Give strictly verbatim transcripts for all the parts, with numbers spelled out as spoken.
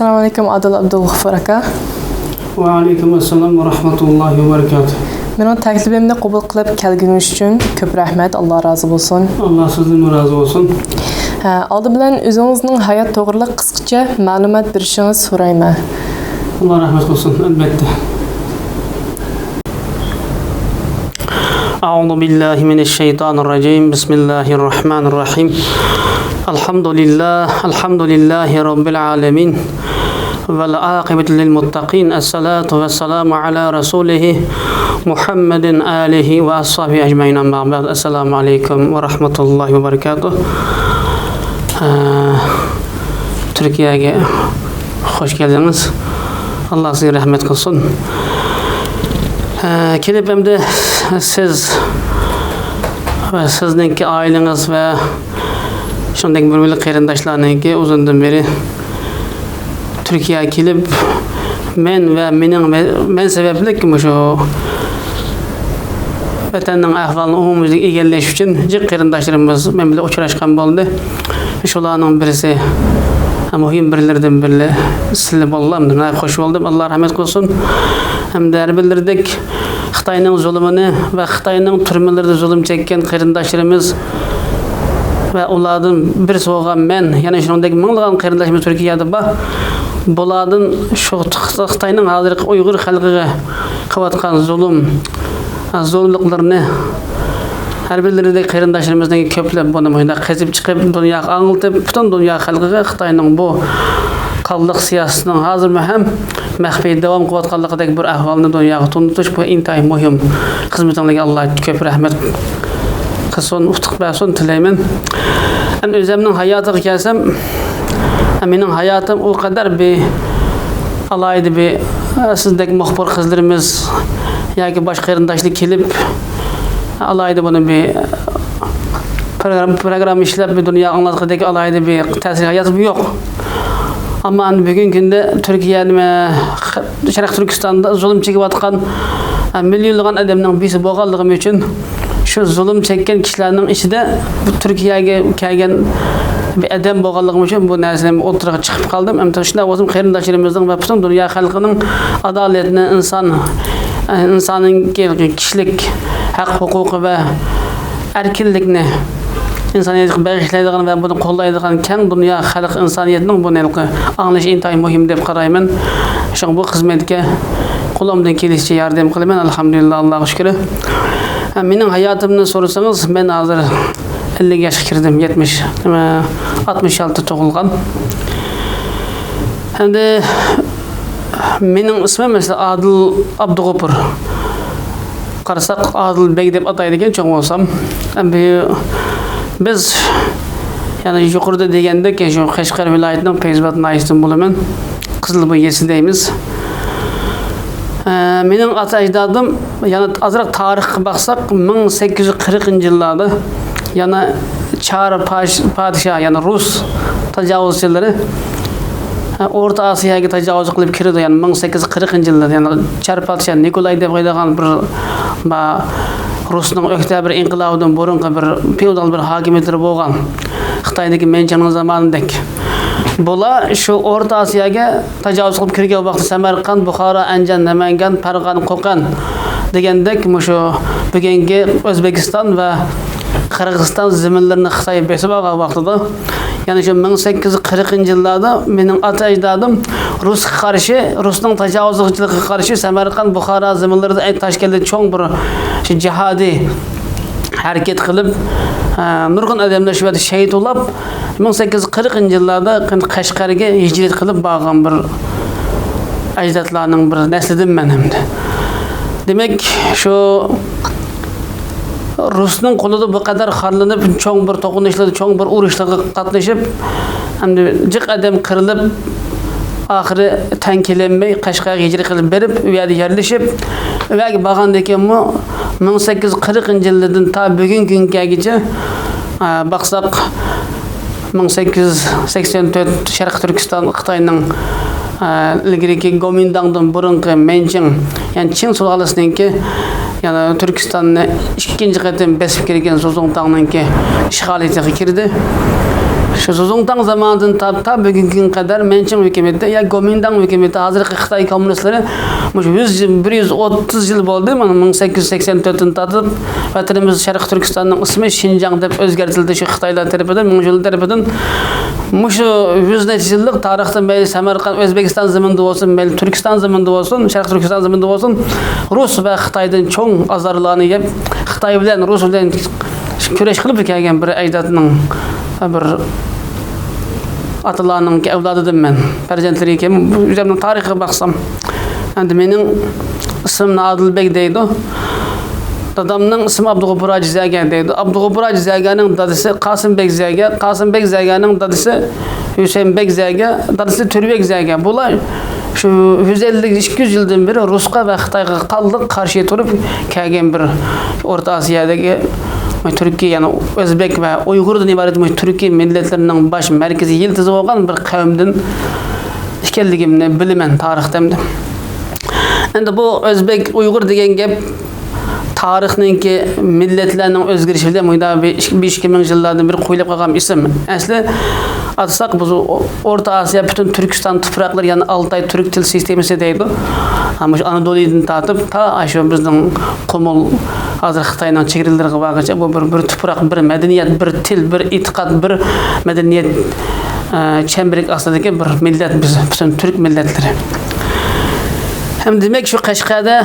ئەسسالامۇ ئەلەيكۇم، ئادىل ئابدۇلغەپۇر ئاكا. ۋەئەلەيكۇم ئەسسالام ۋە رەھمەتۇللاھى ۋە بەرىكاتۇھ. مېنىڭ تەكلىپىمنى قوبۇل قىلىپ كەلگىنىڭىز ئۈچۈن كۆپ رەھمەت، ئاللا رازى بولسۇن. ئاللا سىزدىنمۇ رازى بولسۇن. ھە، ئالدى بىلەن ئۆزىڭىزنىڭ ھايات توغرىلىق قىسقىچە مەلۇمات بېرىشىڭىزنى سورايمەن. ئاللا رەھمەت قىلسۇن، ئەلبەتتە. أعوذ بالله من الشيطان الرجيم. بسم الله الرحمن الرحيم. الحمد لله، الحمد لله رب العالمين. والعاقبة للمتقين. الصلاة والسلام على رسوله محمد آله وأصحابه أجمعين. أما بعد. السلام عليكم ورحمة الله وبركاته. ئە، تۈركىيەگە خوش كەلدىڭىز. ئاللا سىزگە رەھمەت قىلسۇن. ئە، كېلىپ ئەمدى سىز ۋە سىزنىڭكى ئائىلىڭىز ۋە شۇنداق بىر بىللە قېرىنداشلارنىڭكى ئۇزۇندىن بېرى تۈركىيەگە كېلىپ، مەن ۋە مېنىڭ، مەن سەۋەبلىك مۇشۇ ۋەتەننىڭ ئەھۋالىنى ئومۇميۈزلۈك ئىگىلەش ئۈچۈن جىق قېرىنداشلىرىمىز مەن بىلەن ئۇچراشقان بولدى. شۇلارنىڭ بىرسى، مۇھىم بىرلىرىدىن بىرى سىلى بولدى. ناھايىتى خوش بولدۇم. ئاللا رەھمەت قىلسۇن. ھەمدە ھەر بىرلىرىدەك خىتاينىڭ زۇلۇمىنى ۋە خىتاينىڭ تۈرمىلىرىدە زۇلۇم چەككەن قېرىنداشلىرىمىز ۋە ئۇلاردىن بىرسى بولغان مەن، يەنە شۇنىڭدەك مىڭلىغان قېرىنداشلىرىمىز تۈركىيەدە بار. بۇلاردىن شۇ خىتاينىڭ ھازىرقى ئۇيغۇر خەلقىگە قىلىۋاتقان زۇلۇم، زورلۇقلىرىنى ھەر بىرلىرىدەك قېرىنداشلىرىمىزنىڭ كۆپلەپ بۇنى مۇشۇنداق قېزىپ چىقىپ، دۇنياغا ئاڭلىتىپ، پۈتۈن دۇنيا خەلقىگە خىتاينىڭ بۇ قانلىق سىياسىتىنىڭ ھازىرمۇ ھەم مەخپىي داۋام قىلىۋاتقانلىقىدەك بىر ئەھۋالنى دۇنياغا تونۇتۇش، بۇ ئىنتايىن مۇھىم خىزمىتىڭلارغا ئاللا كۆپ رەھمەت قىلسۇن، ئۇتۇق بەرسۇن تىلەيمەن. ئەمدى ئۆزۈمنىڭ ھاياتىغا كەلسەم، مېنىڭ ھاياتىم ئۇ قەدەر بىر ئالاھىدە بىر، سىزدەك مۇخبىر قىزلىرىمىز ياكى باشقا قېرىنداشلار كېلىپ، ئالاھىدە بۇنى بىر پروگرامما، پروگرامما ئىشلەپ، بىر دۇنيا ئاڭلاتقۇدەك ئالاھىدە بىر تەسىر ھاياتىم يوق. ئەمما ئەمدى بۈگۈنكى كۈندە تۈركىيە، نېمە، شەرقىي تۈركىستاندا زۇلۇم چېكىۋاتقان، مىليونلىغان ئادەمنىڭ بىرسى بولغانلىقىم ئۈچۈن، شۇ زۇلۇم چەككەن كىشىلەرنىڭ ئىچىدە بۇ تۈركىيەگە كەلگەن بىر ئادەم بولغانلىقىم ئۈچۈن بۇ نەرسىنى ئوتتۇرىغا چىقىپ قالدىم. ئەمدى شۇنداق بولسىمۇ قېرىنداشلىرىمىزنىڭ ۋە پۈتۈن دۇنيا خەلقىنىڭ ئادالەتنى، ئىنسان، ئىنساننىڭ كىشىلىك ھەق ھوقۇقى ۋە ئەركىنلىكنى، ئىنسانىيەتكە بېغىشلايدىغان ۋە بۇنى قوللايدىغان كەڭ دۇنيا خەلق ئىنسانىيەتنىڭ بۇنى ھېلىقى ئاڭلىشى ئىنتايىن مۇھىم دەپ قارايمەن. شۇڭا بۇ خىزمەتكە قولۇمدىن كېلىشىچە ياردەم قىلىمەن. ئەلھەمدۇلىللا، ئاللاغا شۈكرى. ھە، مېنىڭ ھاياتىمنى سورىسىڭىز، مەن ھازىر ئەللىك ياشقا كىردىم، يەتمىش، نېمە، ئاتمىش ئالتە تۇغۇلغان. ئەمدى مېنىڭ ئىسمىم، مەسىلەن، ئادىل ئابدۇغوپۇر. قارىساق، ئادىل بەگ دەپ ئاتايدىكەن، چوڭ بولسام. ئەمدى بىز، يەنى يۇقىرىدا دېگەندەك، شۇ قەشقەر ۋىلايىتىنىڭ پەيزاباد ناھىيەسىدىن بولىمەن. قىزىلبۇي يېزىسى دەيمىز. ئە، مېنىڭ ئاتا ئەجدادىم، يەنى ئازراق تارىخقا باقساق، مىڭ سەككىز يۈز قىرىقىنچى يىللاردا يەنە چار پاش-، پادىشاھ، يەنى رۇس تاجاۋۇزچىلىرى، ئە، ئورتا ئاسىياگە تاجاۋۇز قىلىپ كىرىدۇ. يەنى مىڭ سەككىز يۈز قىرىقىنچى يىللاردا، يەنى چار پادىشاھ نىكولاي دەپ قويىدىغان بىر، بار، رۇسنىڭ ئۆكتەبىر ئىنقىلابىدىن بۇرۇنقى بىر فېئودال بىر ھاكىمىيەتلىرى بولغان. خىتايدىكى مەنچىڭنىڭ زامانىدەك. بۇلار شۇ ئورتا ئاسىياگە تاجاۋۇز قىلىپ كىرگەن ۋاقتى سەمەرقەنت، بۇخارا، ئەنجان، نەمەنگان، پەرغان، قوقەن دېگەندەك مۇشۇ بۈگۈنكى ئۆزبېكىستان ۋە قىرغىزىستان زېمىنلىرىنى خىتاي بېسىپ ئالغان ۋاقتىدا، يەنى شۇ مىڭ سەككىز يۈز قىرىقىنچى يىللاردا مېنىڭ ئاتا ئەجدادىم رۇسقا قارشى، رۇسنىڭ تاجاۋۇزچىلىقىغا قارشى سەمەرقەنت، بۇخارا زېمىنلىرىدا، ئەي، تاشكەنتتە چوڭ بىر شۇ جىھادىي ھەرىكەت قىلىپ، ئە، نۇرغۇن ئادەملەر شۇ يەردە شېھىت بولاپ، مىڭ سەككىز يۈز قىرىقىنچى يىللاردا قەشقەرگە ھىجرەت قىلىپ بارغان بىر ئەجدادلارنىڭ بىر نەسلىدىنمەن ئەمدى. دېمەك، شۇ رۇسنىڭ قولىدا بۇ قەدەر خارلىنىپ، چوڭ بىر توقۇنۇشلاردا، چوڭ بىر ئۇرۇشلارغا قاتنىشىپ، ئەمدى جىق ئادەم قىرىلىپ، ئاخىرى تەڭ كېلەلمەي، قەشقەرگە ھىجرەت قىلىپ بېرىپ، ئۇ يەردە يەرلىشىپ، ئۇ يەرگە بارغاندىن كېيىنمۇ مىڭ سەككىز يۈز قىرىقىنچى يىلدىن تا بۈگۈنكى كۈنگىچە، ئا، باقساق، مىڭ سەككىز يۈز سەكسەن تۆت شەرقىي تۈركىستان خىتاينىڭ، ئا، ئىلگىرىكى گومىنداڭدىن بۇرۇنقى مەنچىڭ، يەنى چىڭ سۇلالىسىنىڭكى، يەنى تۈركىستاننى ئىككىنچى قېتىم بېسىپ كىرگەن زۇزۇڭتاڭنىڭكى ئىشغالىيىتىگە كىردى. شۇ زۇڭتاڭ زامانىدىن تارتىپ تا بۈگۈنكى كۈنگە قەدەر مەنچىڭ ھۆكۈمىتى يا گومىنداڭ ھۆكۈمىتى، ھازىرقى خىتاي كوممۇنىستلىرى مۇشۇ يۈز يىل، بىر يۈز ئوتتۇز يىل بولدى، مانا مىڭ سەككىز يۈز سەكسەن تۆتتىن تارتىپ ۋەتىنىمىز شەرقىي تۈركىستاننىڭ ئىسمى شىنجاڭ دەپ ئۆزگەرتىلدى شۇ خىتايلار تەرىپىدىن، مىڭ يىل تەرىپىدىن. مۇشۇ يۈز نەچچە يىللىق تارىختا مەيلى سەمەرقەنت، ئۆزبېكىستان زېمىنىدا بولسۇن، مەيلى تۈركىستان زېمىنىدا بولسۇن، شەرقىي تۈركىستان زېمىنىدا بولسۇن، رۇس ۋە خىتايدىن چوڭ ئازارلارنى يەپ، خىتاي بىلەن، رۇس بىلەن كۈرەش قىلىپ كەلگەن بىر ئەجدادنىڭ بىر ئاتىلارنىڭكى ئەۋلادىدىن مەن. پەرزەنتلىرى ئىكەن. بۇ ئۆزۈمنىڭ تارىخىغا باقسام، ئەمدى مېنىڭ ئىسمىمنى ئادىلبەگ دەيدۇ. دادامنىڭ ئىسمى ئابدۇغوپۇر ھاجى زەگە دەيدۇ. ئابدۇغوپۇر ھاجى زەگەنىڭ دادىسى قاسىمبەگ زەگە، قاسىمبەگ زەگەنىڭ دادىسى ھۈسەيىنبەگ زەگە، دادىسى تۈربەگ زەگە. بۇلار شۇ يۈز ئەللىك، ئىككى يۈز يىلدىن بېرى رۇسقا ۋە خىتايغا قانلىق قارشى تۇرۇپ كەلگەن بىر ئورتا ئاسىيادىكى تۈركىي، يەنى ئۆزبېك ۋە ئۇيغۇردىن ئىبارەت بۇ تۈركىي مىللەتلىرىنىڭ باش مەركىزىي يىلتىزى بولغان بىر قەۋمدىن ئىكەنلىكىمنى بىلىمەن تارىختا ئەمدى. ئەمدى بۇ ئۆزبېك، ئۇيغۇر دېگەن گەپ تارىخنىڭكى مىللەتلەرنىڭ ئۆزگىرىشى بىلەن مۇنداق بىر ئىككى، بىر ئىككى مىڭ يىللاردىن بېرى قويۇلۇپ قالغان ئىسىم. ئەسلى ئاتىساق، بۇ ئورتا ئاسىيا، پۈتۈن تۈركىستان تۇپراقلىرى، يەنى ئالتاي تۈرك تىل سىستېمىسى دەيدۇ. ھە، مۇشۇ ئانادولىدىن تارتىپ تا شۇ بىزنىڭ قۇمۇل، ھازىر خىتاينىڭ چېگرىلىرىغا بارغىچە بۇ بىر، بىر تۇپراق، بىر مەدەنىيەت، بىر تىل، بىر ئېتىقاد، بىر مەدەنىيەت، ئە، چەمبىرىكى ئاستىدىكى بىر مىللەت بىز، پۈتۈن تۈرك مىللەتلىرى. ھەم دېمەك، شۇ قەشقەردە،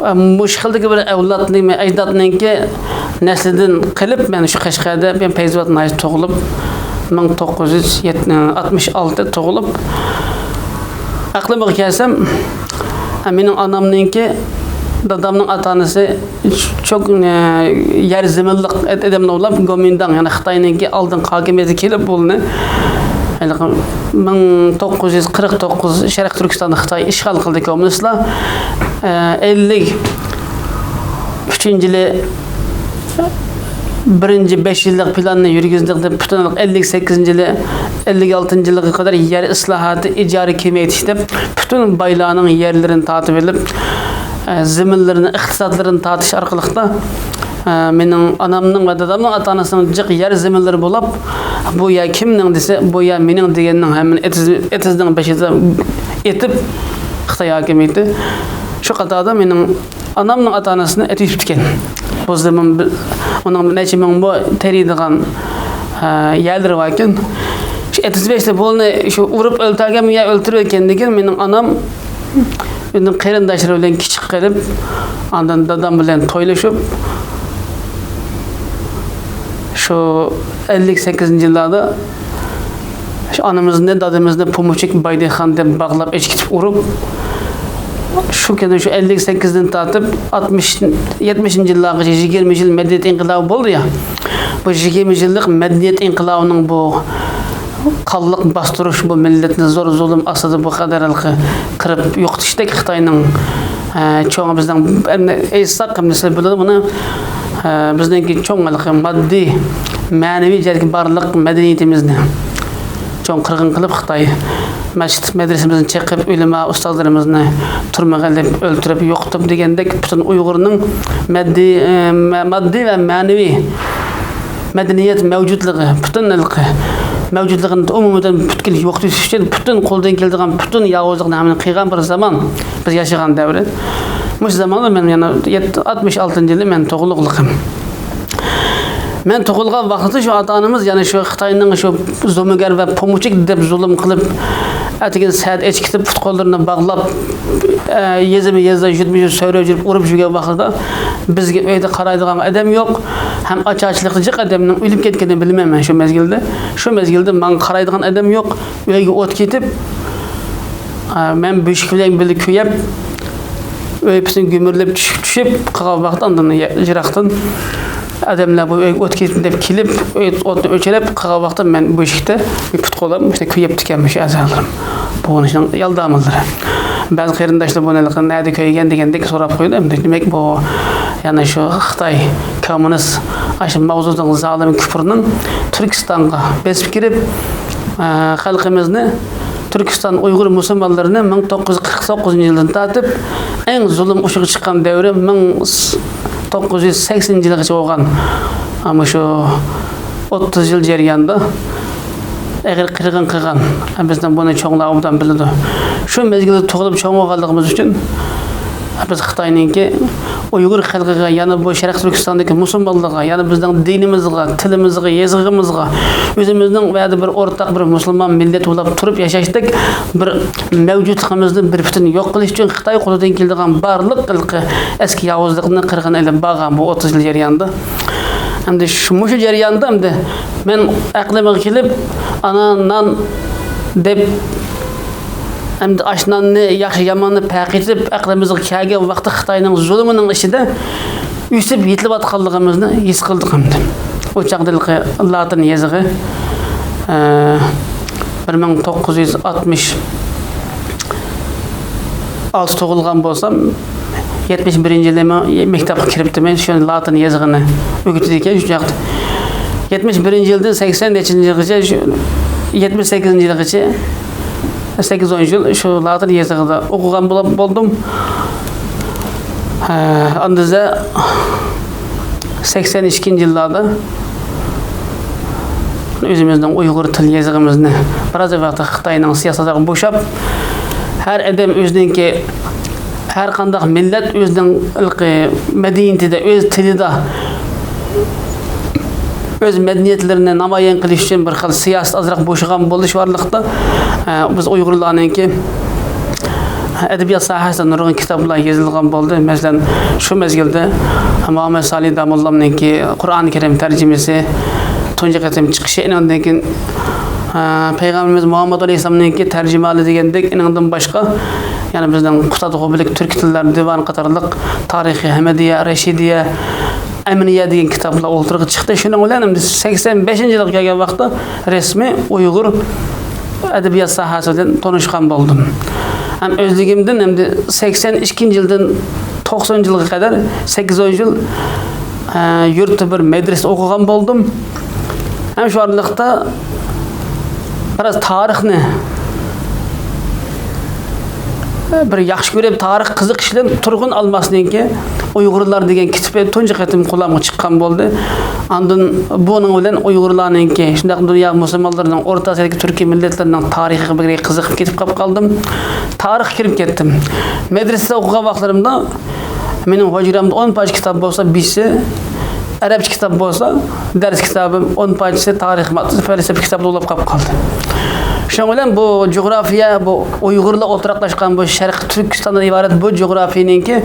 ئە، مۇشۇ خىلدىكى بىر ئەۋلادنىڭ، ئەجدادنىڭكى نەسلىدىن قېلىپ، مەن شۇ قەشقەردە، مەن پەيزىۋات ناھىيەسىدە تۇغۇلۇپ، مىڭ توققۇز يۈز ئاتمىش ئالتە تۇغۇلۇپ، ئەقلىمگە كەلسەم، مېنىڭ ئانامنىڭكى، دادامنىڭ ئاتا-ئانىسى چوق، ئە، يەر زېمىنلىق ئادەملەر بولۇپ، گومىنداڭ، يەنى خىتاينىڭكى ئالدىنقى ھاكىمىيىتى كېلىپ بۇلارنى ھېلىقى مىڭ توققۇز يۈز قىرىق توققۇز شەرقىي تۈركىستاننى خىتاي ئىشغال قىلدى، كوممۇنىستلار. ئە، ئەللىك ئۈچىنچى يىلى بىرىنچى بەش يىللىق پىلاننى يۈرگۈزدۇق دەپ، پۈتۈن ئەللىك سەككىزىنچى يىلى، ئەللىك ئالتىنچى يىلىغا قەدەر يەر ئىسلاھاتى، ئىجارە كېمەيتىش دەپ، پۈتۈن بايلارنىڭ يەرلىرىنى تارتىپ ئېلىپ، ئە، زېمىنلىرىنى، ئىقتىسادلىرىنى تارتىش ئارقىلىقتا، ئە، مېنىڭ ئانامنىڭ ۋە دادامنىڭ ئاتا-ئانىسىنىڭ جىق يەر زېمىنلىرى بولۇپ، بۇ يەر كىمنىڭ دېسە، بۇ يەر مېنىڭ دېگەننىڭ ھەممىنى ئېتىز، ئېتىزنىڭ بېشىدا ئېتىپ، خىتاي ھاكىمىيىتى. شۇ قاتاردا مېنىڭ ئانامنىڭ ئاتا-ئانىسىنى ئېتىۋېتىپتىكەن. بۇ زېمىن بىل-، ئۇنىڭ نەچچە مىڭ بۇ تېرىيدىغان، ئە، يەرلىرى باركەن. شۇ ئېتىزبەشتە بۇنى شۇ ئۇرۇپ ئۆلتۈرگەن يا ئۆلتۈرۈۋەتكەندىن كېيىن، مېنىڭ ئانام ئۆزىنىڭ قېرىنداشلىرى بىلەن كىچىك قېلىپ، ئاندىن دادام بىلەن تويلىشىپ، شۇ ئەللىك سەككىزىنچى يىللاردا شۇ ئانىمىزنى، دادىمىزنى پومۇچچىك بايدىخان دەپ باغلاپ ئېچىكىتىپ ئۇرۇپ، شۇ كۈنى شۇ ئەللىك سەككىزدىن تارتىپ ئاتمىش، يەتمىشىنچى يىللارغىچە يىگىرمە يىل مەدەنىيەت ئىنقىلابى بولدى يا. بۇ يىگىرمە يىللىق مەدەنىيەت ئىنقىلابىنىڭ بۇ قانلىق باستۇرۇش، بۇ مىللەتنى زور زۇلۇم ئاستىدا بۇ قەدەر ھېلىقى قىرىپ يوقىتىشتەك خىتاينىڭ، ئە، چوڭ بىزنىڭ، ئەمدى ئېيتساق، ئەمدى سىلەر بىلىدۇ بۇنى، ئە، بىزنىڭكى چوڭ ھېلىقى ماددىي، مەنىۋى جەھەتتىكى بارلىق مەدەنىيىتىمىزنى چوڭ قىرغىن قىلىپ خىتاي، مەسچىت مەدرىسىمىزنى چېقىپ، ئۆلىما ئۇستازلىرىمىزنى تۈرمىگە ئېلىپ، ئۆلتۈرۈپ، يوقىتىپ دېگەندەك پۈتۈن ئۇيغۇرنىڭ ماددىي، ئە، مە-، ماددىي ۋە مەنىۋى مەدەنىيەت مەۋجۇتلۇقى، پۈتۈن ھېلىقى مەۋجۇتلۇقىنى ئومۇمەن پۈتكۈل يوقىتىش ئۈچۈن پۈتۈن قولدىن كېلىدىغان پۈتۈن ياۋۇزلۇقنى ھەممىنى قىلغان بىر زامان بىز ياشىغان دەۋرى. مۇشۇ زاماندا مەن يەنە يەتتە، ئاتمىش ئالتىنچى يىلى مەن تۇغۇلغانلىقىم. مەن تۇغۇلغان ۋاقىتتا شۇ ئاتا-ئانىمىز، يەنى شۇ خىتاينىڭ شۇ زومىگەر ۋە پومۇچچىك دەپ زۇلۇم قىلىپ، ئەتىگەن سەھەر ئېچىكىتىپ پۇت-قوللىرىنى باغلاپ، ئە، يېزىمۇ يېزا، يۇرتمۇ يۇرت سۆرەپ يۈرۈپ، ئۇرۇپ يۈرگەن ۋاقتىدا بىزگە ئۆيدە قارايدىغان ئادەم يوق. ھەم ئاچارچىلىقتا جىق ئادەمنىڭ ئۆلۈپ كەتكىنىنى بىلىمەن مەن شۇ مەزگىلدە. شۇ مەزگىلدە ماڭا قارايدىغان ئادەم يوق. ئۆيگە ئوت كېتىپ، ئا، مەن بۆشۈك بىلەن بىللە كۆيۈپ، ئۆي پۈتۈن گۈمۈرۈلۈپ چۈشۈپ، چۈشۈپ قالغان ۋاقىت ئاندىن يا-، يىراقتىن ئادەملەر بۇ ئۆيگە ئوت كېتىپ دەپ كېلىپ، ئۆي ئوتنى ئۆچۈرۈپ قالغان ۋاقىتتا مەن بۆشۈكتە پۇت-قولۇم مۇشۇنداق كۆيۈپتىكەن مۇشۇ ئەزالىرىم. بۇ ئۇنىڭ يالدامىلىرى. بەزى قېرىنداشلار بۇنى ھېلىقى نەدە كۆيگەن دېگەندەك سوراپ قويىدۇ. ئەمدى دېمەك، بۇ يەنە شۇ خىتاي كوممۇنىست، ئاشۇ ماۋزېدۇڭ زالىم كۇپۇرنىڭ تۈركىستانغا بېسىپ كىرىپ، ئە، خەلقىمىزنى، تۈركىستان ئۇيغۇر مۇسۇلمانلىرىنى مىڭ توققۇز يۈز قىرىق توققۇزىنچى يىلدىن تارتىپ ئەڭ زۇلۇم ئۇشىغا چىققان دەۋرى مىڭ توققۇز يۈز سەكسىنىنچى يىلغىچە بولغان، ئەمما شۇ ئوتتۇز يىل جەريانىدا ئېغىر قىرغىن قىلغان. بىزدىن بۇنى چوڭلار ئوبدان بىلىدۇ. شۇ مەزگىلدە تۇغۇلۇپ چوڭ بولغانلىقىمىز ئۈچۈن، بىز خىتاينىڭكى ئۇيغۇر خەلقىگە، يەنە بۇ شەرقىي تۈركىستاندىكى مۇسۇلمانلارغا، يەنە بىزنىڭ دىنىمىزغا، تىلىمىزغا، يېزىقىمىزغا، ئۆزىمىزنىڭ بۇ يەردە بىر ئورتاق بىر مۇسۇلمان مىللەت بولۇپ تۇرۇپ ياشاشتەك بىر مەۋجۇتلۇقىمىزنى بىر پۈتۈن يوق قىلىش ئۈچۈن خىتاي قولىدىن كېلىدىغان بارلىق ھېلىقى ئەسكى ياۋۇزلۇقنى قىرغىن ئېلىپ بارغان بۇ ئوتتۇز يىل جەريانىدا. ئەمدى شۇ، مۇشۇ جەرياندا ئەمدى مەن ئەقلىمگە كېلىپ، ئانا نان دەپ، ئەمدى ئاش ناننى، ياخشى ياماننى پەرق ئېتىپ، ئەقلىمىزگە كەلگەن ۋاقىتتا خىتاينىڭ زۇلۇمىنىڭ ئىچىدە ئۆسۈپ يېتىلىۋاتقانلىقىمىزنى ھېس قىلدۇق ئەمدى. ئۇ چاغدا ھېلىقى لاتىن يېزىقى، ئە، بىر مىڭ توققۇز يۈز ئاتمىش ئالتە تۇغۇلغان بولسام، يەتمىش بىرىنچى يىلى مەن مەكتەپكە كىرىپتىمەن، شۇ لاتىن يېزىقىنى ئۆگىتىدىكەن شۇ چاغدا. يەتمىش بىرىنچى يىلدىن سەكسەن نەچچىنچى يىلغىچە، شۇ يەتمىش سەككىزىنچى يىلغىچە، سەككىز ئون يىل شۇ لاتىن يېزىقىدا ئوقۇغان بولۇپ، بولدۇم. ھە، ئاندىن سەكسەن ئىككىنچى يىللاردا ئۆزىمىزنىڭ ئۇيغۇر تىل يېزىقىمىزنى بىراز ۋاقىت خىتاينىڭ سىياسىتىغا بوشاپ، ھەر ئادەم ئۆزىنىڭكى، ھەر قانداق مىللەت ئۆزىنىڭ ھېلىقى مەدەنىيىتىدە، ئۆز تىلىدا، ئۆز مەدەنىيەتلىرىنى نامايان قىلىش ئۈچۈن بىر خىل سىياسەت ئازراق بوشىغان بولۇش بارلىقتا، ئە، بىز ئۇيغۇرلارنىڭكى ئەدەبىيات ساھەسىدە نۇرغۇن كىتابلار يېزىلغان بولدى. مەسىلەن، شۇ مەزگىلدە مۇھەممەد سالىھ داموللامنىڭكى قۇرئان كەرىم تەرجىمىسى تۇنجى قېتىم چىقىشى، ئېنىڭدىن كېيىن، ئە، پەيغەمبىرىمىز مۇھەممەد ئەلەيھىسسالامنىڭكى تەرجىمىھالى دېگەندەك، ئېنىڭدىن باشقا يەنە بىزنىڭ قۇتادغۇبىلىك تۈركىي تىللار دىۋانى قاتارلىق تارىخى ھەمىدىيە، رەشىدىيە، ئەمىنىيە دېگەن كىتابلار ئوتتۇرىغا چىقتى. شۇنىڭ بىلەن ئەمدى سەكسەن بەشىنچى يىلغا كەلگەن ۋاقىتتا رەسمىي ئۇيغۇر ئەدەبىيات ساھەسى بىلەن تونۇشقان بولدۇم. ھەم ئۆزلۈكۈمدىن ئەمدى سەكسەن ئىككىنچى يىلدىن توقسان يىلغا قەدەر سەككىز ئون يىل، ئە، يۇرتتا بىر مەدرىسىدە ئوقۇغان بولدۇم. ھەم شۇ ئارىلىقتا بىراز تارىخنى بىر ياخشى كۆرۈپ، تارىخ قىزىقىش بىلەن تۇرغۇن ئالماسنىڭكى ئۇيغۇرلار دېگەن كىتابى تۇنجى قېتىم قولۇمغا چىققان بولدى. ئاندىن بۇنىڭ بىلەن ئۇيغۇرلارنىڭكى، شۇنداق دۇنيا مۇسۇلمانلىرىنىڭ، ئورتا ئاسىيادىكى تۈركىي مىللەتلىرىنىڭ تارىخىغا بەك قىزىقىپ كېتىپ قاپ قالدىم. تارىخقا كىرىپ كەتتىم. مەدرىسىدە ئوقۇغان ۋاقىتلىرىمدا مېنىڭ ھۇجرامدا ئون پارچە كىتاب بولسا، بەشى ئەرەبچە كىتاب بولسا، دەرس كىتابىم، ئون پارچىسى تارىخ، ماتېماتىكا، پەلسەپە كىتابى بولۇپ قاپ قالدى. شۇنىڭ بىلەن بۇ جۇغراپىيە، بۇ ئۇيغۇرلار ئولتۇراقلاشقان بۇ شەرقىي تۈركىستاندىن ئىبارەت بۇ جۇغراپىيىنىڭكى،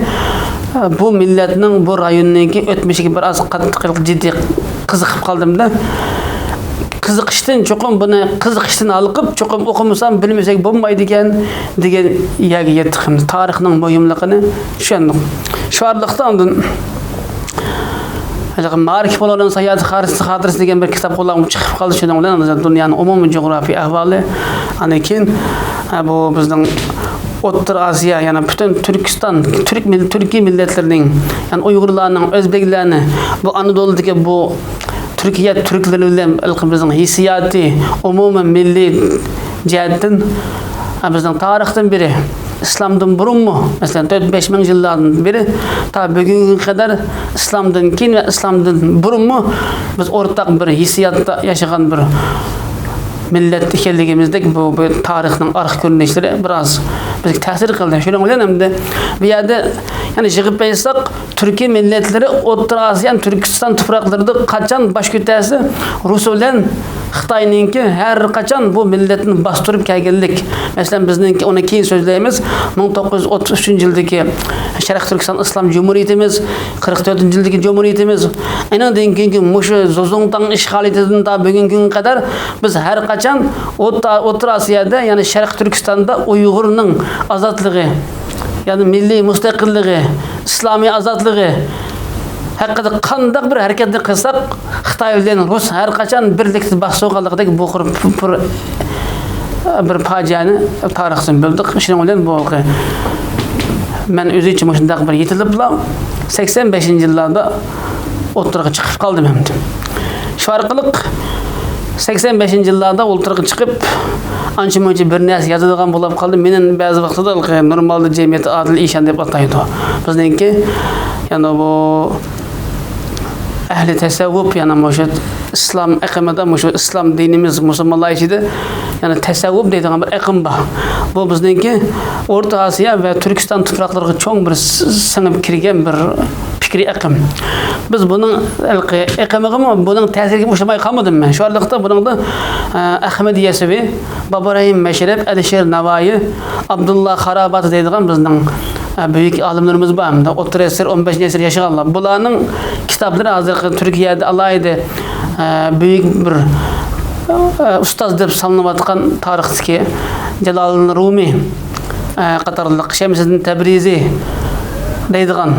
بۇ مىللەتنىڭ، بۇ رايوننىڭكى ئۆتمۈشىگە بىر ئاز قاتتىق جىددىي قىزىقىپ قالدىم-دە. قىزىقىشتىن چوقۇم بۇنى، قىزىقىشتىن ھالقىپ، چوقۇم ئوقۇمىسام بىلمىسەك بولمايدىكەن دېگەن يەرگە يەتتۇق. تارىخنىڭ مۇھىملىقىنى چۈشەندۇق. شۇ ئارىلىقتا ئاندىن ھېلىقى مائارىپ پۇلىنىڭ ساياھەت خاتىرىسى، خاتىرىسى دېگەن بىر كىتاب قولۇمغا چىقىپ قالدى. شۇنىڭ بىلەن دۇنيانىڭ ئومۇمىي جۇغراپىيە ئەھۋالى، ئاندىن كېيىن، ئە، بۇ بىزنىڭ ئوتتۇرا ئاسىيا، يەنى پۈتۈن تۈركىستان، تۈرك مىل-، تۈركىي مىللەتلىرىنىڭ، يەنى ئۇيغۇرلارنىڭ، ئۆزبەكلەرنى، بۇ ئانادولىدىكى بۇ تۈركىيە تۈركلىرى بىلەن ھېلىقى بىزنىڭ ھېسسىياتى، ئومۇمىي مىللىي جەھەتتىن، ئە، بىزنىڭ تارىختىن بېرى ئىسلامدىن بۇرۇنمۇ، مەسىلەن، تۆت بەش مىڭ يىللاردىن بېرى تا بۈگۈنگە قەدەر ئىسلامدىن كېيىن ۋە ئىسلامدىن بۇرۇنمۇ بىز ئورتاق بىر ھېسسىياتتا ياشىغان بىر مىللەت ئىكەنلىكىمىزدەك بۇ، بۇ تارىخنىڭ ئارقا كۆرۈنۈشلىرى بىراز بىزگە تەسىر قىلدى. شۇنىڭ بىلەن ئەمدى بۇ يەردە يەنە يىغىپ ئېيتساق، تۈركىي مىللەتلىرى ئوتتۇرا ئاسىيا، تۈركىستان تۇپراقلىرىدا قاچان باش كۆتەرسە، رۇس بىلەن خىتاينىڭكى ھەر قاچان بۇ مىللەتنى باستۇرۇپ كەلگەنلىك. مەسىلەن، بىزنىڭكى، ئۇنى كېيىن سۆزلەيمىز، مىڭ توققۇز يۈز ئوتتۇز ئۈچىنچى يىلدىكى شەرقىي تۈركىستان ئىسلام جۇمھۇرىيىتىمىز، قىرىق تۆتىنچى يىلدىكى جۇمھۇرىيىتىمىز، ئېنىڭدىن كېيىنكى مۇشۇ زۇزۇڭتاڭ ئىشغالىيىتىدىن تا بۈگۈنكى كۈنگە قەدەر بىز ھەر قاچان ئوتتا-، ئوتتۇرا ئاسىيادا، يەنى شەرقىي تۈركىستاندا ئۇيغۇرنىڭ ئازادلىقى، يەنى مىللىي مۇستەقىللىقى، ئىسلامىي ئازادلىقى ھەققىدە قانداق بىر ھەرىكەتنى قىلساق، خىتاي بىلەن رۇس ھەر قاچان بىرلىكتە باستۇرغانلىقىدەك بۇ قۇر-، بىر، بىر پاجىئەنى تارىختىن بىلدۇق. شۇنىڭ بىلەن بۇ مەن ئۆزۈمچە مۇشۇنداق بىر يېتىلىپلا سەكسەن بەشىنچى يىللاردا ئوتتۇرىغا چىقىپ قالدىم ئەمدى. شۇ ئارقىلىق سەكسەن بەشىنچى يىللاردا ئوتتۇرىغا چىقىپ، ئانچە-مۇنچە بىر نەرسە يازىدىغان بولۇپ قالدىم. مېنىڭ بەزى ۋاقتىدا نورمالدا جەمئىيەتتە ئادىل ئىشان دەپ ئاتايدۇ. بىزنىڭكى، يەنى بۇ ئەھلى تەسەۋۋۇپ، يەنى مۇشۇ ئىسلام ئېقىمىدا، مۇشۇ ئىسلام دىنىمىز مۇسۇلمانلار ئىچىدە، يەنى تەسەۋۋۇپ دەيدىغان بىر ئېقىم بار. بۇ بىزنىڭكى ئورتا ئاسىيا ۋە تۈركىستان تۇپراقلىرىغا چوڭ بىر س-، سىڭىپ كىرگەن بىر پىكرىي ئېقىم. بىز بۇنىڭ ھېلىقى ئېقىمىغىمۇ، بۇنىڭ تەسىرىگە ئۇچرىماي قالمىدىم مەن. شۇ ئارىلىقتا بۇنىڭدا، ئە، ئەخمەت يەسىۋى، بابىراھىم مەشرەپ، ئەلىشىر ناۋايى، ئابدۇللا خاراباتى دەيدىغان بىزنىڭ، ئە، بۈيۈك ئالىملىرىمىز بار. ئەمدى ئوتتۇرا ئەسىر، ئون بەشىنچى ئەسىر ياشىغانلار. بۇلارنىڭ كىتابلىرى ھازىرقى تۈركىيەدە ئالاھىدە، ئە، بۈيۈك بىر، ئە، ئۇستاز دەپ سانىلىۋاتقان تارىختىكى جالالىدىن رۇمى، ئە، قاتارلىق، شەمسىدىن تەبرىزى دەيدىغان.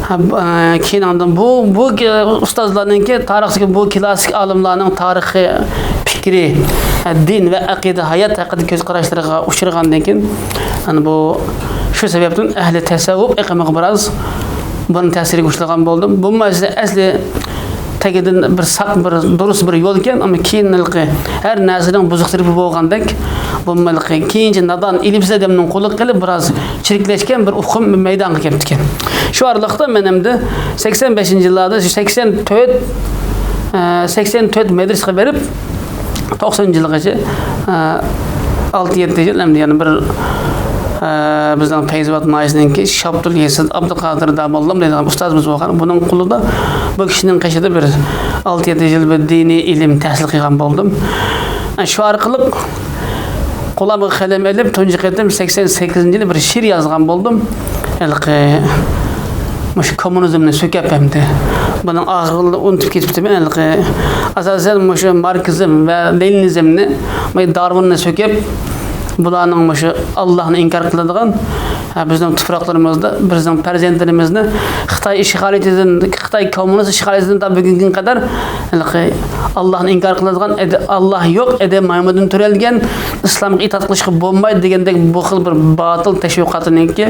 ھە، ب-، ئە، كېيىن ئاندىن بۇ، بۇ ئۇستازلارنىڭكى تارىختىكى بۇ كلاسسىك ئالىملارنىڭ تارىخى، پىكرى، ئە، دىن ۋە ئەقىدە ھايات ھەققىدە كۆز قاراشلىرىغا ئۇچرىغاندىن كېيىن، ئەنە بۇ، شۇ سەۋەبتىن ئەھلى تەسەۋۋۇپ ئېقىمىغا بىراز بۇنىڭ تەسىرىگە ئۇچرىغان بولدۇم. بۇمۇ ئەسلى، ئەسلى تېگىدىن بىر ساق، بىر دۇرۇس بىر يول ئىكەن، ئەمما كېيىن ھېلىقى ھەر نەرسىنىڭ بۇزۇق تەرىپى بولغاندەك، بۇمۇ ھېلىقى كېيىنچە نادان، ئىلىمسىز ئادەمنىڭ قولىغا قېلىپ، بىراز چىرىكلەشكەن بىر ئۇقۇم مەيدانغا كەپتىكەن. شۇ ئارىلىقتا مەن ئەمدى سەكسەن بەشىنچى يىللاردا، شۇ سەكسەن تۆت، ئە، سەكسەن تۆت مەدرىسىگە بېرىپ، توقسىنىنچى يىلغىچە، ئە، ئالتە يەتتە يىل ئەمدى يەنە بىر، ئە، بىزنىڭ پەيزىۋات ناھىيەسىنىڭكى شابدۇل يېسىن ئابدۇقادىر داموللام دەيدىغان ئۇستازىمىز بولغان. بۇنىڭ قولىدا، بۇ كىشىنىڭ قېشىدا بىر ئالتە يەتتە يىل بىر دىنىي ئىلىم تەھسىل قىلغان بولدۇم. ئە، شۇ ئارقىلىق قولۇمغا قەلەم ئېلىپ، تۇنجى قېتىم سەكسەن سەككىزىنچى يىلى بىر شېئىر يازغان بولدۇم. ھېلىقى مۇشۇ كوممۇنىزمنى سۆكۈپ ئەمدى. بۇنىڭ ئاخىرىنى ئۇنتۇپ كېتىپتىمەن. ھېلىقى ئاساسەن مۇشۇ ماركسىزم ۋە لېنىنىزمنى، مۇشۇ دارۋىننى سۆكۈپ، بۇلارنىڭ مۇشۇ ئاللاھنى ئىنكار قىلىدىغان، ھە، بىزنىڭ تۇپراقلىرىمىزدا بىزنىڭ پەرزەنتلىرىمىزنى خىتاي ئىشغالىيىتىدىن، خىتاي كوممۇنىست ئىشغالىيىتىدىن تا بۈگۈنگە قەدەر ھېلىقى ئاللاھنى ئىنكار قىلىدىغان، ئەدە-، ئاللاھ يوق، ئادەم مايمۇندىن تۆرەلگەن، ئىسلامغا ئېتىقاد قىلىشقا بولمايدۇ دېگەندەك بۇ خىل بىر باتىل تەشۋىقاتنىڭكى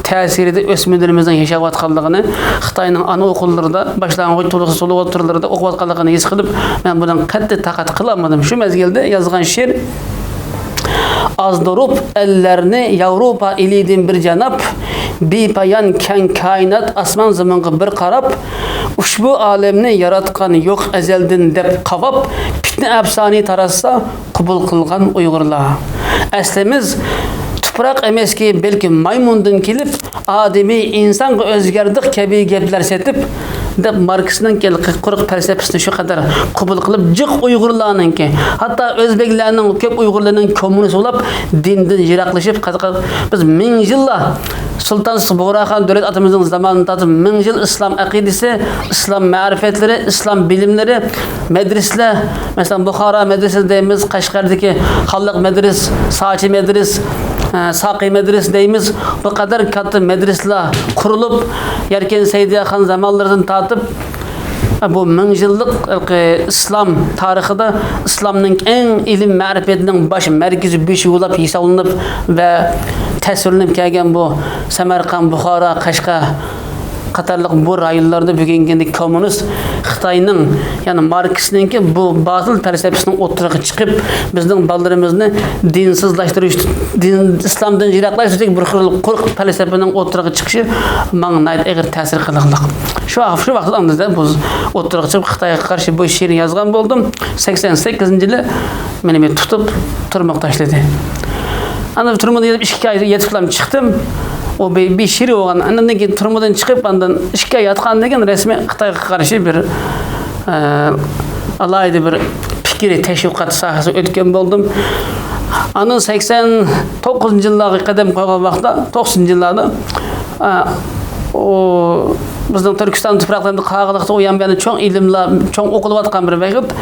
تەسىرىدە ئۆسمۈرلىرىمىزنىڭ ياشاۋاتقانلىقىنى، خىتاينىڭ ئانا ئوقۇللىرىدا، باشلانغۇچ تولۇق، تولۇق ئوتتۇرىلىرىدا ئوقۇۋاتقانلىقىنى ھېس قىلىپ، مەن بۇنىڭ قەتئىي تاقەت قىلالمىدىم. شۇ مەزگىلدە يازغان شېئىر، ئازدۇرۇپ ئەللەرنى ياۋروپا ئېلىدىن بىر جاناپ، بىپايان كەڭ كائىنات ئاسمان زېمىنغا بىر قاراپ، ئۇشبۇ ئالەمنى ياراتقان يوق ئەزەلدىن دەپ قاۋاپ، پىتنە ئەپسانە تاراتسا قوبۇل قىلغان ئۇيغۇرلار. ئەسلىمىز تۇپراق ئەمەسكى، بەلكى مايمۇندىن كېلىپ، ئادىمىي ئىنسانغا ئۆزگەردۇق كەبى گەپلەر سېتىپ، دەپ ماركسنىڭ ھېلىقى قۇرۇق پەلسەپىسىنى شۇ قەدەر قوبۇل قىلىپ، جىق ئۇيغۇرلارنىڭكى، ھەتتا ئۆزبەكلەرنىڭ، كۆپ ئۇيغۇرلارنىڭ كوممۇنىست بولۇپ، دىندىن يىراقلىشىپ، قا-، قا-، بىز مىڭ يىللار سۇلتان بۇغراخان دۆلەت ئاتىمىزنىڭ زامانىدىن تارتىپ مىڭ يىل ئىسلام ئەقىدىسى، ئىسلام مەرىپەتلىرى، ئىسلام بىلىملىرى، مەدرىسىلەر، مەسىلەن، بۇخارا مەدرىسىسى دەيمىز، قەشقەردىكى خانلىق مەدرىس، ساچى مەدرىس، ئە، ساقى مەدرىس دەيمىز. بۇ قەدەر كاتتا مەدرىسىلەر قۇرۇلۇپ، يەركەن سەئىدىيە خان زامانلىرىدىن تارتىپ، ئە، بۇ مىڭ يىللىق، ئە، ئىسلام تارىخىدا ئىسلامنىڭ ئەڭ ئىلىم مەرىپەتنىڭ باش مەركىزى، بېشى بولاپ ھېسابلىنىپ ۋە تەسۋىرلىنىپ كەلگەن بۇ سەمەرقەنت، بۇخارا، قەشقەر، قاتارلىق بۇ رايونلاردا بۈگۈنكى كوممۇنىست خىتاينىڭ، يەنى ماركسنىڭكى بۇ باتىل پەلسەپىسىنىڭ ئوتتۇرىغا چىقىپ، بىزنىڭ بالىلىرىمىزنى دىنسىزلاشتۇرۇش، دىن، ئىسلامدىن يىراقلاشتۇرۇش بىر خىل قۇرۇق پەلسەپىنىڭ ئوتتۇرىغا چىقىشى ماڭا ناھايىتى ئېغىر تەسىر قىلغانلىق. شۇ، شۇ ۋاقىت ئاندىن بۇ ئوتتۇرىغا چىقىپ، خىتايغا قارشى بۇ شېئىرنى يازغان بولدۇم. سەكسەن سەككىزىنچى يىلى مېنى بىر تۇتۇپ، تۈرمىگە تاشلىدى. ئاندىن تۈرمىدىن ئىككى ئاي يېتىپلا چىقتىم. ئۇ بىر، بىر شېئىر بولغان. ئاندىن كېيىن تۈرمىدىن چىقىپ، ئاندىن ئىككى ئاي ياتقاندىن كېيىن رەسمىي خىتايغا قارشى بىر، ئە، ئالاھىدە بىر پىكرىي تەشۋىقات ساھەسىگە ئۆتكەن بولدۇم. ئاندىن سەكسەن توققۇزىنچى يىللارغا قەدەم قويغان ۋاقىتتا، توقسىنىنچى يىللاردا، ئە، ئۇ بىزنىڭ تۈركىستان تۇپراقلىرىدا قالغانلىقتا، ئۇ يان بۇ يەردە چوڭ ئىلىملەر، چوڭ ئوقۇلۇۋاتقان بىر ۋاقىت،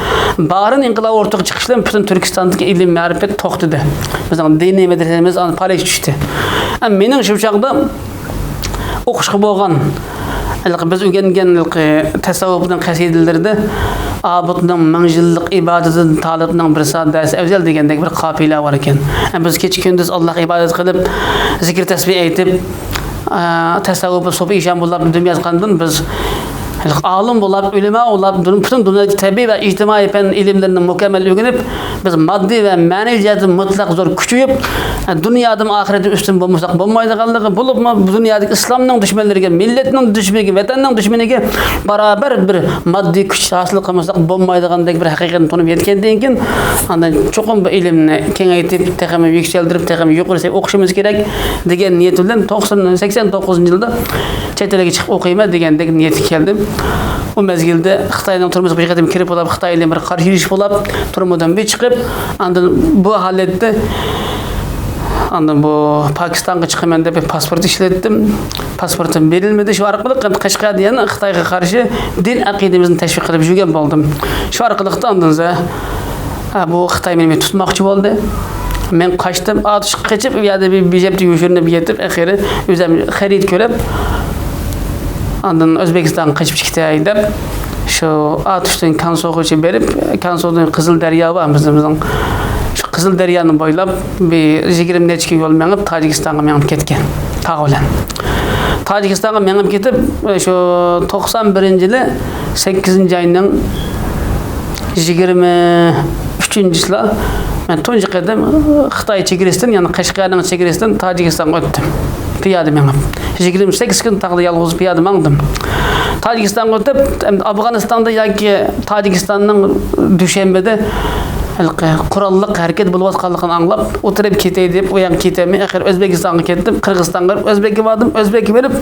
باھرېن ئىنقىلابى ئورتىغا چىقىش بىلەن پۈتۈن تۈركىستاندىكى ئىلىم مەرىپەت توختىدى. بىزنىڭ دىنىي مەدرىسىمىز پالەچكە چۈشتى. ئەم، مېنىڭ شۇ چاغدا ئوقۇشقا بولغان، ھېلىقى بىز ئۆگەنگەن ھېلىقى تەسەۋۋۇپنىڭ قەسىدىلىرىدە، «ئابىدنىڭ مىڭ يىللىق ئىبادىتىدىن تالىپنىڭ بىر سائەت دەرسى ئەۋزەل» دېگەندەك بىر قاپىيىلەر بار ئىكەن. ئەم، بىز كېچە كۈندۈز ئاللاھقا ئىبادەت قىلىپ، زىكىر تەسبىھ ئېيتىپ، ئە، تەسەۋۋۇپى سوپى ئىشان بولۇپ دۈم ياتقاندىن بىز ئالىم بولاپ، ئۆلىما بولاپ، دۇن-، پۈتۈن دۇنيادىكى تەبىئىي ۋە ئىجتىمائىي پەن ئىلىملىرىنى مۇكەممەل ئۆگىنىپ، بىز ماددىي ۋە مەنىۋى جەھەتتىن مۇتلەق زور كۈچىيىپ، دۇنيادىمۇ ئاخىرەتتە ئۈستۈن بولمىساق بولمايدىغانلىقى، بولۇپمۇ بۇ دۇنيادىكى ئىسلامنىڭ دۈشمەنلىرىگە، مىللەتنىڭ دۈشمىنىگە، ۋەتەننىڭ دۈشمىنىگە بارابەر بىر ماددىي كۈچ ھاسىل قىلمىساق بولمايدىغاندەك بىر ھەقىقەتنى تونۇپ يەتكەندىن كېيىن، ئاندىن چوقۇم بۇ ئىلىمنى كېڭەيتىپ، تېخىمۇ يۈكسەلدۈرۈپ، تېخىمۇ يۇقىرى سەۋىيەدە ئوقۇشىمىز كېرەك دېگەن نىيەت بىلەن توقسان، سەكسەن توققۇزىنچى يىلدا چەت ئەلگە چىقىپ ئوقۇيمەن دېگەندەك نىيەتكە كەلدىم. ئۇ مەزگىلدە خىتاينىڭ تۈرمىسىگە بىر قېتىم كىرىپ بولاپ، خىتاي بىلەن بىر قارشى يۈرۈش بولاپ، تۈرمىدىن بىر چىقىپ، ئاندىن بۇ ھالەتتە، ئاندىن بۇ پاكىستانغا چىقىمەن دەپ بىر پاسپورت ئىشلەتتىم. پاسپورتۇم بېرىلمىدى. شۇ ئارقىلىق قەشقەردە يەنە خىتايغا قارشى دىن ئەقىدىمىزنى تەشۋىق قىلىپ يۈرگەن بولدۇم. شۇ ئارقىلىق ئاندىن ھە، بۇ خىتاي مېنى تۇتماقچى بولدى. مەن قاچتىم. ئاتۇشقا قېچىپ، ئۇ يەردە بىر، بىر ھەپتە يوشۇرۇنۇپ يېتىپ، ئاخىرى ئۆزۈم خەرىت كۆرۈپ، ئاندىن ئۆزبېكىستانغا قېچىپ چىقاي دەپ، شۇ ئاتۇشتىن كانسوغىچە بېرىپ، كانسودىن قىزىل دەريا بار بىزنىڭ. شۇ قىزىل دەريانى بويلاپ، بىر يىگىرمە نەچچە كىلو يول مېڭىپ، تاجىكىستانغا مېڭىپ كەتكەن تاغ بىلەن. تاجىكىستانغا مېڭىپ كېتىپ، شۇ توقسان بىرىنچى يىلى سەككىزىنچى ئاينىڭ يىگىرمە ئۈچىنچىسىلا مەن تۇنجى قېتىم خىتاي چېگرىسىدىن، يەنى قەشقەرنىڭ چېگرىسىدىن تاجىكىستانغا ئۆتتۈم. پىيادە مېڭىپ. يىگىرمە سەككىز كۈن تاغدا يالغۇز پىيادە ماڭدىم. تاجىكىستانغا ئۆتۈپ، ئەمدى ئافغانىستاندا ياكى تاجىكىستاننىڭ دۈشەنبىدە ھېلىقى قوراللىق ھەرىكەت بولۇۋاتقانلىقىنى ئاڭلاپ، ئۇ تەرەپ كېتەي دەپ، ئۇ ياققا كېتەلمەي، ئاخىرى ئۆزبېكىستانغا كەتتىم، قىرغىزىستانغا بېرىپ، ئۆزبېككە باردىم، ئۆزبېككە بېرىپ،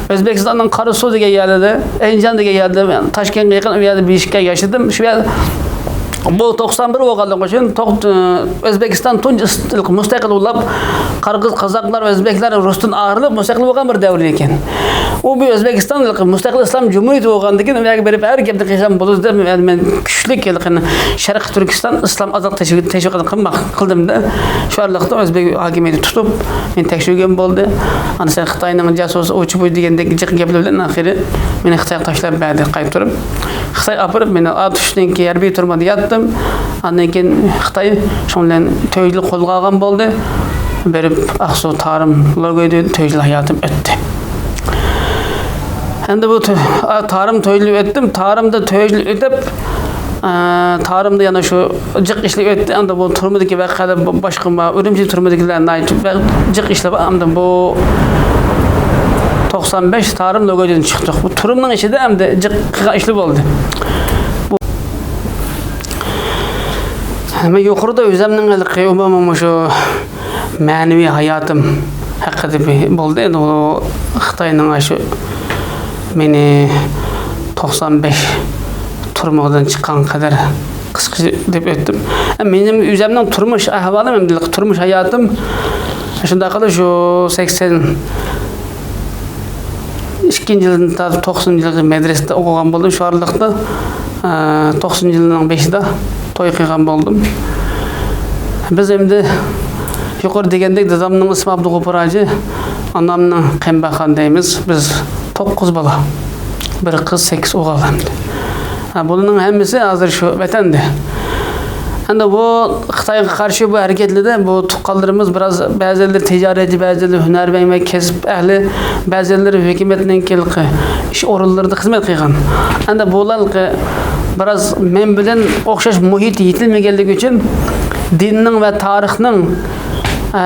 ئۆزبېكىستاننىڭ قاراسۇ دېگەن يەرلىرى، ئەنجان دېگەن يەردە، تاشكەنتكە يېقىن، ئۇ يەردە بىر ئىككى ئاي ياشىدىم. شۇ يەر، بۇ توقسان بىر بولغانلىقى ئۈچۈن، توق-، ئۆزبېكىستان تۇنجى ئىس-، مۇستەقىل بولۇپ، قىرغىز، قازاقلار، ئۆزبېكلەر رۇستىن ئايرىلىپ مۇستەقىل بولغان بىر دەۋر ئىكەن. ئۇ بىر ئۆزبېكىستان مۇستەقىل ئىسلام جۇمھۇرىيىتى بولغاندىكىن، ئۇ يەرگە بېرىپ ھەر گەپنى قىلسام بولىدۇ دەپ، مەن، مەن كۈچلۈك ھېلىقى شەرقىي تۈركىستان ئىسلام ئازادلىق تەشۋىق-، تەشۋىقاتىنى قىلماق قىلدىم-دە، شۇ ئارىلىقتا ئۆزبېك ھاكىمىيىتى تۇتۇپ، مېنى تەكشۈرگەن بولدى. ئاندىن سەن خىتاينىڭ جاسۇسى، ئۇچى بۇ دېگەندەك جىق گەپلەر بىلەن ئاخىرى مېنى خىتايغا تاشلاپ بەردى قايتۇرۇپ. خىتاي ئاپىرىپ مېنى ئاتۇشنىڭكى ھەربىي تۈرمىدە ياتتىم. ئاندىن كېيىن خىتاي شۇنىڭ بىلەن تۆت يىل قولغا ئالغان بولدى. بېرىپ ئاقسۇ، تارىم، لوگويدىن تۆت يىل ھاياتىم ئۆتتى. ئەمدى بۇ تۆ-، ئا، تارىم تۆت يىل ئۆتتۈم. تارىمدا تۆت يىل ئۆتۈپ، ئا، تارىمدا يەنە شۇ جىق ئىشلار ئۆتتى. ئەمدى بۇ تۈرمىدىكى ۋەقەلەر باشقا، ئۈرۈمچى تۈرمىدىكىلەر ناھايىتى جىق ئىشلار بار. ئەمدى بۇ توقسان بەش تارىم لوگويدىن چىقتۇق. بۇ تۈرمىنىڭ ئىچىدە ئەمدى جىق قىلغان ئىشلار بولدى. بۇ، مەن يۇقىرىدا ئۆزۈمنىڭ ھېلىقى ئومۇمەن مۇشۇ مەنىۋى ھاياتىم ھەققىدە بولدى. ئەمدى ئۇ خىتاينىڭ شۇ مېنى توقسان بەش تۈرمىدىن چىققان قەدەر قىسقىچە دەپ ئۆتتۈم. مېنىڭ ئۆزۈمنىڭ تۇرمۇش ئەھۋالىم، تۇرمۇش ھاياتىم شۇنداق قىلىپ شۇ سەكسەن ئىككىنچى يىلدىن تارتىپ توقسىنىنچى يىلغا مەدرىسىدە ئوقۇغان بولدۇم. شۇ ئارىلىقتا، ئە، توقسىنىنچى يىلنىڭ بېشىدا توي قىلغان بولدۇم. بىز ئەمدى يۇقىرى دېگەندەك، دادامنىڭ ئىسمى ئابدۇغوپۇر ھاجى، ئانامنىڭ قەينىباخان دەيمىز. بىز توققۇز بالا. بىر قىز، سەككىز ئوغۇل ئەمدى. ھە، بۇلارنىڭ ھەممىسى ھازىر شۇ ۋەتەندە. ئەمدى بۇ خىتايغا قارشى بۇ ھەرىكەتلىرىدە بۇ تۇغقانلىرىمىز بىراز، بەزىلىرى تىجارەتچى، بەزىلىرى ھۈنەرۋەن ۋە كەسىپ ئەھلى، بەزىلىرى ھۆكۈمەتنىڭكى ئىش ئورۇنلىرىدا خىزمەت قىلغان. ئەمدى بۇلار بىراز مەن بىلەن ئوخشاش مۇھىت يېتىلمىگەنلىكى ئۈچۈن دىننىڭ ۋە تارىخنىڭ، ئە،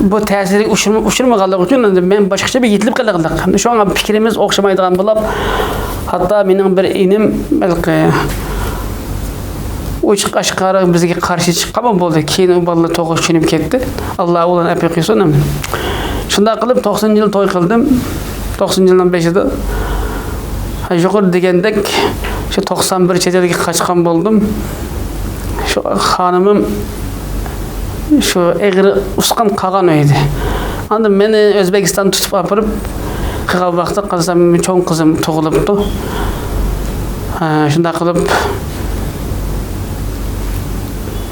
بۇ تەسىرىگە ئۇچرىما-، ئۇچرىمىغانلىقى ئۈچۈن ئەمدى مەن باشقىچە بىر يېتىلىپ قالغانلىق. شۇڭا پىكرىمىز ئوخشىمايدىغان بولۇپ، ھەتتا مېنىڭ بىر ئىنىم ھېلىقى ئوچۇق ئاشكارا بىزگە قارشى چىققانمۇ بولدى. كېيىن ئۇ بالىلار توغرا چۈشىنىپ كەتتى. ئاللا ئۇلارنى ئەپۇ قىلسۇن. شۇنداق قىلىپ توقسىنىنچى يىل توي قىلدىم. توقسىنىنچى يىلنىڭ بېشىدا. ھە، يۇقىرىدا دېگەندەك، شۇ توقسان بىر چەت ئەلگە قاچقان بولدۇم. شۇ خانىمىم شۇ ئېغىر ئۇسقان قالغان ئۆيدە. ئاندىن مېنى ئۆزبېكىستان تۇتۇپ ئاپىرىپ قىلغان ۋاقىتتا، قارىسام، چوڭ قىزىم تۇغۇلۇپتۇ. ھە، شۇنداق قىلىپ،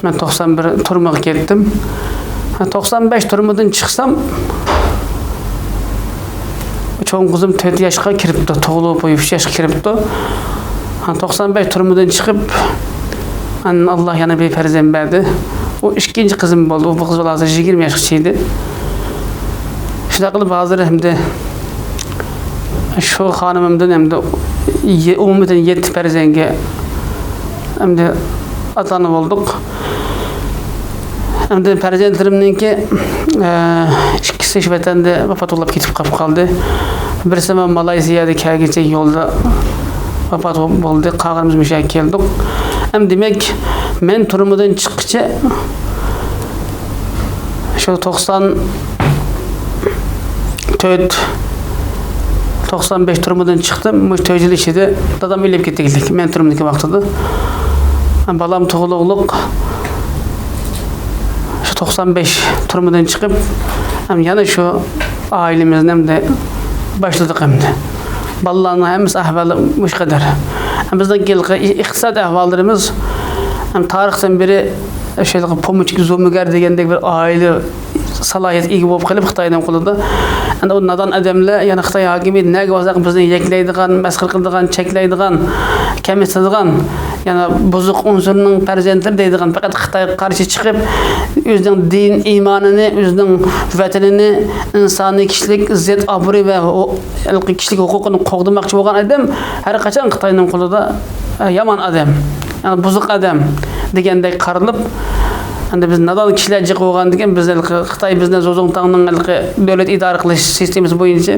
مەن توقسان بىر تۈرمىگە كەتتىم. ھە، توقسان بەش تۈرمىدىن چىقسام، چوڭ قىزىم تۆت ياشقا كىرىپتۇ، تۇغۇلۇپ ئۈچ ياشقا كىرىپتۇ. ھە، توقسان بەش تۈرمىدىن چىقىپ، ئاندىن ئاللا يەنە بىر پەرزەنت بەردى. ئۇ ئىككىنچى قىزىم بولدى. ئۇ، بۇ قىز بالا ھازىر يىگىرمە ياشقا چىقتى. شۇنداق قىلىپ ھازىر ئەمدى شۇ خانىمىمدىن ئەمدى يە-، ئومۇمەن يەتتە پەرزەنتكە ئەمدى ئاتا-ئانا بولدۇق. ئەمدى پەرزەنتلىرىمنىڭكى، ئە، ئىككىسى شۇ ۋەتەندە ۋاپات بولۇپ كېتىپ قاپ قالدى. بىرسى مالايزىيەدە كەلگۈچە يولدا ۋاپات بولدى. قالغىنىمىز مۇشۇ يەرگە كەلدۇق. ئەمدى دېمەك، مەن تۈرمىدىن چىققىچە شۇ توقسان تۆت، توقسان بەش تۈرمىدىن چىقتىم. مۇشۇ تۆت يىل ئىچىدە دادام ئۆلۈپ كېتىگلىك، مەن تۈرمىدىكى ۋاقتىدا. بالام تۇغۇلۇقلۇق شۇ توقسان بەش تۈرمىدىن چىقىپ، ھەم يەنە شۇ ئائىلىمىزنى ئەمدى باشلىدۇق ئەمدى. بالىلارنىڭ ھەممىسى ئەھۋالى مۇشۇ قەدەر. بىزنىڭ ھېلىقى ئىقتىساد ئەھۋاللىرىمىز ھەم تارىختىن بېرى شۇ پومىچىك زومىگەر دېگەندەك بىر ئائىلە سالاھىيەتكە ئىگە بولۇپ قېلىپ خىتاينىڭ قولىدا. ئەمدى ئۇ نادان ئادەملەر، يەنى خىتاي ھاكىمىيىتى نەگە بارساق بىزنى يەكلەيدىغان، مەسخىرە قىلىدىغان، چەكلەيدىغان، كەمسىتىدىغان، يەنى بۇزۇق ئۇنسۇرنىڭ پەرزەنتلىرى دەيدىغان، پەقەت خىتايغا قارشى چىقىپ، ئۆزىنىڭ دىن ئىمانىنى، ئۆزىنىڭ ۋەتىنىنى، ئىنسانىي كىشىلىك ئىززەت ئابرۇي ۋە ھو-، كىشىلىك ھوقۇقىنى قوغدىماقچى بولغان ئادەم ھەر قاچان خىتاينىڭ قولىدا، ئە، يامان ئادەم. يەنى بۇزۇق ئادەم دېگەندەك قارىلىپ، ئەمدى بىز نادان كىشىلەر جىق بولغاندىكىن، بىز ھېلىقى خىتاي بىزنى زوزۇڭتاڭنىڭ ھېلىقى دۆلەت ئىدارە قىلىش سىستېمىسى بويىچە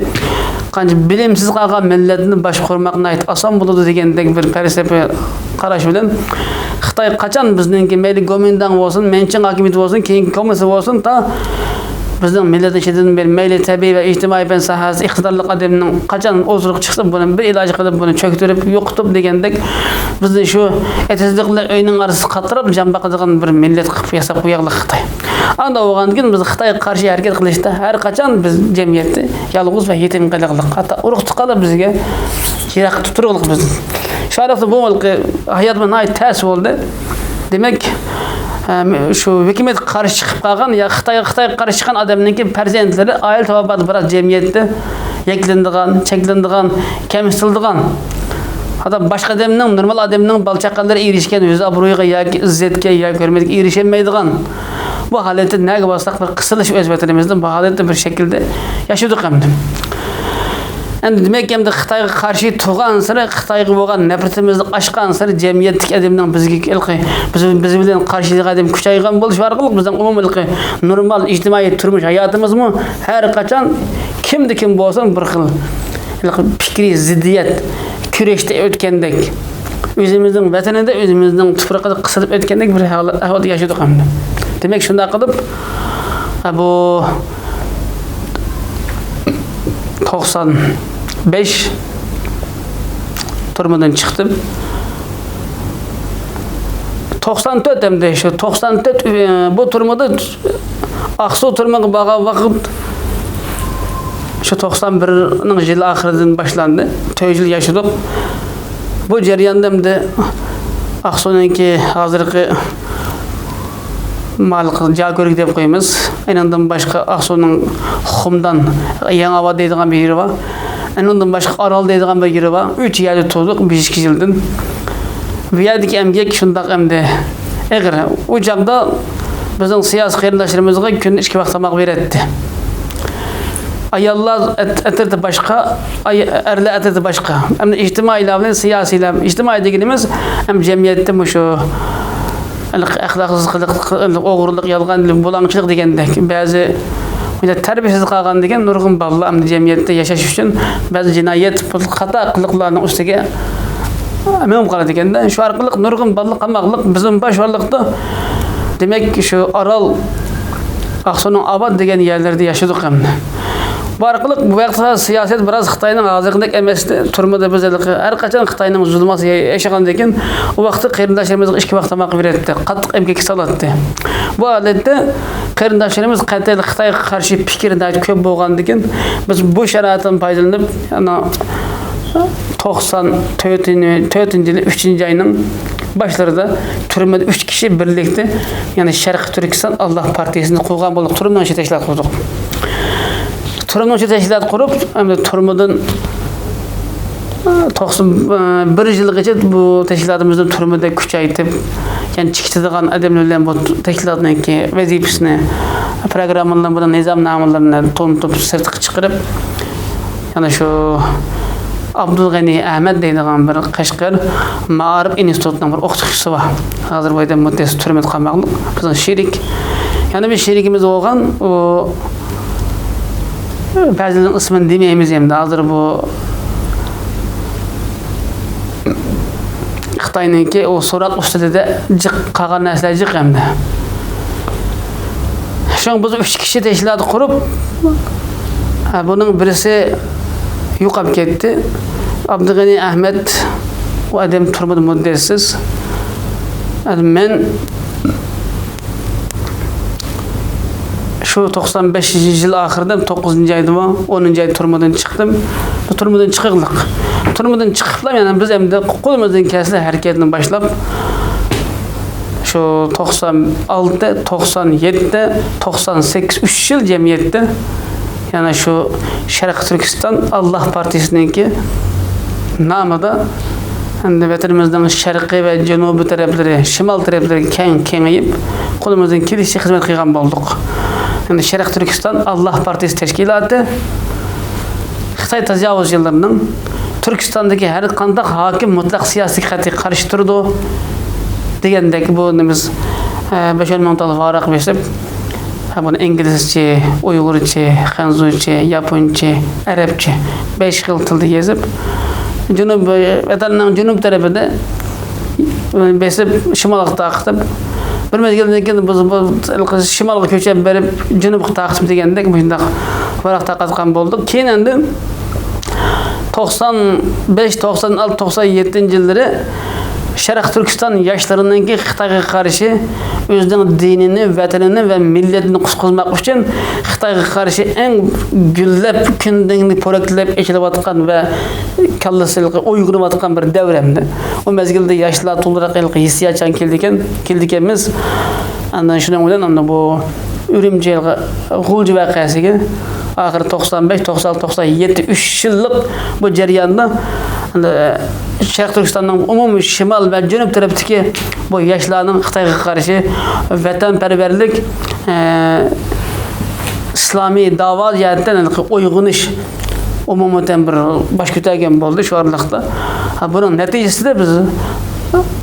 قانچە بىلىمسىز قالغان مىللەتنى باشقۇرماق ناھايىتى ئاسان بولىدۇ دېگەندەك بىر پەلسەپە قاراش بىلەن، خىتاي قاچان بىزنىڭكى مەيلى گومىنداڭ بولسۇن، مەنچىڭ ھاكىمىيىتى بولسۇن، كېيىنكى كوممۇنىست بولسۇن، تا بىزنىڭ مىللەت ئىچىدىن بىر مەيلى تەبىئىي ۋە ئىجتىمائىي پەن ساھەسىدە ئىقتىدارلىق ئادەمنىڭ قاچان ئوزۇرغا چىقسا، بۇنى بىر ئىلاج قىلىپ، بۇنى چۆكتۈرۈپ، يوقىتىپ دېگەندەك، بىزنى شۇ ئېتىزلىقلار ئۆينىڭ ئارىسىدا قاتراپ جان باقىدىغان بىر مىللەت قىلىپ ياساپ قويغانلىق خىتاي. ئانداق بولغاندىكىن بىز خىتايغا قارشى ھەرىكەت قىلىشتا ھەر قاچان بىز جەمئىيەتتە يالغۇز ۋە يېتىم قېلىغلىق، ھەتتا ئۇرۇق تۇغقانلار بىزگە يىراقتا تۇرغلۇق بىز. شۇ ئارىلىقتا بۇ ھاياتىم ناھايىتى تەس بولدى. دېمەك، ئەم، شۇ ھۆكۈمەتكە قارشى چىقىپ قالغان يا خىتايغا، خىتايغا قارشى چىققان ئادەمنىڭكى پەرزەنتلىرى ئائىلە تاۋابىئاتى بىراز جەمئىيەتتە يەكلىنىدىغان، چەكلىنىدىغان، كەمسىتىلىدىغان. ھەتتا باشقا ئادەمنىڭ، نورمال ئادەمنىڭ بالا-چاقىلىرى ئېرىشكەن ئۆز ئابرۇيىغا ياكى ئىززەتكە ياكى ھۆرمەتكە ئېرىشەلمەيدىغان. بۇ ھالەتتە نەگە بارساق بىر قىسىلىش ئۆز ۋەتىنىمىزدە بۇ ھالەتتە بىر شەكىلدە ياشىدۇق ئەمدى. ئەمدى دېمەك، ئەمدى خىتايغا قارشى تۇرغانسېرى، خىتايغا بولغان نەپرىتىمىز ئاشقانسېرى، جەمئىيەتتىكى ئادەمنىڭ بىزگە ھېلىقى، بىز، بىز بىلەن قارشى چىقىدىغان ئادەم كۈچەيگەن بولۇش ئارقىلىق بىزنىڭ ئومۇمىي ھېلىقى نورمال ئىجتىمائىي تۇرمۇش ھاياتىمىزمۇ ھەر قاچان كىمدە كىم بولسۇن بىر خىل ھېلىقى پىكرىي زىددىيەت، كۈرەشتە ئۆتكەندەك، ئۆزىمىزنىڭ ۋەتىنىدە ئۆزىمىزنىڭ تۇپرىقىدا قىسىلىپ ئۆتكەندەك بىر ھال-، ئەھۋالدا ياشىدۇق ئەمدى. دېمەك، شۇنداق قىلىپ، بۇ توقسان بەش تۈرمىدىن چىقتىم. توقسان تۆت ئەمدى شۇ توقسان تۆت، ئى، بۇ تۈرمىدە ئاقسۇ تۈرمىگە بارغان ۋاقىت شۇ توقسان بىرنىڭ يىل ئاخىرىدىن باشلاندى. تۆت يىل ياشىدۇق. بۇ جەرياندا ئەمدى ئاقسۇنىڭكى ھازىرقى مالىقى جاكۆرۈك دەپ قويىمىز. ئېنىڭدىن باشقا ئاقسۇنىڭ خۇمدان، يېڭىئاۋات دەيدىغان بىر يېرى بار. ئېنىڭدىن باشقا ئارال دەيدىغان بىر يېرى بار. ئۈچ يەردە تۇردۇق بەش ئىككى يىلدىن. بۇ يەردىكى ئەمگەك شۇنداق ئەمدى ئېغىر. ئۇ چاغدا بىزنىڭ سىياسىي قېرىنداشلىرىمىزغا كۈندە ئىككى ۋاق تاماق بېرەتتى. ئاياللار ئەت-، ئەترىتى باشقا، ئاي-، ئەرلەر ئەترىتى باشقا. ئەمدى ئىجتىمائىيلار بىلەن سىياسىيلار. ئىجتىمائىي دېگىنىمىز ھەم جەمئىيەتتە مۇشۇ ئەخلاقسىز قىلىق، ئوغرىلىق، يالغان، بۇلاڭچىلىق دېگەندەك بەزى تەربىيەسىز قالغاندىكىن نۇرغۇن بالىلار ئەمدى جەمئىيەتتە ياشاش ئۈچۈن بەزى جىنايەت، خاتا قىلىقلارنىڭ ئۈستىگە مېڭىپ قالىدىكەن-دە. شۇ ئارقىلىق نۇرغۇن بالىلار قالماقلىق، بىزمۇ باش بارلىقتا، دېمەك، شۇ ئارال ئاقسۇنىڭ ئاۋات دېگەن يەرلىرىدە ياشىدۇق ئەمدى. بۇ ئارقىلىق بۇ ۋاقىتتا سىياسەت بىراز خىتاينىڭ ھازىرقىدەك ئەمەستى. تۈرمىدە بىز ھېلىقى ھەر قاچان خىتاينىڭ زۇلمىتى ياشىغاندىكىن، ئۇ ۋاقىتتا قېرىنداشلىرىمىزغا ئىككى ۋاق تاماق بېرەتتى، قاتتىق ئەمگەك سالاتتى. بۇ ھالەتتە قېرىنداشلىرىمىز قەتئىي خىتايغا قارشى پىكىر ناھايىتى كۆپ بولغاندىكىن، بىز بۇ شارائىتتىن پايدىلىنىپ، يەنە توقسان تۆتىنچى، تۆتىنچى يىلى ئۈچىنچى ئاينىڭ باشلىرىدا تۈرمىدە ئۈچ كىشى بىرلىكتە، يەنى شەرقىي تۈركىستان ئاللاھ پارتىيىسىنى قۇرغان بولدۇق. تۈرمىنىڭ ئىچىدە تەشكىلات قۇردۇق. تۈرمىنىڭ ئىچىدە تەشكىلات قۇرۇپ، ئەمدى تۈرمىدىن توقسان بىر يىلغىچە بۇ تەشكىلاتىمىزنى تۈرمىدە كۈچەيتىپ، يەنى چېكىتىدىغان ئادەملەر بىلەن بۇ تەشكىلاتنىڭكى ۋەزىپىسىنى، پىروگراممىلىرىنى، بۇنىڭ نىزامنامىلىرىنى تونۇتۇپ، سىرتقا چىقىرىپ، يەنە شۇ ئابدۇلغېنى ئەھمەد دەيدىغان بىر قەشقەر مائارىپ ئىنستىتۇتىنىڭ بىر ئوقۇتقۇچىسى بار. ھازىر بۇ يەردە مۇددىئەسى تۈرمىدە قاماقلىق. بىزنىڭ شېرىك. يەنە بىر شېرىكىمىز بولغان، ئۇ بەزىلەرنىڭ ئىسمىنى دېمەيمىز ئەمدى. ھازىر بۇ خىتاينىڭكى ئۇ سوراق ئۈستىلىدە جىق قالغان نەرسىلەر جىق ئەمدى. شۇڭا بىز ئۈچ كىشى تەشكىلات قۇرۇپ، ھە، بۇنىڭ بىرسى يوقاپ كەتتى. ئابدۇغېنى ئەھمەد، ئۇ ئادەم تۈرمىدە مۇددەتسىز. مەن شۇ توقسان بەشىنچى يىل ئاخىرىدا، توققۇزىنچى ئايدىمۇ، ئونىنچى ئاي تۈرمىدىن چىقتىم. بۇ تۈرمىدىن چىقىقلىق. تۈرمىدىن چىقىپلا يەنە بىز ئەمدى قولىمىزدىن كەلسە ھەرىكەتنى باشلاپ، شۇ توقسان ئالتە، توقسان يەتتە، توقسان سەككىز، ئۈچ يىل جەمئىيەتتە يەنە شۇ شەرقىي تۈركىستان ئاللاھ پارتىيىسىنىڭكى نامىدا ئەمدى ۋەتىنىمىزنىڭ شەرقىي ۋە جەنۇبىي تەرەپلىرى، شىمال تەرەپلىرىگە كەڭ كېڭىيىپ، قولىمىزدىن كېلىشىچە خىزمەت قىلغان بولدۇق. ئەمدى شەرقىي تۈركىستان ئاللاھ پارتىيىسى تەشكىلاتى خىتاي تاجاۋۇزچىلىرىنىڭ تۈركىستاندىكى ھەر قانداق ھاكىم مۇتلەق سىياسىي قەتئىي قارشى تۇرىدۇ دېگەندەك بۇ نېمىز، ئە، بەش ئون مىڭ تال ۋاراق بېسىپ، ھە، بۇنى ئىنگلىزچە، ئۇيغۇرچە، خەنزۇچە، ياپونچە، ئەرەبچە، بەش خىل تىلدا يېزىپ، جەنۇب، ۋەتەننىڭ جەنۇب تەرىپىدە بېسىپ، شىمالغا تارقىتىپ، بىر مەزگىلدىن كېيىن بۇ، بۇ شىمالغا كۆچۈپ بېرىپ، جەنۇبقا تارقىتىپ دېگەندەك مۇشۇنداق ۋاراق تارقاتقان بولدۇق. كېيىن ئەمدى توقسان بەش، توقسان ئالتە، توقسان يەتتىنچى يىللىرى شەرقىي تۈركىستان ياشلىرىنىڭكى خىتايغا قارشى ئۆزىنىڭ دىنىنى، ۋەتىنىنى ۋە مىللىتىنى قۇتقۇزماق ئۈچۈن خىتايغا قارشى ئەڭ گۈللەپ، كۈندىن پورەكلەپ ئېچىلىۋاتقان ۋە كاللىسى ھېلىقى ئويغىنىۋاتقان بىر دەۋر ئەمدى. ئۇ مەزگىلدە ياشلار توغرىراق ھېلىقى ھېسسىياتچان كېلىدىكەن، كېلىدىكەنمىز. ئاندىن شۇنىڭ بىلەن ئاندىن بۇ ئۈرۈمچى ھېلىقى غۇلجا ۋەقەسىگە ئاخىرى توقسان بەش، توقسان، توقسان يەتتە، ئۈچ يىللىق بۇ جەرياندا، ئاندىن، شەرقىي تۈركىستاننىڭ ئومۇمىي شىمال ۋە جەنۇب تەرەپتىكى بۇ ياشلارنىڭ خىتايغا قارشى ۋەتەنپەرۋەرلىك، ئە، ئىسلامىي داۋا جەھەتتىن ھېلىقى ئويغىنىش ئومۇمەن بىر باش كۆتۈرگەن بولدى شۇ ئارىلىقتا. ھە، بۇنىڭ نەتىجىسىدە بىز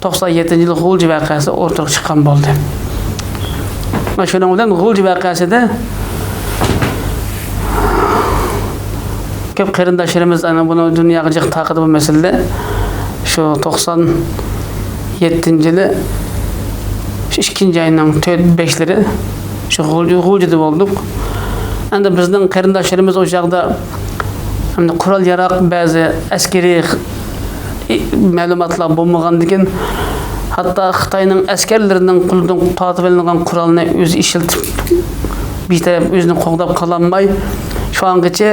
توقسان يەتتىنچى يىل غۇلجا ۋەقەسى ئورتىغا چىققان بولدى. ۋە شۇنىڭ بىلەن غۇلجا ۋەقەسىدە كۆپ قېرىنداشلىرىمىز ئەنە بۇنى دۇنياغا جىق تارقىدى بۇ مەسىلىدە. شۇ توقسان يەتتىنچى يىلى شۇ ئىككىنچى ئاينىڭ تۆت، بەشلىرى شۇ غۇل-، غۇلجىدا بولدۇق. ئەمدى بىزنىڭ قېرىنداشلىرىمىز ئۇ چاغدا ئەمدى قورال ياراق، بەزى ئەسكىرىي خ-، ئى-، مەلۇماتلار بولمىغاندىكىن، ھەتتا خىتاينىڭ ئەسكەرلىرىنىڭ قولىدىن تارتىۋېلىنغان قورالنى ئۆزى ئىشلىتىپ، بىتەرەپ ئۆزىنى قوغداپ قالالماي، شۇ ئانغىچە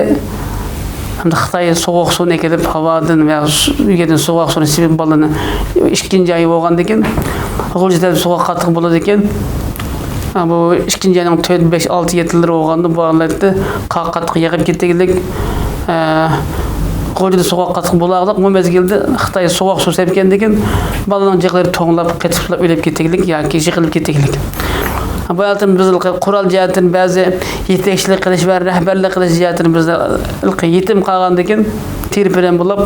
ئەمدى خىتاي سوغۇق سۇنى ئەكېلىپ، ھاۋادىن ۋە سۇ-، يەردىن سوغۇق سۇنى سېپىپ بالىنى ئىككىنچى ئايى بولغاندىكىن، غۇلجىدا سوغۇق قاتتىق بولىدىكەن. بۇ ئىككىنچى ئاينىڭ تۆت، بەش، ئالتە، يەتتىلىرى بولغاندا بۇ ھالەتتە قار قاتتىق يېغىپ كېتىگلىك، ئە، غۇلجىدا سوغۇق قاتتىق بولغانلىق، بۇ مەزگىلدە خىتاي سوغۇق سۇ سەپكەندىكىن، بالىنىڭ جىقلىرى توڭلاپ، قېتىپلا ئۆلۈپ كېتىگلىك ياكى يىقىلىپ كېتىگلىك. بۇ ھالەتتە بىز قورال جەھەتتىن بەزى يېتەكچىلىك قىلىش ۋە رەھبەرلىك قىلىش جەھەتتىن بىز يېتىم قالغاندىكىن، تىرە-پىرەن بولۇپ،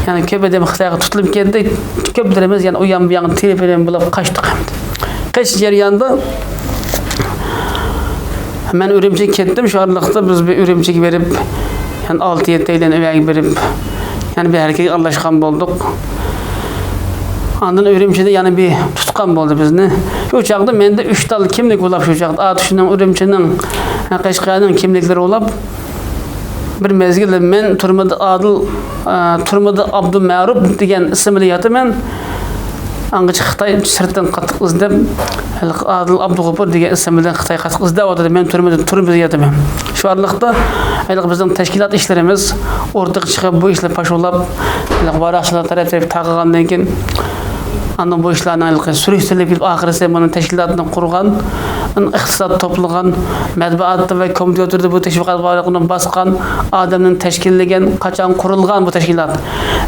يەنى كۆپ ئادەم خىتايغا تۇتۇلۇپ كەتتى، كۆپلىرىمىز يەنە ئۇ يان بۇ يانغا تىرە-پىرەن بولۇپ قاچتۇق ئەمدى. قېچىش جەريانىدا مەن ئۈرۈمچىگە كەتتىم، شۇ ئارىلىقتا بىز بىر ئۈرۈمچىگە بېرىپ، يەنە ئالتە-يەتتەيلەن ئۆيگە بېرىپ، يەنە بىر ھەرىكەتكە ئارىلاشقان بولدۇق. ئاندىن ئۈرۈمچىدە يەنە بىر تۇتقان بولدى بىزنى. شۇ چاغدا مەندە ئۈچ تال كىملىك بولۇپ، شۇ چاغدا ئاتۇشنىڭ، ئۈرۈمچىنىڭ، قەشقەرنىڭ كىملىكلىرى بولۇپ، بىر مەزگىل مەن تۈرمىدە ئادىل، ئە، تۈرمىدە ئابدۇمەرۇپ دېگەن ئىسىم بىلەن ياتىمەن. ئاڭغىچە خىتاي سىرتتىن قاتتىق ئىزدەپ، ھېلىقى ئادىل ئابدۇغوپۇر دېگەن ئىسىم بىلەن خىتاي قاتتىق ئىزدەۋاتىدۇ. مەن تۈرمىدە، تۈرمىدە ياتىمەن. شۇ ئارىلىقتا ھېلىقى بىزنىڭ تەشكىلات ئىشلىرىمىز ئورتىغا چىقىپ، بۇ ئىشلار پاش بولۇپ، ھېلىقى ۋاراقچىلار تەرەپ-تەرەپ تارقىغاندىن كېيىن، ئاندىن بۇ ئىشلارنىڭ ھېلىقى سۈرۈشتۈرۈلۈپ كېلىپ، ئاخىرسى مۇنۇ تەشكىلاتنى قۇرغان، ئىقتىساد توپلىغان، مەتبۇئاتتا ۋە كومپيۇتېردا بۇ تەشۋىقات ۋاراقلىرىنى باسقان، ئادەمنى تەشكىللىگەن، قاچان قۇرۇلغان بۇ تەشكىلات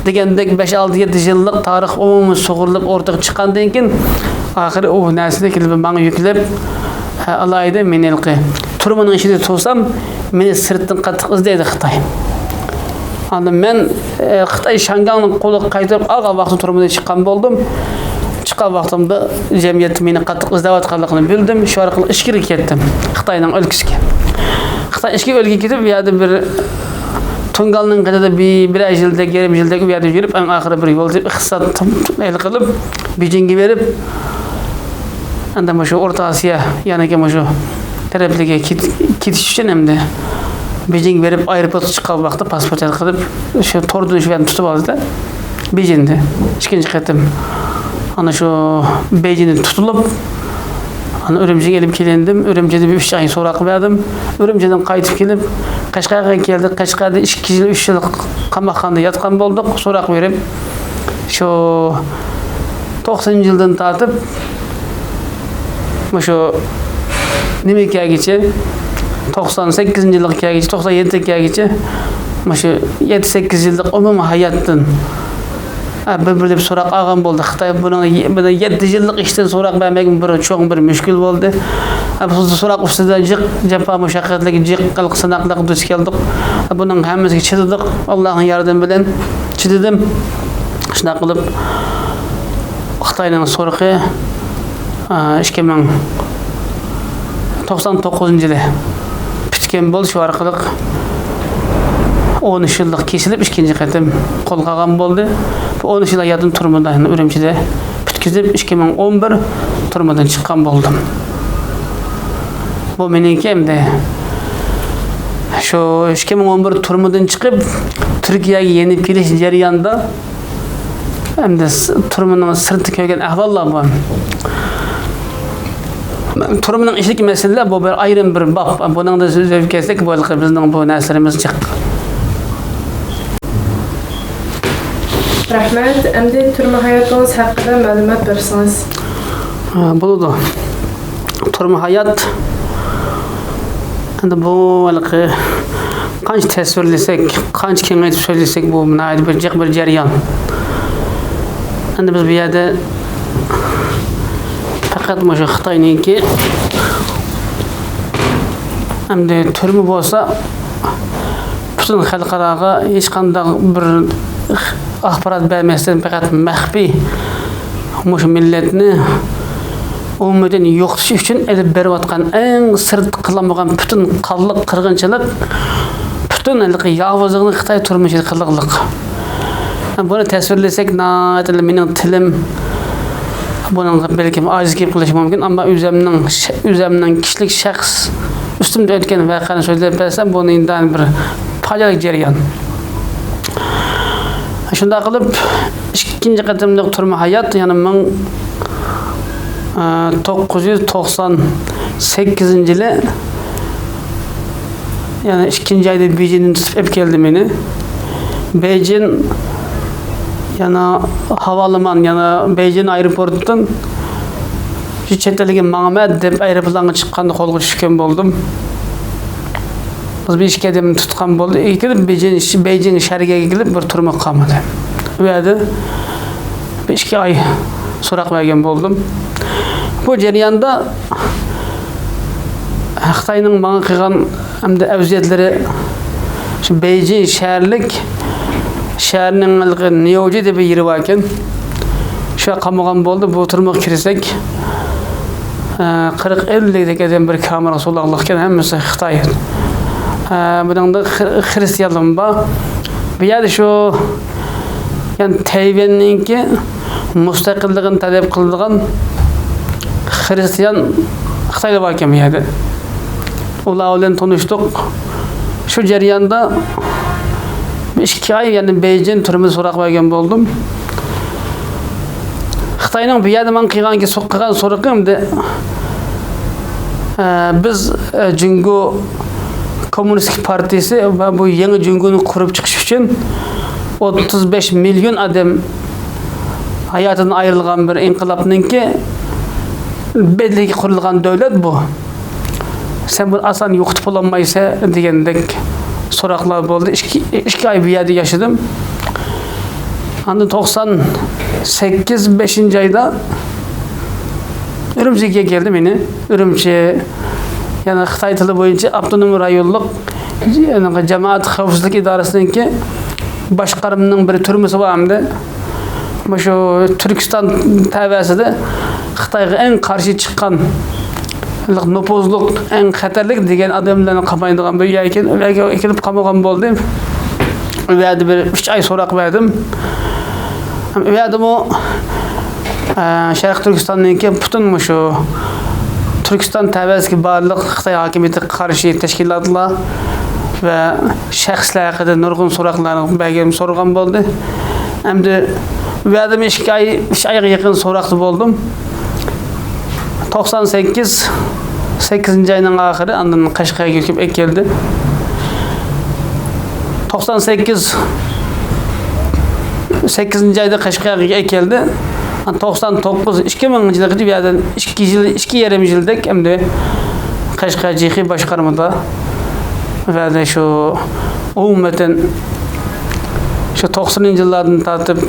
دېگەندەك بەش، ئالتە، يەتتە يىللىق تارىخ ئومۇمىي سۇغۇرۇلۇپ ئورتىغا چىققاندىن كېيىن، ئاخىرى ئۇ نەرسىنى كېلىپ ماڭا يۈكلەپ، ئالاھىدە مېنى ھېلىقى تۈرمىنىڭ ئىچىدە تۇرسام، مېنى سىرتتىن قاتتىق ئىزدەيدۇ خىتاي. ئاندىن مەن ئە، خىتاي شياڭگاڭنىڭ قولىغا قايتۇرۇپ ئالغان ۋاقتىم تۈرمىدىن چىققان بولدۇم. چىققان ۋاقتىمدا جەمئىيەت مېنى قاتتىق ئىزدەۋاتقانلىقىنى بىلدىم. شۇ ئارقىلىق ئىچكىرىگە كەتتىم، خىتاينىڭ ئۆلكىسىگە. خىتاي ئىچكى ئۆلكىگە كېتىپ، ئۇ يەردە بىر تۇڭگاننىڭ قېنىدا بىر، بىرەر يىلدەك، يېرىم يىلدەك ئۇ يەردە يۈرۈپ، ئەڭ ئاخىرى بىر يول تېپىپ، ئىقتىساد ھەل قىلىپ، بېيجىڭگە بېرىپ، ئەمدى مۇشۇ ئورتا ئاسىيا، يەنىكى مۇشۇ تەرەپلىرىگە كېت-، كېتىش ئۈچۈن ئەمدى بېيجىڭگە بېرىپ، ئايروپورتقا چىققان ۋاقىتتا پاسپورت ھەل قىلىپ، شۇ توردىن شۇ يەرنى تۇتۇپ ئالدى-دە، بېيجىڭدە ئىككىنچى قېتىم. ئانا شۇ بېيجىڭدە تۇتۇلۇپ، ئانا ئۈرۈمچىگە ئېلىپ كېلىندىم. ئۈرۈمچىدە بىر ئۈچ ئاي سوراق بەردىم. ئۈرۈمچىدىن قايتىپ كېلىپ، قەشقەرگە كەلدىك. قەشقەردە ئىككى يىل، ئۈچ يىل قاماقخانىدا ياتقان بولدۇق، سوراق بېرىپ. شۇ توقسىنىنچى يىلدىن تارتىپ مۇشۇ نېمىگە كەلگۈچە، توقسان سەككىزىنچى يىلغا كەلگۈچە، توقسان يەتتىگە كەلگۈچە، مۇشۇ يەتتە سەككىز يىللىق ئومۇمىي ھاياتتىن، ئە، بىر-بىرلەپ سوراق ئالغان بولدى. خىتاي بۇنىڭ، بۇنىڭ يەتتە يىللىق ئىشتىن سوراق بەرمەك بىر چوڭ بىر مۈشكۈل بولدى. ئە، بۇ سوراق ئۈستىدە جىق جاپا مۇشەققەتلىك، جىق قىلىق سىناقلارغا دۇچ كەلدۇق. ئە، بۇنىڭ ھەممىسىگە چىدىدۇق. ئاللانىڭ ياردىمى بىلەن چىدىدىم. شۇنداق قىلىپ، خىتاينىڭ سورىقى، ئىككى مىڭ توقسان توققۇزىنچى يىلى پۈتكەن بولدى. شۇ ئارقىلىق ئون ئۈچ يىللىق كېسىلىپ، ئىككىنچى قېتىم قولغا ئالغان بولدى. بۇ ئون ئۈچ يىل ھاياتىمنى تۈرمىدە، يەنى ئۈرۈمچىدە پۈتكۈزۈپ، ئىككى مىڭ ئون بىر تۈرمىدىن چىققان بولدۇم. بۇ مېنىڭكى ئەمدى شۇ ئىككى مىڭ ئون بىر تۈرمىدىن چىقىپ، تۈركىيەگە يېنىپ كېلىش جەريانىدا ئەمدى س-، تۈرمىنىڭ سىرتىدا كۆرگەن ئەھۋاللار بۇ. تۈرمىنىڭ ئىچىدىكى مەسىلىلەر بۇ بىر ئايرىم بىر باب. بۇنىڭدا سۆزلەپ كەتسەك، بۇ ھېلىقى بىزنىڭ بۇ نەرسىلىرىمىز جىق. رەھمەت. ئەمدى تۈرمە ھاياتىڭىز ھەققىدە مەلۇمات بەرسىڭىز. ھە، بولىدۇ. تۈرمە ھايات. ئەمدى بۇ ھېلىقى قانچە تەسۋىرلىسەك، قانچە كېڭەيتىپ سۆزلىسەك، بۇ ناھايىتى بىر جىق بىر جەريان. ئەمدى بىز بۇ يەردە پەقەت مۇشۇ خىتاينىڭكى ئەمدى تۈرمە بولسا پۈتۈن خەلقئاراغا ھېچقانداق بىر ئاخبارات بەرمەستىن پەقەت مەخپىي مۇشۇ مىللەتنى ئومۇميۈزلۈك يوقىتىش ئۈچۈن ئېلىپ بېرىۋاتقان ئەڭ سىرتقا قىلىنمىغان پۈتۈن قانلىق قىرغىنچىلىق، پۈتۈن ھېلىقى ياۋۇزلۇقنى خىتاي تۈرمىسىدە قىلغانلىق. بۇنى تەسۋىرلىسەك ناھايىتى مېنىڭ تىلىم بۇنىڭغا بەلكىم ئاجىز كېلىپ قېلىشى مۇمكىن، ئەمما ئۆزۈمنىڭ، ئۆزۈمنىڭ كىشىلىك شەخس ئۈستۈمدە ئۆتكەن ۋەقەنى سۆزلەپ بەرسەم، بۇ ئىنتايىن بىر پاجىئەلىك جەريان. شۇنداق قىلىپ، ئىككىنچى قېتىملىق تۈرمە ھايات، يەنى مىڭ، ئە، توققۇز يۈز توقسان سەككىزىنچى يىلى، يەنى ئىككىنچى ئايدا بېيجىڭدىن تۇتۇپ ئېلىپ كەلدى مېنى. بېيجىڭ، يەنە ھاۋالىمان، يەنە بېيجىڭ ئايروپورتىدىن شۇ چەت ئەلگە ماڭىمەن دەپ ئايروپىلانغا چىققاندا قولغا چۈشكەن بولدۇم. بىز بىر ئىككى ئادەمنى تۇتقان بولدى. كېلىپ بېيجىڭ، بېيجىڭ شەھىرىگە كېلىپ بىر تۈرمە قامىدى. ئۇ يەردە بىر ئىككى ئاي سوراق بەرگەن بولدۇم. بۇ جەرياندا خىتاينىڭ ماڭا قىلغان ئەمدى ئەۋزىيەتلىرى، شۇ بېيجىڭ شەھەرلىك، شەھەرنىڭ ھېلىقى نيوجى دەپ بىر يېرى باركەن. شۇ قامىغان بولدى. بۇ تۈرمىگە كىرسەك، ئە، قىرىق ئەللىكتەك ئادەم بىر كامېرغا سولاقلىقكەن، ھەممىسى خىتاي. ئە، بۇنىڭدا خىر-، خىرىستىيانلارمۇ بار. بۇ يەردە شۇ، يەنى تەيۋەننىڭكى مۇستەقىللىقىنى تەلەپ قىلىدىغان خىرىستىيان خىتايلار باركەن بۇ يەردە. ئۇلار بىلەن تونۇشتۇق. شۇ جەرياندا ئىككى ئاي، يەنى بېيجىڭ تۈرمىدە سوراق بەرگەن بولدۇم. خىتاينىڭ بۇ يەردە ماڭا قىلغان، قىلغان سورىقى ئەمدى، ئە، بىز، ئە، جۇڭگو كوممۇنىستىك پارتىيىسى ۋە بۇ يېڭى جۇڭگونى قۇرۇپ چىقىش ئۈچۈن ئوتتۇز بەش مىليون ئادەم ھاياتىدىن ئايرىلغان بىر ئىنقىلابنىڭكى بەدىلىگە قۇرۇلغان دۆلەت بۇ. سەن بۇنى ئاسان يوقىتىپ بولالمايسەن دېگەندەك سوراقلار بولدى. ئىككى، ئىككى ئاي بۇ يەردە ياشىدىم. ئاندىن توقسان سەككىز، بەشىنچى ئايدا ئۈرۈمچىگە كەلدىم يەنە. ئۈرۈمچى، يەنى خىتاي تىلى بويىچە ئاپتونوم رايونلۇق، يەنى جامائەت خەۋپسىزلىك ئىدارىسىنىڭكى باشقارمىنىڭ بىر تۈرمىسى بار ئەمدى. مۇشۇ تۈركىستان تەۋەسىدە خىتايغا ئەڭ قارشى چىققان نوپۇزلۇق، ئەڭ خەتەرلىك دېگەن ئادەملەرنى قامايدىغان بىر يەرگە ئەكىلىپ قامىغان بولدى. ئۇ يەردە بىر ئۈچ ئاي سوراق بەردىم. ئۇ يەردىمۇ، ئە، شەرقىي تۈركىستاننىڭكى پۈتۈن مۇشۇ تۈركىستان تەۋەسىدىكى بارلىق خىتاي ھاكىمىيىتىگە قارشى تەشكىلاتلار ۋە شەخسلەر ھەققىدە نۇرغۇن سوراقلارنى بەرگەن، سورىغان بولدى. ئەمدى ئۇ يەردىمۇ ئىككى ئاي، ئۈچ ئايغا يېقىن سوراقتا بولدۇم. توقسان سەككىز، سەككىزىنچى ئاينىڭ ئاخىرى ئاندىن قەشقەرگە كېلىپ ئەكەلدى. توقسان سەككىز، سەككىزىنچى ئايدا قەشقەرگە ئەكەلدى. توقسان توققۇز، ئىككى مىڭىنچى يىلغىچە بۇ يەردە ئىككى يىل، ئىككى يېرىم يىلدەك ئەمدى قەشقەر جىخى باشقارمىدا ۋە شۇ ئومۇمەن شۇ توقسىنىنچى يىللاردىن تارتىپ،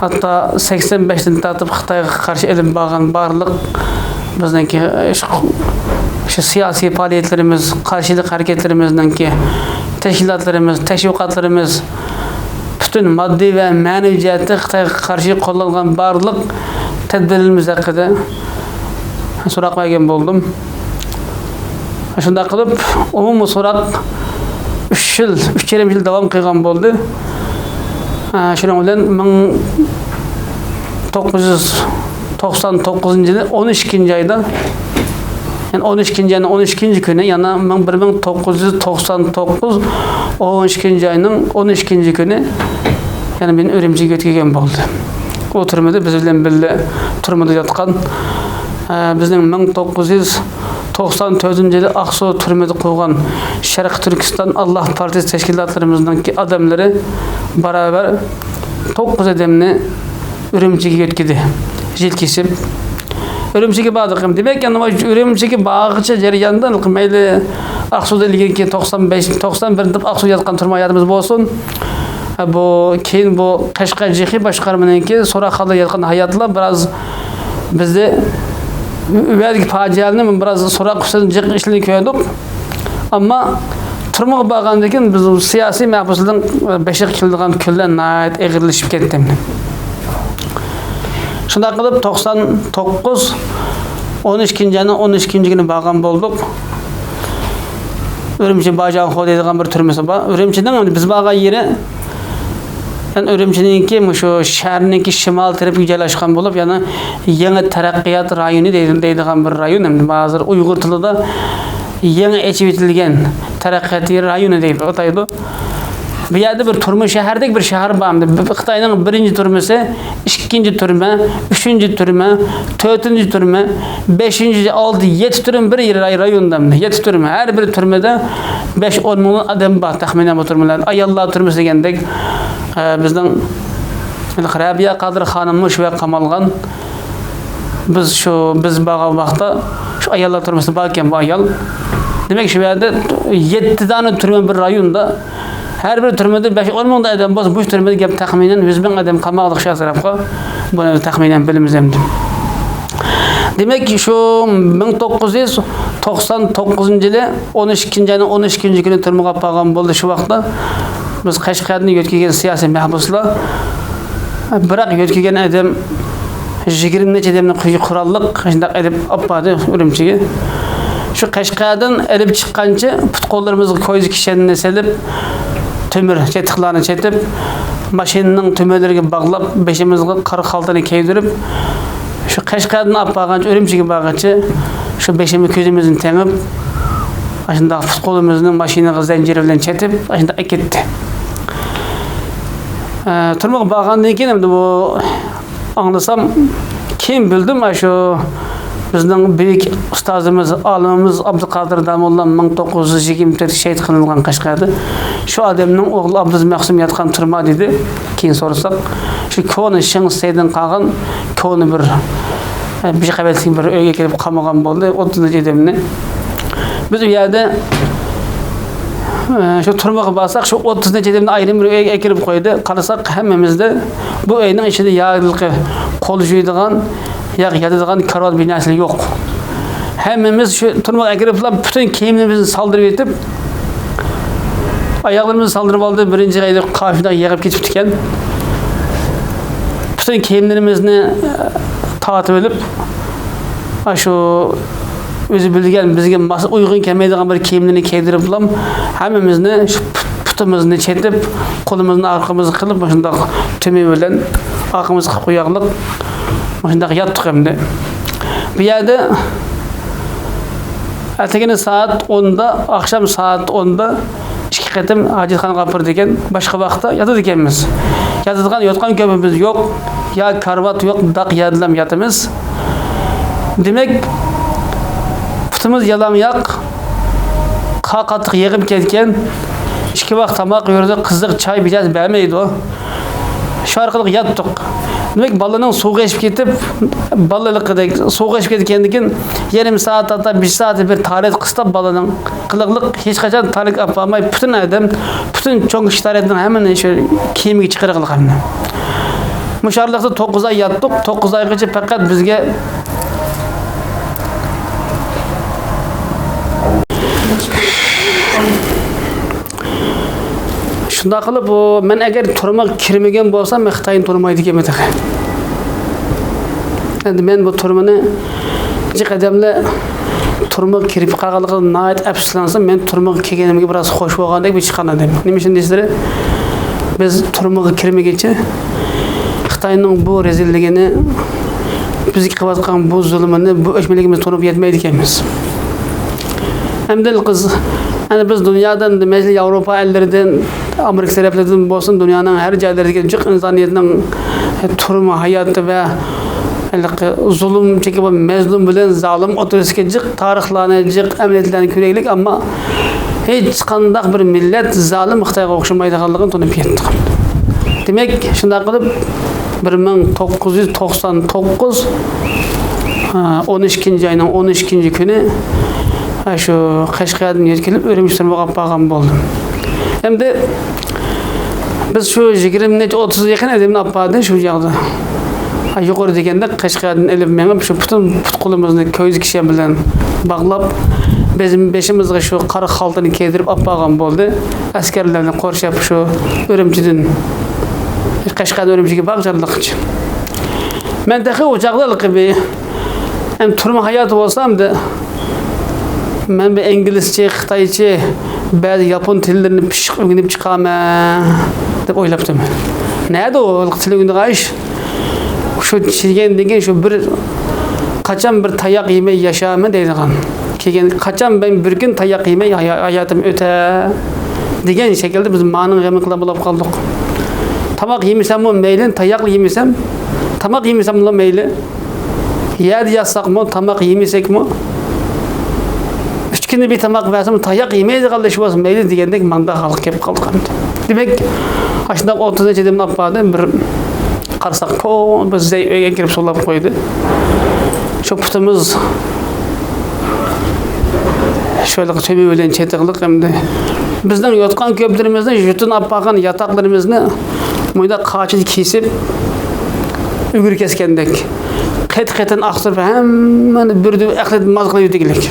ھەتتا سەكسەن بەشتىن تارتىپ خىتايغا قارشى ئېلىپ بارغان بارلىق بىزنىڭكى شۇ، شۇ سىياسىي پائالىيەتلىرىمىز، قارشىلىق ھەرىكەتلىرىمىزنىڭكى تەشكىلاتلىرىمىز، تەشۋىقاتلىرىمىز، پۈتۈن ماددىي ۋە مەنىۋى جەھەتتە خىتايغا قارشى قوللانغان بارلىق تەدبىرلىرىمىز ھەققىدە سوراق بەرگەن بولدۇم. شۇنداق قىلىپ، ئومۇمىي سوراق ئۈچ يىل، ئۈچ يېرىم يىل داۋام قىلغان بولدى. شۇنىڭ بىلەن مىڭ توققۇز يۈز توقسان توققۇزىنچى يىلى ئون ئىككىنچى ئايدا، يەنى ئون ئىككىنچى ئاينىڭ ئون ئىككىنچى كۈنى، يەنە مىڭ، بىر مىڭ توققۇز يۈز توقسان توققۇز، ئون ئىككىنچى ئاينىڭ ئون ئىككىنچى كۈنى يەنە مېنى ئۈرۈمچىگە يۆتكىگەن بولدى. ئۇ تۈرمىدە بىز بىلەن بىللە تۈرمىدە ياتقان، ئە، بىزنىڭ مىڭ توققۇز يۈز توقسان تۆتىنچى يىلى ئاقسۇ تۈرمىدە قويغان شەرقىي تۈركىستان ئاللاھ پارتىيىسى تەشكىلاتلىرىمىزنىڭكى ئادەملىرى باراۋەر توققۇز ئادەمنى ئۈرۈمچىگە يۆتكىدى. يىل كېسىپ ئۈرۈمچىگە باردۇق. دېمەك، يەنە ئۈرۈمچىگە بارغىچە جەرياندا مەيلى ئاقسۇدا ئىلگىرىكى توقسان بەش، توقسان بىر دەپ ئاقسۇدا ياتقان تۈرمە ھاياتىمىز بولسۇن. بۇ كېيىن بۇ قەشقەر جىخى باشقارمىنىڭكى سوراقخانىدا ياتقان ھاياتلار بىراز بىزدە ئۇ يەردىكى پاجىئەلەرنى بىراز سوراق ئۈستىدىن جىق ئىشلىرىنى كۆردۇق. ئەمما تۈرمىگە بارغاندىن كېيىن بىز سىياسىي مەھبۇسلارنىڭ بېشىغا كېلىدىغان كۈنلەر ناھايىتى ئېغىرلىشىپ كەتتى. شۇنداق قىلىپ توقسان توققۇز، ئون ئىككىنچى ئاينىڭ ئون ئىككىنچى كۈنى بارغان بولدۇق. ئۈرۈمچى باجاڭخو دەيدىغان بىر تۈرمىسى بار. ئۈرۈمچىنىڭ بىز بارغان يېرى، يەنى ئۈرۈمچىنىڭكى مۇشۇ شەھەرنىڭكى شىمال تەرەپكە جايلاشقان بولۇپ، يەنى يېڭى تەرەققىيات رايونى دەيدىغان بىر رايون. ئەمدى ھازىر ئۇيغۇر تىلىدا يېڭى ئېچىۋېتىلگەن تەرەققىيات رايونى دەپ ئاتايدۇ. بۇ يەردە بىر تۈرمە شەھەردەك بىر شەھەر بار. ئەمدى خىتاينىڭ بىرىنچى تۈرمىسى، ئىككىنچى تۈرمە، ئۈچىنچى تۈرمە، تۆتىنچى تۈرمە، بەشىنچى، ئالتە، يەتتە تۈرمە بىر رايوندا، يەتتە تۈرمە. ھەر بىر تۈرمىدە بەش ئون مىڭ ئادەم بار تەخمىنەن بۇ تۈرمىلەردە. ئاياللار تۈرمىسى دېگەندەك، ئە، بىزنىڭ رەبىيە قادىر خانىممۇ شۇ يەرگە قامالغان. بىز شۇ، بىز بارغان ۋاقىتتا شۇ ئاياللار تۈرمىسىدە بار ئىكەن بۇ ئايال. دېمەك، شۇ يەردە يەتتە دانە تۈرمە بىر رايوندا. ھەر بىر تۈرمىدە بەش ئون مىڭ ئادەم بولسا، بۇ تۈرمىدە گەپ تەخمىنەن يۈز مىڭ ئادەم قاماقلىق شۇ ئەتراپقا. بۇنى تەخمىنەن بىلىمىز ئەمدى. دېمەك، شۇ مىڭ توققۇز يۈز توقسان توققۇزىنچى يىلى ئون ئىككىنچى ئاينىڭ ئون ئىككىنچى كۈنى تۈرمىگە ئاپارغان بولدى. شۇ ۋاقىتتا بىز قەشقەردىن يۆتكىگەن سىياسىي مەھبۇسلار، بىراق يۆتكىگەن ئادەم يىگىرمە نەچچە ئادەمنى قويۇپ قوراللىق شۇنداق ئېلىپ ئاپاردى ئۈرۈمچىگە. شۇ قەشقەردىن ئېلىپ چىققانچە پۇت-قوللىرىمىزغا كويزا كىشەننى سېلىپ، تۆمۈر چېتىقلارنى چېتىپ، ماشىنىنىڭ تۆمۈرلىرىگە باغلاپ، بېشىمىزغا قارا خالتىنى كىيدۈرۈپ، شۇ قەشقەردىن ئاپارغانچە، ئۈرۈمچىگە بارغانچە شۇ بېشىمىز كۆزىمىزنى تېڭىپ، ئاشۇنداق پۇت-قولىمىزنى ماشىنىغا زەنجىر بىلەن چېتىپ، ئاشۇنداق ئەكەتتى. ئە، تۈرمىگە بارغاندىن كېيىن ئەمدى بۇ ئاڭلىسام، كېيىن بىلدىم، ئاشۇ بىزنىڭ بۈيۈك ئۇستازىمىز، ئالىمىمىز ئابدۇقادىر داموللا مىڭ توققۇز يۈز يىگىرمە تۆتتە شېھىت قىلىنغان قەشقەردە. شۇ ئادەمنىڭ ئوغلى ئابدۇز مەخسۇم ياتقان تۈرمە دېدى. كېيىن سورىساق، شۇ كونا شىڭ سەيدىن قالغان كونا بىر، ئە، بىر قەۋەتلىك بىر ئۆيگە كېلىپ قامىغان بولدى، ئوتتۇز نەچچە ئادەمنى. بىز ئۇ يەردە، ئە، شۇ تۈرمىگە بارساق، شۇ ئوتتۇز نەچچە ئادەمنى ئايرىم بىر ئۆيگە ئەكىرىپ قويدى. قارىساق، ھەممىمىزدە بۇ ئۆينىڭ ئىچىدە يا ھېلىقى قول جۇيىدىغان، يا ياتىدىغان كارىۋات بىناسى يوق. ھەممىمىز شۇ تۈرمىگە ئەكىرىپلا پۈتۈن كىيىملىرىمىزنى سالدۇرۇپ يېتىپ، ئاياغلىرىمىزنى سالدۇرۇپ ئالدى، بىرىنچى قېتى قاپىداق يىغىپ كېتىپتىكەن. پۈتۈن كىيىملىرىمىزنى، ئە، تارتىۋېلىپ، ئاشۇ ئۆزى بىلگەن، بىزگە ماس، ئۇيغۇن كەلمەيدىغان بىر كىيىملىرىنى كىيدۈرۈپلا، ھەممىمىزنى شۇ پۇت-، پۇتىمىزنى چېتىپ، قولىمىزنى ئارقىمىزغا قىلىپ، مۇشۇنداق تۈمى بىلەن ئارقىمىزغا قىلىپ قويغانلىق، مۇشۇنداق ياتتۇق ئەمدى. بۇ يەردە ئەتىگىنى سائەت ئوندا، ئاخشام سائەت ئوندا ئىككى قېتىم ھاجەتخانىغا ئاپىرىدىكەن، باشقا ۋاقىتتا ياتىدىكەنمىز. ياتىدىغان، ياتقان كۆپىمىز يوق، يا كارىۋات يوق، داق يەردىلا ياتىمىز. دېمەك، پۇتىمىز يالاڭياق، قار قاتتىق يېغىپ كەتكەن، ئىككى ۋاق تاماق يۈرىدۇ، قىزىق چاي بىچارىسى بەرمەيدۇ. شۇ ئارقىلىق ياتتۇق. دېمەك، بالىنىڭ سۇغا ئېشىپ كېتىپ، بالىلىقىدەك سۇغا ئېشىپ كەتكەندىن كېيىن يېرىم سائەت، ھەتتا بىر سائەت بىر تارىت قىستاپ بالىنىڭ قىلىقلىق، ھېچقاچان تارىت ئاپارماي، پۈتۈن ئادەم، پۈتۈن چوڭ كىشى تارىتنىڭ ھەممىنى شۇ كىيىمىگە چىقىرىقلىق ھەممە. مۇشۇ ئارىلىقتا توققۇز ئاي ياتتۇق. توققۇز ئايغىچە پەقەت بىزگە شۇنداق قىلىپ، بۇ، مەن ئەگەر تۈرمىگە كىرمىگەن بولسام، مەن خىتاينى تونۇمايدىكەنمەن تېخى. ئەمدى مەن بۇ تۈرمىنى، نەچچە قەدەملەر تۈرمىگە كىرىپ قالغانلىقىدىن ناھايىتى ئەپسۇسلانسام، مەن تۈرمىگە كىرگىنىمگە بىراز خوش بولغاندەك بىر چىققان ئادەم. نېمە ئۈچۈن دېسىلەر، بىز تۈرمىگە كىرمىگىچە خىتاينىڭ بۇ رەزىللىكىنى، بىزگە قىلىۋاتقان بۇ زۇلۇمىنى، بۇ ئۆچمەنلىكىنى بىز تونۇپ يەتمەيدىكەنمىز. ئەمدى قىز، يەنى بىز دۇنيادىن، مەسىلەن، ياۋروپا ئەللىرىدىن، ئامېرىكا تەرەپلىرىدىن بولسۇن، دۇنيانىڭ ھەر جايلىرىدىكى جىق ئىنسانىيەتنىڭ تۈرمە ھاياتى ۋە ھېلىقى زۇلۇم چېكىپ، مەزلۇم بىلەن زالىم ئوتتۇرىسىدىكى جىق تارىخلارنى، جىق ئەمەلىيەتلەرنى كۆرەيلىك، ئەمما ھېچقانداق بىر مىللەت زالىم خىتايغا ئوخشىمايدىغانلىقىنى تونۇپ يەتتۇق. دېمەك، شۇنداق قىلىپ، بىر مىڭ توققۇز يۈز توقسان توققۇز، ئون ئىككىنچى ئاينىڭ ئون ئىككىنچى كۈنى، ھە، شۇ قەشقەردىن يۆتكىلىپ، ئۈرۈمچى تۈرمىگە ئاپارغان بولدۇم. ئەمدى بىز شۇ يىگىرمە نەچچە، ئوتتۇزغا يېقىن ئادەمنى ئاپاردى شۇ ياقتا. ھە، يۇقىرى دېگەندەك، قەشقەردىن ئېلىپ مېڭىپ، شۇ پۈتۈن پۇت-قولىمىزنى كۆيزە كىشەن بىلەن باغلاپ، بېشىم-، بېشىمىزغا شۇ قارا خالتىنى كىيدۈرۈپ ئاپارغان بولدى. ئەسكەرلەرنى قورشاپ، شۇ ئۈرۈمچىدىن، قەشقەردىن ئۈرۈمچىگە بارغۇچە. مەن تېخى ئۇ چاغدا ھېلىقى بىر، ئەمدى تۈرمە ھاياتى بولسا، ئەمدى مەن بىر ئىنگلىزچە، خىتايچە، بەزى ياپون تىللىرىنى پىششىق ئۆگىنىپ چىقارمەن دەپ ئويلاپتىمەن. نەدە ئۇ تىل ئۆگىنىدىغان ئىش؟ شۇ كىرگەندىن كېيىن شۇ بىر، قاچان بىر تاياق يېمەي ياشارمەن دەيدىغان. كىرگەن، قاچان مەن بىر كۈن تاياق يېمەي ھايا-، ھاياتىم ئۆتەر دېگەن شەكىلدە بىز مانىڭ غېمى قىلىدىغان بولۇپ قالدۇق. تاماق يېمىسەممۇ مەيلى، تاياقلا يېمىسەم، تاماق يېمىسەملا مەيلى. يەردە ياتساقمۇ، تاماق يېمىسەكمۇ، ئۈچ كۈندە بىر تاماق بەرسىمۇ، تاياق يېمەيدىغانلا ئىش بولسا مەيلى دېگەندەك مانداق ھالغا كېلىپ قالدۇق ئەمدى. دېمەك، ئاشۇنداق ئوتتۇزىنچى ئادەمنى ئاپاردى، بىر قارىساق، كونا بىر زەي ئۆيگە كىرىپ سولاپ قويدى. شۇ پۇتىمىز شۇ ھېلىقى تۈمى بىلەن چېتىقلىق ئەمدى. بىزنىڭ يوتقان-كۆپلىرىمىزنى، يۇتۇن ئاپارغان ياتاقلىرىمىزنى مۇنداق قاچىدا كېسىپ، ئۈگرە كەسكەندەك قېتى-قېتىدىن ئاقتۇرۇپ، ھەممىنى بىردىن ئەقلىدىن ماز قىلىۋېتىگلىك.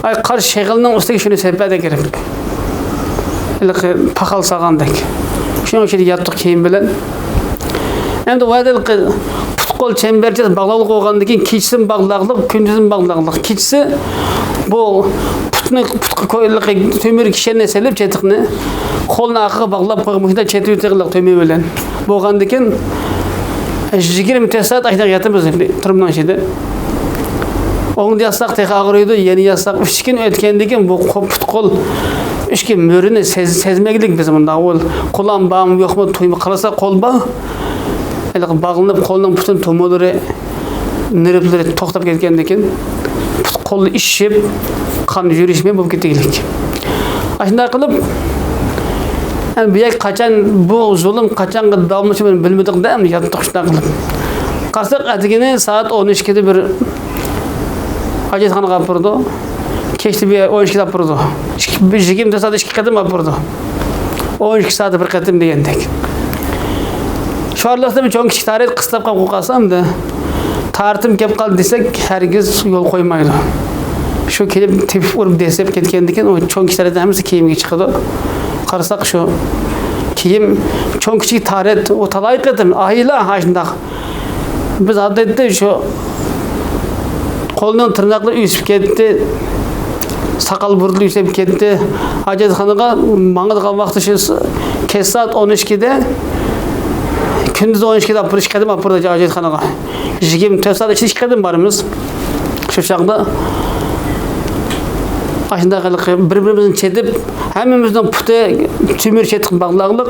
ئاي، قارا شېغىلنىڭ ئۈستىگە شۇنى سەپەدە كىرىپ، ھېلىقى پاخال سالغاندەك. شۇنىڭ ئىچىدە ياتتۇق كىيىم بىلەن. ئەمدى ۋە ھېلىقى پۇت-قول چەمبەرچاس باغلاقلىق بولغاندىن كېيىن، كېچىسىمۇ باغلاقلىق، كۈندۈزىمۇ باغلاقلىق. كېچىسى بۇ پۇتنى، پۇتقا كويلىقى تۆمۈر كىشەننى سېلىپ چېتىقنى، قولنى ئارقىغا باغلاپ قويۇپ، مۇشۇنداق چېتىۋېتىقلىق تۆمۈر بىلەن. بولغاندىكىن، يىگىرمە تۆت سائەت ئاشۇنداق ياتىمىز تۈرمىنىڭ ئىچىدە. ئوڭدا ياتساق تېخى ئاغرىيدۇ، يەنە ياتساق، ئۈچ كۈن ئۆتكەندىن كېيىن بۇ قو-، پۇت-قول ئۈچ كۈن مۆرىنى سەز-، سەزمەكلىك بىز مۇنداق. ئۇ قولام بارمۇ، يوقمۇ، تۇيما قارىسا قول بار. ھېلىقى باغلىنىپ، قولنىڭ پۈتۈن تومۇرلىرى، نېرۋىلىرى توختاپ كەتكەندىن كېيىن، پۇت-قول ئىششىپ، قان يۈرۈشمەي بولۇپ كېتىگلىك. ئاشۇنداق قىلىپ، يەنى بۇ يەر قاچان، بۇ زۇلۇم قاچانغا داۋاملىشىشىنى بىلمىدۇق-دە، ئەمدى ياتتۇق شۇنداق قىلىپ. قارىساق، ئەتىگىنى سائەت ئون ئىككىدە بىر ھاجەتخانىغا ئاپىرىدۇ. كەچتە بىر ئون ئىككىدە ئاپىرىدۇ. ئىككى، بىر يىگىرمە تۆت سائەت ئىككى قېتىم ئاپىرىدۇ. ئون ئىككى سائەت بىر قېتىم دېگەندەك. شۇ ئارىلىقتا بىر چوڭ كىشى تارىت قىستاپ قالغان قالسا ئەمدى، تارىتىم كېلىپ قالدى دېسەك، ھەرگىز يول قويمايدۇ. شۇ كېلىپ تېپىپ ئۇرۇپ دەسسەپ كەتكەندىن كېيىن، ئۇ چوڭ كىشى تارىتى ھەممىسى كىيىمگە چىقىدۇ. قارىساق، شۇ كىيىم، چوڭ كىچىك تارەت، ئۇ تالاي قېتىم ئائىلە ئاشۇنداق. بىز ئادەتتە شۇ قولنىڭ تىرناقلىرى ئۆسۈپ كەتتى، ساقال بۇرۇتلىرى ئۆسۈپ كەتتى. ھاجەتخانىغا ماڭىدىغان ۋاقتى شۇ كەچ سائەت ئون ئىككىدە، كۈندۈز ئون ئىككىدە ئاپىرىش، ئىككى قېتىم ئاپىرىدۇ ھاجەتخانىغا. يىگىرمە تۆت سائەت ئىچىدە ئىككى قېتىم بارىمىز. شۇ چاغدا ئاشۇنداق ھېلىقى بىر-بىرىمىزنى چېتىپ، ھەممىمىزنىڭ پۇتى تۆمۈر چېتىققا باغلاقلىق،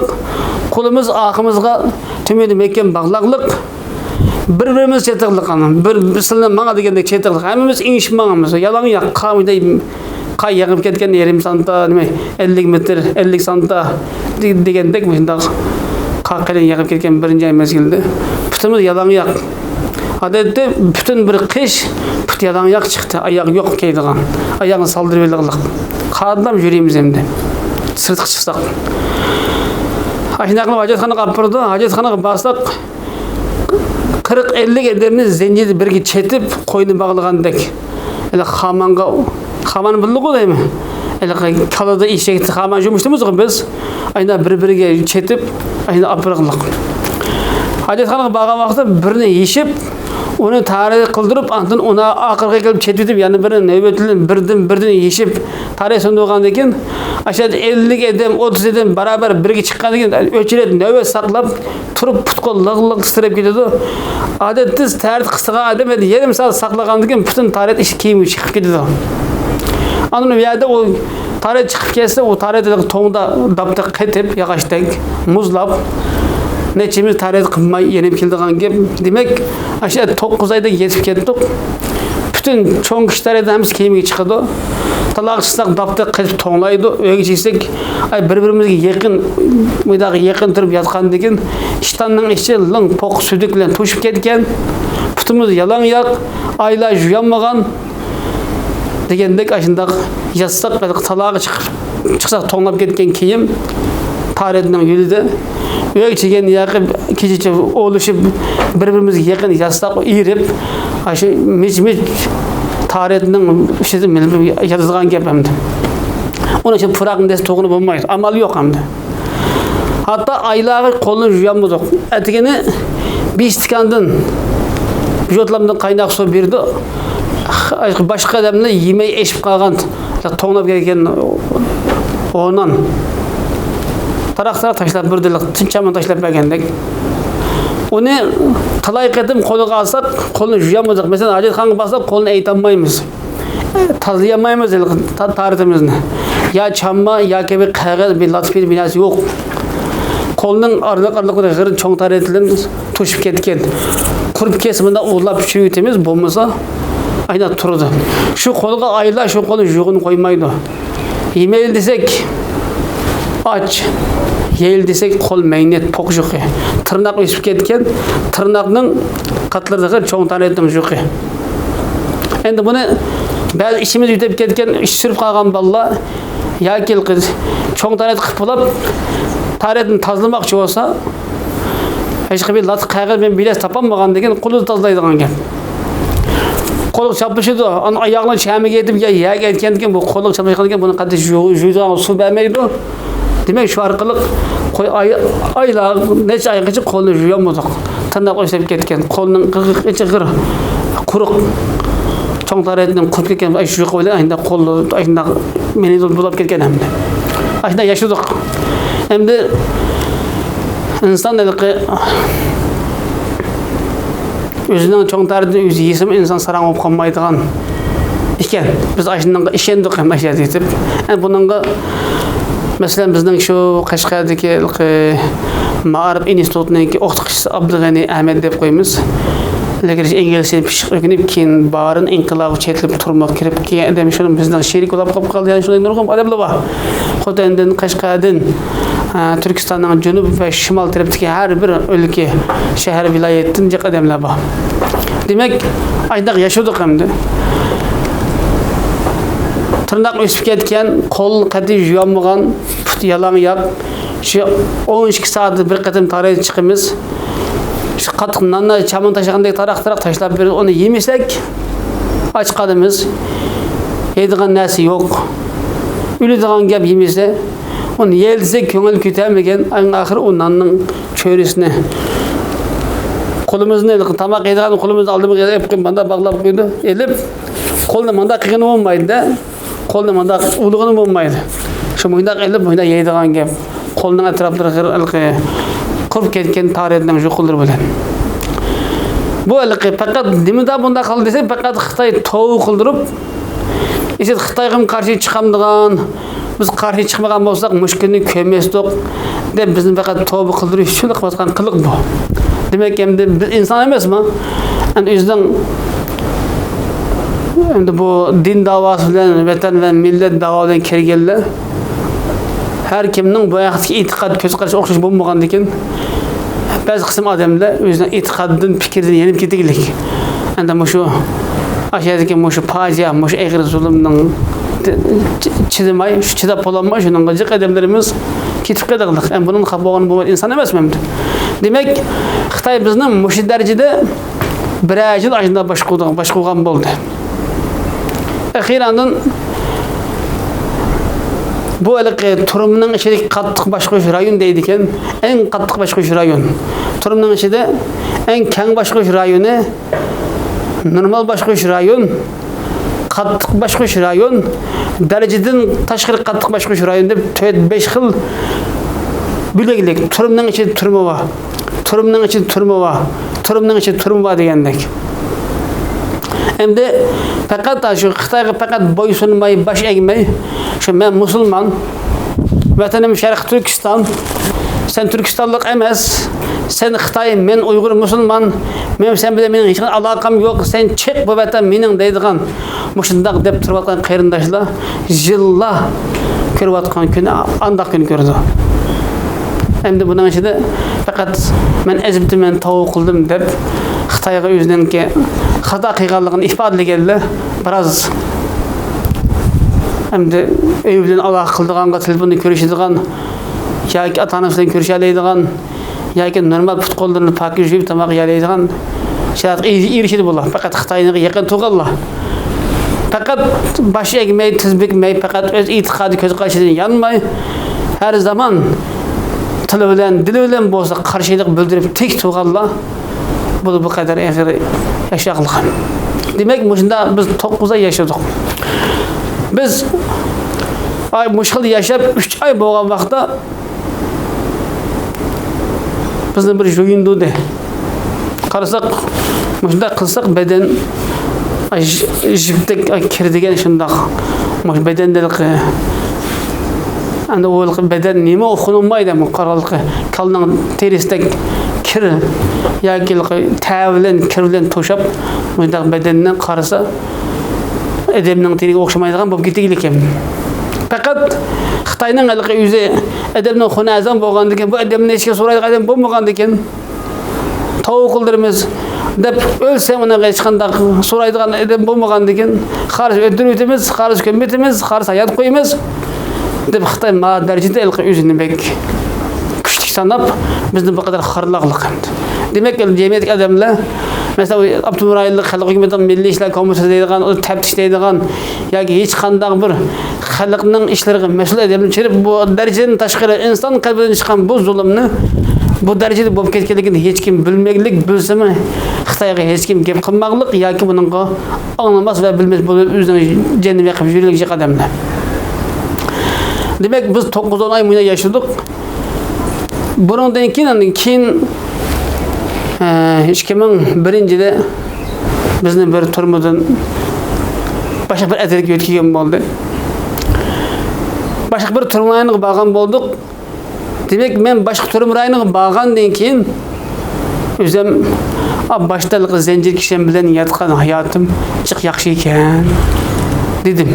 قولىمىز ئارقىمىزغا تۆمۈردىن مەھكەم باغلاقلىق، بىر-بىرىمىز چېتىقلىق، بىر، بىر سىلىنى ماڭا دېگەندەك چېتىقلىق، ھەممىمىز ئېڭىشىپ ماڭىمىز. يالاڭ ياق، قا-، قا يېغىپ كەتكەن يېرىم سانتا، نېمە، ئەللىك مېتىر، ئەللىك سانتا دېگەندەك مۇشۇنداق قا قېلىن يېغىپ كەتكەن بىرىنچى ئاي مەزگىلدە. پۇتىمىز يالاڭ ياق. ئادەتتە پۈتۈن بىر قىش پۇت يالاڭ ياق چىقتى، ئاياغ يوق كىيىدىغان. ئاياغنى سالدۇرۇۋېلىقلىق. قانداق يۈرىمىز ئەمدى؟ سىرتقا چىقساق. ئاشۇنداق قىلىپ ھاجەتخانىغا ئاپىرىدۇ. ھاجەتخانىغا بارساق، قىرىق ئەللىك ئادەمنى زەنجىردە بىرگە چېتىپ، قوينى باغلىغاندەك. ھېلى خامانغا، خامان بىلدىغۇ دەيمەن. ھېلىقى كالىدا، ئېشەكتە خامان يۇمۇشتۇرمىزغۇ بىز. ئاينا بىر-بىرىگە چېتىپ، ئاينا ئاپىرىقلىق. ھاجەتخانىغا بارغان ۋاقىتتا بىرنى يېشىپ، ئۇنى تارى قىلدۇرۇپ، ئاندىن ئۇنى ئارقىغا كېلىپ چېتىۋېتىپ، يەنە بىرنى نۆۋەتلىنىپ، بىردىن-، بىردىن يېشىپ، تارى سۇندۇرغاندىن كېيىن، ئاشۇ ئەللىك ئادەم، ئوتتۇز ئادەم بارابەر بىرگە چىققاندىن كېيىن، ئۆچرەت نۆۋەت ساقلاپ، تۇرۇپ پۇت-قول لىغ-لىغ تىترەپ كېتىدۇ. ئادەتتە تارەت قىستىغان ئادەم يېرىم سائەت ساقلىغاندىن كېيىن پۈتۈن تارەت ئىچى كىيىمى چىقىپ كېتىدۇ. ئاندىن ئۇ يەردە ئۇ تارەت چىقىپ كەتسە، ئۇ تارەت توڭدا داپتا قېتىپ، ياغاچتەك مۇزلاپ، نەچچىمىز تارەت قىلماي يېنىپ كېلىدىغان گەپ. دېمەك، ئاشۇ توققۇز ئايدا يېتىپ كەتتۇق. پۈتۈن چوڭ كىچىك تارەتنىڭ ھەممىسى كىيىمگە چىقىدۇ. تالاغا چىقساق، داپتا قېتىپ توڭلايدۇ. ئۆيگە چىقساك، ئاي، بىر-بىرىمىزگە يېقىن، مۇنداق يېقىن تۇرۇپ ياتقاندىن كېيىن، ئىشتاننىڭ ئىچى لىڭ پوق سۈدۈك بىلەن توشۇپ كەتكەن. پۇتىمىز يالاڭ ياق، ئايلار يۇيالمىغان دېگەندەك، ئاشۇنداق ياتساق، تالاغا چىقىپ، چىقساق، توڭلاپ كەتكەن كىيىم تارەتنىڭ يۈلىدە. ئۆيگە كەلگەن ياقى كېچىچە ئولىشىپ، بىر-بىرىمىزگە يېقىن ياتساق، ئېرىپ، ئاشۇ مىچ-مىچ تارەتنىڭ ئۈستىدە مېلىپ ياتىدىغان گەپ ئەمدى. ئۇنىڭ ئۈچۈن پۇراقنى دېسە توغرا بولمايدۇ. ئامال يوق ئەمدى. ھەتتا ئايلارغا قولنى يۇيالمىدۇق. ئەتىگىنى بىر ئىستىكاندىن، بىر يوتلامدىن قايناق سۇ بېرىدۇ. باشقا ئادەملەر يېمەي ئېشىپ قالغان، توڭلاپ كەتكەن ھونان تاراق-تاراق تاشلاپ، بىردىنلا تىنچامىنى تاشلاپ بەرگەندەك. ئۇنى تالاي قېتىم قولىغا ئالساق، قولنى يۇيالمىدۇق. مەسىلەن، ھاجەتخانىغا بارساق، قولنى ئېيتالمايمىز. تازىلىيالمايمىز ھېلىقى تا-، تارىتىمىزنى. يا چانما ياكى بىر قەغەز، بىر لاتا، بىر نەرسە يوق. قولنىڭ ئارىلىق-ئارىلىقىدا غىر چوڭ تارىتى بىلەن توشۇپ كەتكەن. قۇرۇپ كەتسە، مۇنداق ئۇۋىلاپ چۈشۈرۈۋېتىمىز، بولمىسا ئاينا تۇرىدۇ. شۇ قولغا ئايلار شۇ قولنى يۇغىنى قويمايدۇ. يېمەيلى دېسەك، ئاچ. يەيلى دېسەك، قول مەينەت، پوق يۇقى. تىرناق ئۆسۈپ كەتكەن، تىرناقنىڭ قاتلىرىدا غىر چوڭ تارىتىنىڭ يۇقى. ئەمدى بۇنى بەزى ئىچىمىز يۈدەپ كەتكەن، ئىچى سۈرۈپ قالغان بالىلار ياكى چوڭ تارەت قىلىپ بولۇپ، تارەتنى تازىلىماقچى بولسا، ھېچقانداق بىر لاتا قەغەز بىلەن بىلەس تاپالمىغاندىن كېيىن قولىدا تازىلايدىغان گەپ. قولىغا چاپلىشىدۇ، ئانا ئاياغلار چەمىگە يېتىپ يا يەرگە يەتكەندىن كېيىن بۇ قولىغا چاپلاشقاندىن كېيىن بۇنى قاتتىق يۇ-، يۇيىدىغان سۇ بەرمەيدۇ. دېمەك، شۇ ئارقىلىق قوي ئاي-، ئايلار، نەچچە ئايغىچە قولنى يۇيالمىدۇق. تىرناق ئۆسۈپ كەتكەن، قولنىڭ غىغ-، ئىچى غىر قۇرۇق. چوڭ تارەتنىڭ قۇرۇپ كەتكەن، ئاي، شۇ يۇقى بىلەن ئاشۇنداق قول، ئاشۇنداق مېنى بۇلاپ كەتكەن ھەمدە. ئاشۇنداق ياشىدۇق. ئەمدى ئىنسان ھېلىقى ئۆزىنىڭ چوڭ تارىتىنى ئۆزى يېسىمۇ ئىنسان ساراڭ بولۇپ قالمايدىغان ئىكەن. بىز ئاشۇنىڭغا ئىشەندۇق ھەم ئاشۇ يەردە يېتىپ. ئەمدى بۇنىڭغا، مەسىلەن، بىزنىڭ شۇ قەشقەردىكى ھېلىقى مائارىپ ئىنستىتۇتىنىڭكى ئوقۇتقۇچىسى ئابدۇغېنى ئەمەت دەپ قويىمىز. لېكىن ئىنگلىزچىنى پىششىق ئۆگىنىپ، كېيىن بارىن ئىنقىلابى چېتىلىپ تۇرمۇ كىرىپ كېلىن ئادەم شۇنىڭ بىزنىڭ شېرىك بولاپ قاپ قالدى. يەنە شۇنداق نۇرغۇن ئادەملەر بار. خوتەندىن، قەشقەردىن، ئە، تۈركىستاننىڭ جەنۇب ۋە شىمال تەرەپتىكى ھەر بىر ئۆلكە، شەھەر، ۋىلايەتتىن جىق ئادەملەر بار. دېمەك، ئاشۇنداق ياشىدۇق ئەمدى. تىرناق ئۆسۈپ كەتكەن، قول قەتئىي يۇيالمىغان، پۇت يالاڭ ياق. شۇ ئون ئىككى سائەتتە بىر قېتىم تارەت چىقىمىز. شۇ قاتتىق ناننى چامىنى تاشلىغاندەك تاراق-تاراق تاشلاپ بېرىدۇ. ئۇنى يېمىسەك، ئاچ قالىمىز. يەيدىغان نەرسە يوق. ئۆلىدىغان گەپ يېمىسە. ئۇنى يەيلىسەك كۆڭۈل كۆتەرمىگەن، ئەڭ ئاخىرى ئۇ ناننىڭ چۆرىسىنى، قولىمىزنى، تاماق يەيدىغان قولىمىزنى ئالدىمىزغا ئېلىپ، مۇنداق باغلاپ قويىدۇ. ئېلىپ، قولنى مۇنداق قىلغىنى بولمايدۇ-دە. قولنى مۇنداق ئۇلىغىنى بولمايدۇ. شۇ مۇنداق ئېلىپ، مۇنداق يەيدىغان گەپ. قولنىڭ ئەتراپلىرى ھېلىقى قۇرۇپ كەتكەن تارىدىن شۇ قوللىرى بىلەن. بۇ ھېلىقى پەقەت نېمىدا بۇنداق قىلدى دېسە، پەقەت خىتاي توۋا قىلدۇرۇپ، ئىشت خىتايغىمۇ قارشى چىقامدىغان، بىز قارشى چىقمىغان بولساق، مۇشۇ كۈننى كۆرمەستۇق، دەپ بىزنى پەقەت توۋا قىلدۇرۇش ئۈچۈن قىلىۋاتقان قىلىق بۇ. دېمەك، ئەمدى بىز ئىنسان ئەمەسمۇ؟ ئەمدى ئۆزىنىڭ، ئەمدى بۇ دىن داۋاسى بىلەن، ۋەتەن ۋە مىللەت داۋا بىلەن كىرگەنلەر، ھەر كىمنىڭ بۇ ھەقتىكى ئېتىقاد، كۆز قارىشى ئوخشاش بولمىغاندىكىن، بەزى قىسىم ئادەملەر ئۆزىنىڭ ئېتىقادىدىن، پىكرىدىن يېنىپ كېتىگلىك. ئەمدى مۇشۇ، ئاشۇ يەردىكى مۇشۇ پاجىئە، مۇشۇ ئېغىر زۇلۇمنىڭ چىدىماي، شۇ چىداپ بولالماي، شۇنىڭغا جىق ئادەملىرىمىز كېتىپ قېلىغلىق. ئەمدى بۇنىڭغا خاپا بولغان بۇ ئىنسان ئەمەسمۇ ئەمدى. دېمەك، خىتاي بىزنى مۇشۇ دەرىجىدە بىرەر يىل ئاشۇنداق باشقۇرغان، باشقۇرغان بولدى. ئەخىرەندىن بۇ ھېلىقى تۈرمىنىڭ ئىچىدىكى قاتتىق باشقۇرۇش رايون دەيدىكەن. ئەڭ قاتتىق باشقۇرۇش رايون. تۈرمىنىڭ ئىچىدە ئەڭ كەڭ باشقۇرۇش رايونى، نورمال باشقۇرۇش رايون، قاتتىق باشقۇرۇش رايون، دەرىجىدىن تاشقىرى قاتتىق باشقۇرۇش رايون دەپ تۆت، بەش خىل بۆلەكلىك. تۈرمىنىڭ ئىچىدە تۈرمە بار. تۈرمىنىڭ ئىچىدە تۈرمە بار، تۈرمىنىڭ ئىچىدە تۈرمە بار دېگەندەك. ئەمدى پەقەت شۇ خىتايغا پەقەت بويسۇنماي، باش ئەگمەي، شۇ مەن مۇسۇلمان، ۋەتىنىم شەرقىي تۈركىستان، سەن تۈركىستانلىق ئەمەس، سەن خىتاي، مەن ئۇيغۇر مۇسۇلمان، مەن سەن بىلەن مېنىڭ ھېچقانداق ئالاقەم يوق، سەن چىق، بۇ ۋەتەن مېنىڭ دەيدىغان مۇشۇنداق دەپ تۇرۇۋاتقان قېرىنداشلار يىللار كۆرۈۋاتقان كۈنى ئانداق كۈن كۆرىدۇ. ئەمدى بۇنىڭ ئىچىدە پەقەت مەن ئەجىبتىمەن، توۋا قىلدىم دەپ خىتايغا ئۆزىنىڭكى خاتا قىلغانلىقىنى ئىپادىلىگەنلەر بىراز ئەمدى ئۆي بىلەن ئالاقە قىلىدىغانغا تېلېفوندا كۆرۈشىدىغان ياكى ئاتا-ئانىسى بىلەن كۆرۈشەلەيدىغان ياكى نورمال پۇت-قوللىرىنى پاكىز يۇيۇپ تاماق يېيەلەيدىغان شارائىتقا ئېرىشىدۇ بۇلار. پەقەت خىتاينىڭ يېقىن تۇغقانلار. پەقەت باش ئەگمەي، تىز بۈكمەي، پەقەت ئۆز ئېتىقادى، كۆز قارىشىدىن يانماي، ھەر زامان تىلى بىلەن، دىلى بىلەن بولسا قارشىلىق بىلدۈرۈپ تىك تۇرغانلار بۇ، بۇ قەدەر ئېغىر ياشاقلىغان. دېمەك، مۇشۇنداق بىز توققۇز ئاي ياشىدۇق. بىز ئاي مۇشۇ خىل ياشاپ ئۈچ ئاي بولغان ۋاقىتتا بىزنى بىر يۇيۇندۇردى. قارىساق، مۇشۇنداق قىلساق بەدەن، ئاي، ژ-، ژىپتەك، ئاي، كىر دېگەن شۇنداق. مۇشۇ بەدەندە ھېلىقى، ئەمدى ئۇ ھېلىقى بەدەن نېمە ئۇقۇلمايدۇ، ئەمما قارا ھېلىقى كالىنىڭ تېرىسىدەك كىر ياكى ھېلىقى تەر بىلەن، كىر بىلەن توشاپ، مۇشۇنداق بەدەننى قارىسا، ئادەمنىڭ تېنىگە ئوخشىمايدىغان بولۇپ كېتىگلىكىم. پەقەت خىتاينىڭ ھېلىقى ئۆزى ئادەمنىڭ خۇنى ئەزان بولغاندىكىن، بۇ ئادەمنى ھېچكىم سورايدىغان ئادەم بولمىغاندىكىن، توۋا قىلدۇرىمىز دەپ ئۆلسەم، ئۇنىڭغا ھېچقانداق سورايدىغان ئادەم بولمىغاندىكىن، خالىسا ئۆلتۈرۈۋېتىمىز، خالىسا كۆمۈۋېتىمىز، خالىسا ھايات قويىمىز دەپ خىتاي ما دەرىجىدە ھېلىقى ئۆزىنى بەك كۈچلۈك ساناپ، بىزنى بۇ قەدەر خارلاقلىق قىلدى. دېمەك، جەمئىيەتتىكى ئادەملەر، مەسىلەن، ئاپتونوم رايونلۇق خەلق ھۆكۈمىتىنىڭ مىللىي ئىشلار كومىتېتى دەيدىغان، ئۇ تەپتىش دەيدىغان ياكى ھېچقانداق بىر خەلقنىڭ ئىشلىرىغا مەسئۇل ئادەمنى چىقىرىپ، بۇ دەرىجىدىن تاشقىرى ئىنسان قەلبىدىن چىققان بۇ زۇلۇمنى بۇ دەرىجىدە بولۇپ كەتكەنلىكىنى ھېچكىم بىلمەكلىك، بىلسىمۇ خىتايغا ھېچكىم گەپ قىلماقلىق ياكى بۇنىڭغا ئاڭلىماس ۋە بىلمەس بولۇپ ئۆزىنىڭ جېنىنى بېقىپ يۈرگەن ئادەملەر. دېمەك، بىز توققۇز ئون ئاي مۇنداق ياشىدۇق. بۇنىڭدىن كېيىن، ئاندىن كېيىن، ئە، ئىككى مىڭ بىرىنچى يىلى بىزنى بىر تۈرمىدىن باشقا بىر ئەترەتكە يۆتكىگەن بولدى. باشقا بىر تۈرمە رايونىغا بارغان بولدۇق. دېمەك، مەن باشقا تۈرمە رايونىغا بارغاندىن كېيىن، ئۆزۈم، «ئا، باشتا زەنجىر كىشەن بىلەن ياتقان ھاياتىم جىق ياخشى ئىكەن» دېدىم.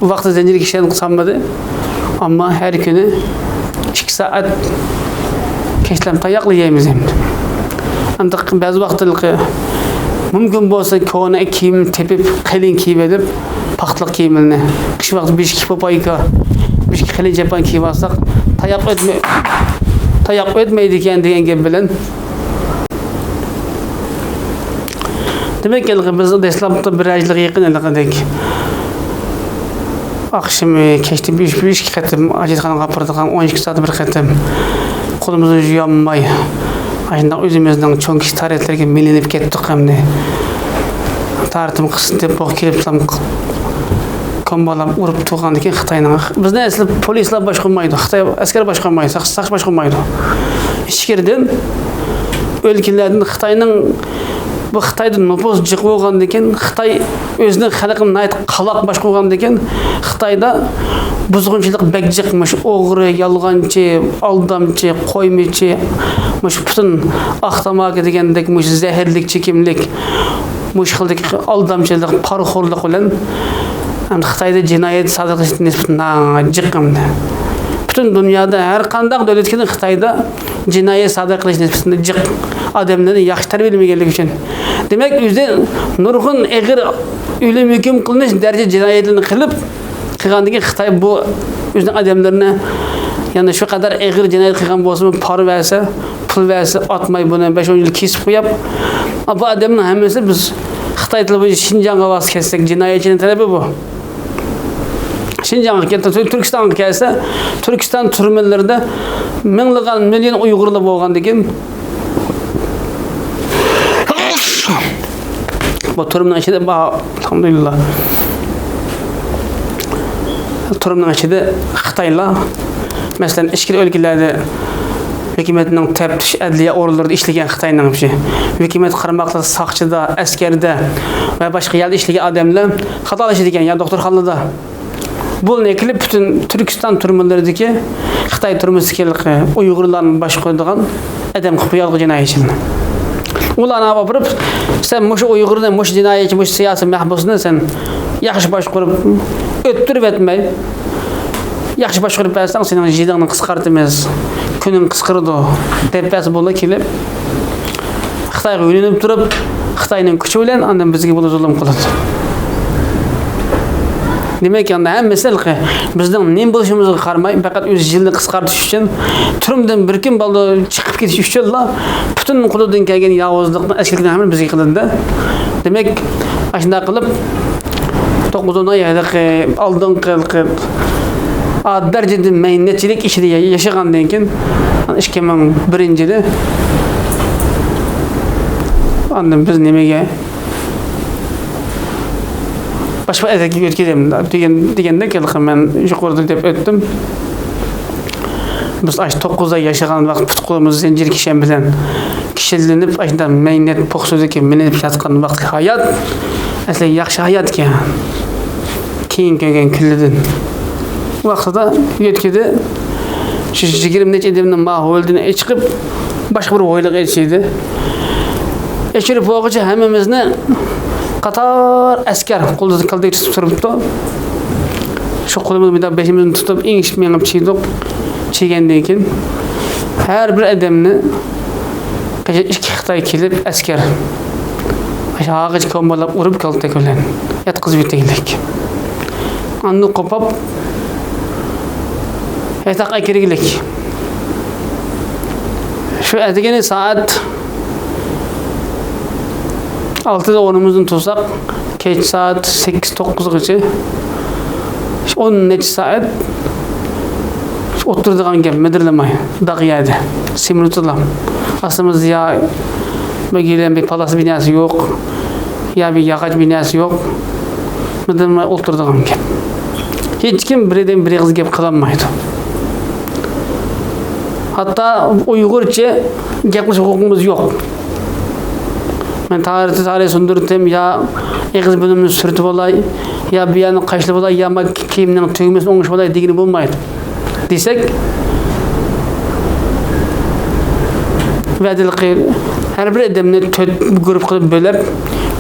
ئۇ ۋاقىتتا زەنجىر كىشەن سالمىدى. ئەمما ھەر كۈنى ئىككى سائەت كەچلەم تاياقلا يەيمىز ئەمدى. ئەمدى بەزى ۋاقىتلىقى مۇمكىن بولسا كونا كىيىم تېپىپ، قېلىن كىيىپ ئېلىپ، پاختىلىق كىيىملىرىنى، قىش ۋاقتى بېشىكى پوپايكا، بېشىكى قېلىن چاپان كىيىپ ئالساق، تاياق ئۆتمەي، تاياق ئۆتمەيدىكەن دېگەن گەپ بىلەن. دېمەك، ھېلىقى بىز دەسلەپتە بىر ئايلىق يېقىن ھېلىقىدەك ئاخشىمى، كەچتە بىر، بىر ئىككى قېتىم ھاجەتخانىغا ئاپىرىدىغان، ئون ئىككى سائەتتە بىر قېتىم قولىمىزنى يۇيالماي، ئاشۇنداق ئۆزىمىزنىڭ چوڭ كىشى تارىخلىرىگە مىلىنىپ كەتتۇق ئەمدى. تارىتىم قىسىتىپ، بۇ كېلىپ تام كومبالاپ ئۇرۇپ تۇرغاندىكىن خىتاينىڭ، بىزنى ئەسلى پولىسلار باشقۇرمايدۇ، خىتاي ئەسكەر باشقۇرمايدۇ، ساق-، ساقچى باشقۇرمايدۇ. ئىچكىرىدىن، ئۆلكىلەردىن خىتاينىڭ، بۇ خىتايدا نوپۇس جىق بولغاندىكىن، خىتاي ئۆزىنىڭ خەلقىنى ناھايىتى قالاق باشقۇرغاندىكىن، خىتايدا بۇزغۇنچىلىق بەك جىق. مۇشۇ ئوغرى، يالغانچى، ئالدامچى، قويمىچى، مۇشۇ پۈتۈن ئاق تاماكا دېگەندەك، مۇشۇ زەھەرلىك چېكىملىك، مۇشۇ خىلدىكى ئالدامچىلىق، پارىخورلۇق بىلەن، ئەمدى خىتايدا جىنايەت سادىر قىلىش نىسبىتى ناھايىتى جىق ئەمدى. پۈتۈن دۇنيادا ھەر قانداق دۆلەتكىدىن خىتايدا جىنايەت سادىر قىلىش نىسبىتى جىق، ئادەملەرنى ياخشى تەربىيەلىمىگەنلىكى ئۈچۈن. دېمەك، ئۆزى نۇرغۇن ئېغىر ئۆلۈم ھۆكۈم قىلىنىش دەرىجە جىنايەتلىرىنى قىلىپ، قىلغاندىن كېيىن خىتاي بۇ ئۆزىنىڭ ئادەملىرىنى، يەنى شۇ قەدەر ئېغىر جىنايەت قىلغان بولسىمۇ، پارا بەرسە، پۇل بەرسە، ئاتماي بۇنى بەش ئون يىل كېسىپ قويۇپ، بۇ ئادەمنىڭ ھەممىسى، بىز خىتاي تىلى بويىچە شىنجاڭغا بارسا كەتسەك، جىنايەتچىنىڭ تەلىپى بۇ. شىنجاڭغا كەتتى، تۈركىستانغا كەلسە، تۈركىستان تۈرمىلىرىدە مىڭلىغان، مىليون ئۇيغۇرلار بولغاندىكىن، بۇ تۈرمىنىڭ ئىچىدە، ئالھەمدۇلىللا، تۈرمىنىڭ ئىچىدە خىتايلار، مەسىلەن، ئىچكىرى ئۆلكىلەردە ھۆكۈمەتنىڭ تەپتىش، ئەدلىيە ئورۇنلىرىدا ئىشلىگەن خىتاينىڭ، ھۆكۈمەت قارماقلىرى، ساقچىدا، ئەسكەردە ۋە باشقا يەردە ئىشلىگەن ئادەملەر خاتالىشىدىكەن يا دوختۇرخانىدا. بۇلارنى كېلىپ پۈتۈن تۈركىستان تۈرمىلىرىدىكى، خىتاي تۈرمىسىدىكى ئۇيغۇرلارنى باشقۇرىدىغان ئادەم قىلىپ قويالىغۇ جىنايەتچىنى. ئۇلارنى ئاپىرىپ، سەن مۇشۇ ئۇيغۇرنى، مۇشۇ جىنايەتچى، مۇشۇ سىياسىي مەھبۇسنى سەن ياخشى باشقۇرۇپ ئۆتتۈرۈۋەتمەي، ياخشى باشقۇرۇپ بەرسەڭ، سېنىڭ يىلىڭنى قىسقارتىمىز، كۈنۈڭ قىسقىرىدۇ، دەپ بەرسە بولىدۇ كېلىپ. خىتايغا يۆلىنىپ تۇرۇپ، خىتاينىڭ كۈچى بىلەن ئاندىن بىزگە بۇلار زۇلۇم قىلىدۇ. دېمەك، ئەمدى ھەممىسى ھېلىقى بىزنىڭ نېمە بولۇشىمىزغا قارىماي، پەقەت ئۆز يىلىنى قىسقارتىش ئۈچۈن، تۈرمىدىن بىر كۈن بالدۇر چىقىپ كېتىش ئۈچۈنلا پۈتۈن قولىدىن كەلگەن ياۋۇزلۇقنى، ئەسكىلىكنى ھەممىنى بىزگە قىلىدۇ-دە. دېمەك، ئاشۇنداق قىلىپ، توققۇزىنچى ئاي ھېلىقى ئالدىنقى ھېلىقى ئا، دەرىجىدە مەينەتچىلىك ئىچىدە يا-، ياشىغاندىن كېيىن، ئىككى مىڭ بىرىنچى يىلى ئاندىن بىز نېمىگە باشقا ئەدەپكە ئۆتكۈزەم دېگەن، دېگەندەك ھېلىقى مەن يۇقىرىدا دەپ ئۆتتۈم. بىز ئاشۇ توققۇز ئاي ياشىغان ۋاقىت پۇت-قولىمىز زەنجىر كىشەن بىلەن كىشىلىنىپ، ئاشۇنداق مەينەت پوخسىدىكى مىلىنىپ ياتقان ۋاقىت ھايات ئەسلى ياخشى ھايات ئىكەن. كېيىن كەلگەن كۈنلىرىدىن. ۋاقتىدا يۆتكىدى. شۇ يىگىرمە نەچچە ئادەمنى ما ھويلىدىن ئېچىقىپ، باشقا بىر ھويلىغا ئېچىدى. ئېچىرىپ بولغۇچە ھەممىمىزنى قاتار ئەسكەر قولىدا كالتەك تۇتۇپ تۇرۇپتۇ. شۇ قولىمىز بىلەن بېشىمىزنى تۇتۇپ، ئېڭىشىپ مېڭىپ چىدۇق. چىگەندىن كېيىن ھەر بىر ئادەمنى قېچە ئىككى خىتاي كېلىپ ئەسكەر. ئاشۇ ھاغىچ كومبالاپ ئۇرۇپ كالتەك بىلەن ياتقۇزۇپ يېتەيلىك. ئاندىن قوپاپ ياتاققا ئەكىرگىلىك. شۇ ئەتىگىنى سائەت ئالتىدا ئورنىمىزدىن تۇرساق، كەچ سائەت سەككىز توققۇزغىچە ئون نەچچە سائەت ئولتۇرىدىغان گەپ، مىدىرلىماي، داغ يەردە، سېمونتلا. ئاستىمىزدا يا بىر گىلەم بىر پالاس بىناسى يوق، يا بىر ياغاچ بىناسى يوق. مىدىرلىماي ئولتۇرىدىغان گەپ. ھېچكىم بىرىدىن بىر ئېغىز گەپ قىلالمايدۇ. ھەتتا ئۇيغۇرچە گەپ قىلىش ھوقۇقىمىز يوق. مەن تارىخ، تارىخ سۇندۇرتىم، يا ئېغىز بۇرنۇمنى سۈرتۈپ ئالاي، يا بۇ يەرنى قاشلاپ ئالاي، يا ما كىيىمنىڭ تۈگمىسىنى ئوڭشىۋالاي دېگىلى بولمايدۇ. دېسەك، ۋەدىلىقى ھەر بىر ئادەمنى تۆت گۇرۇپپا قىلىپ بۆلۈپ،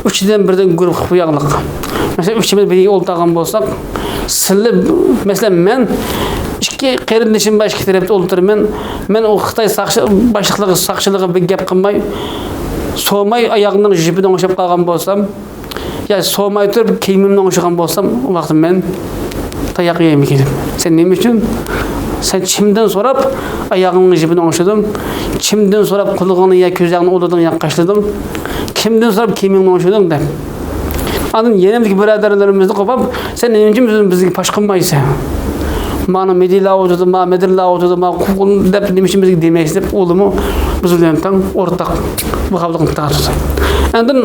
ئۈچىدىن بىردىن گۇرۇپپا قىلىپ قوياغلىق. مەسىلەن، ئۈچىمىز بىر يەرگە ئولتۇرغان بولساق، سىلى، مەسىلەن، مەن ئىككى قېرىندىشىم بار، ئىككى تەرەپتە ئولتۇرىمەن. مەن ئۇ خىتاي ساقچى باشلىقلىرى، ساقچىلىرىغا بىر گەپ قىلماي، سورىماي، ئاياغىنىڭ جىپىنى ئوڭشاپ قالغان بولسام، يا سورىماي تۇرۇپ كىيىمىمنى ئوڭشىغان بولسام، ئۇ ۋاقىتتا مەن تاياق يەيمەن كېلىپ. سەن نېمە ئۈچۈن؟ سەن كىمدىن سوراپ ئاياغىڭنىڭ جىپىنى ئوڭشىدىڭ؟ كىمدىن سوراپ قۇلىقىڭنى يا كۆزۈڭنى ئۇلىدىڭ يا قاشلىدىڭ؟ كىمدىن سوراپ كىيىمىڭنى ئوڭشىدىڭ دەپ. ئاندىن يېنىمىزدىكى بۇرادەرلىرىمىزنى قوپاپ، سەن نېمە ئۈچۈن بىزنى، بىزگە پاش قىلمايسەن؟ مانا مىدىرلار ئولتۇردى، ما مىدىرلار ئولتۇردى، ما قۇل دەپ نېمە ئۈچۈن بىزگە دېمەيسىز دەپ، ئۇلىمۇ بىز بىلەن تەڭ ئورتاق بۇ خاپىلىقنى تارتىدۇ. ئاندىن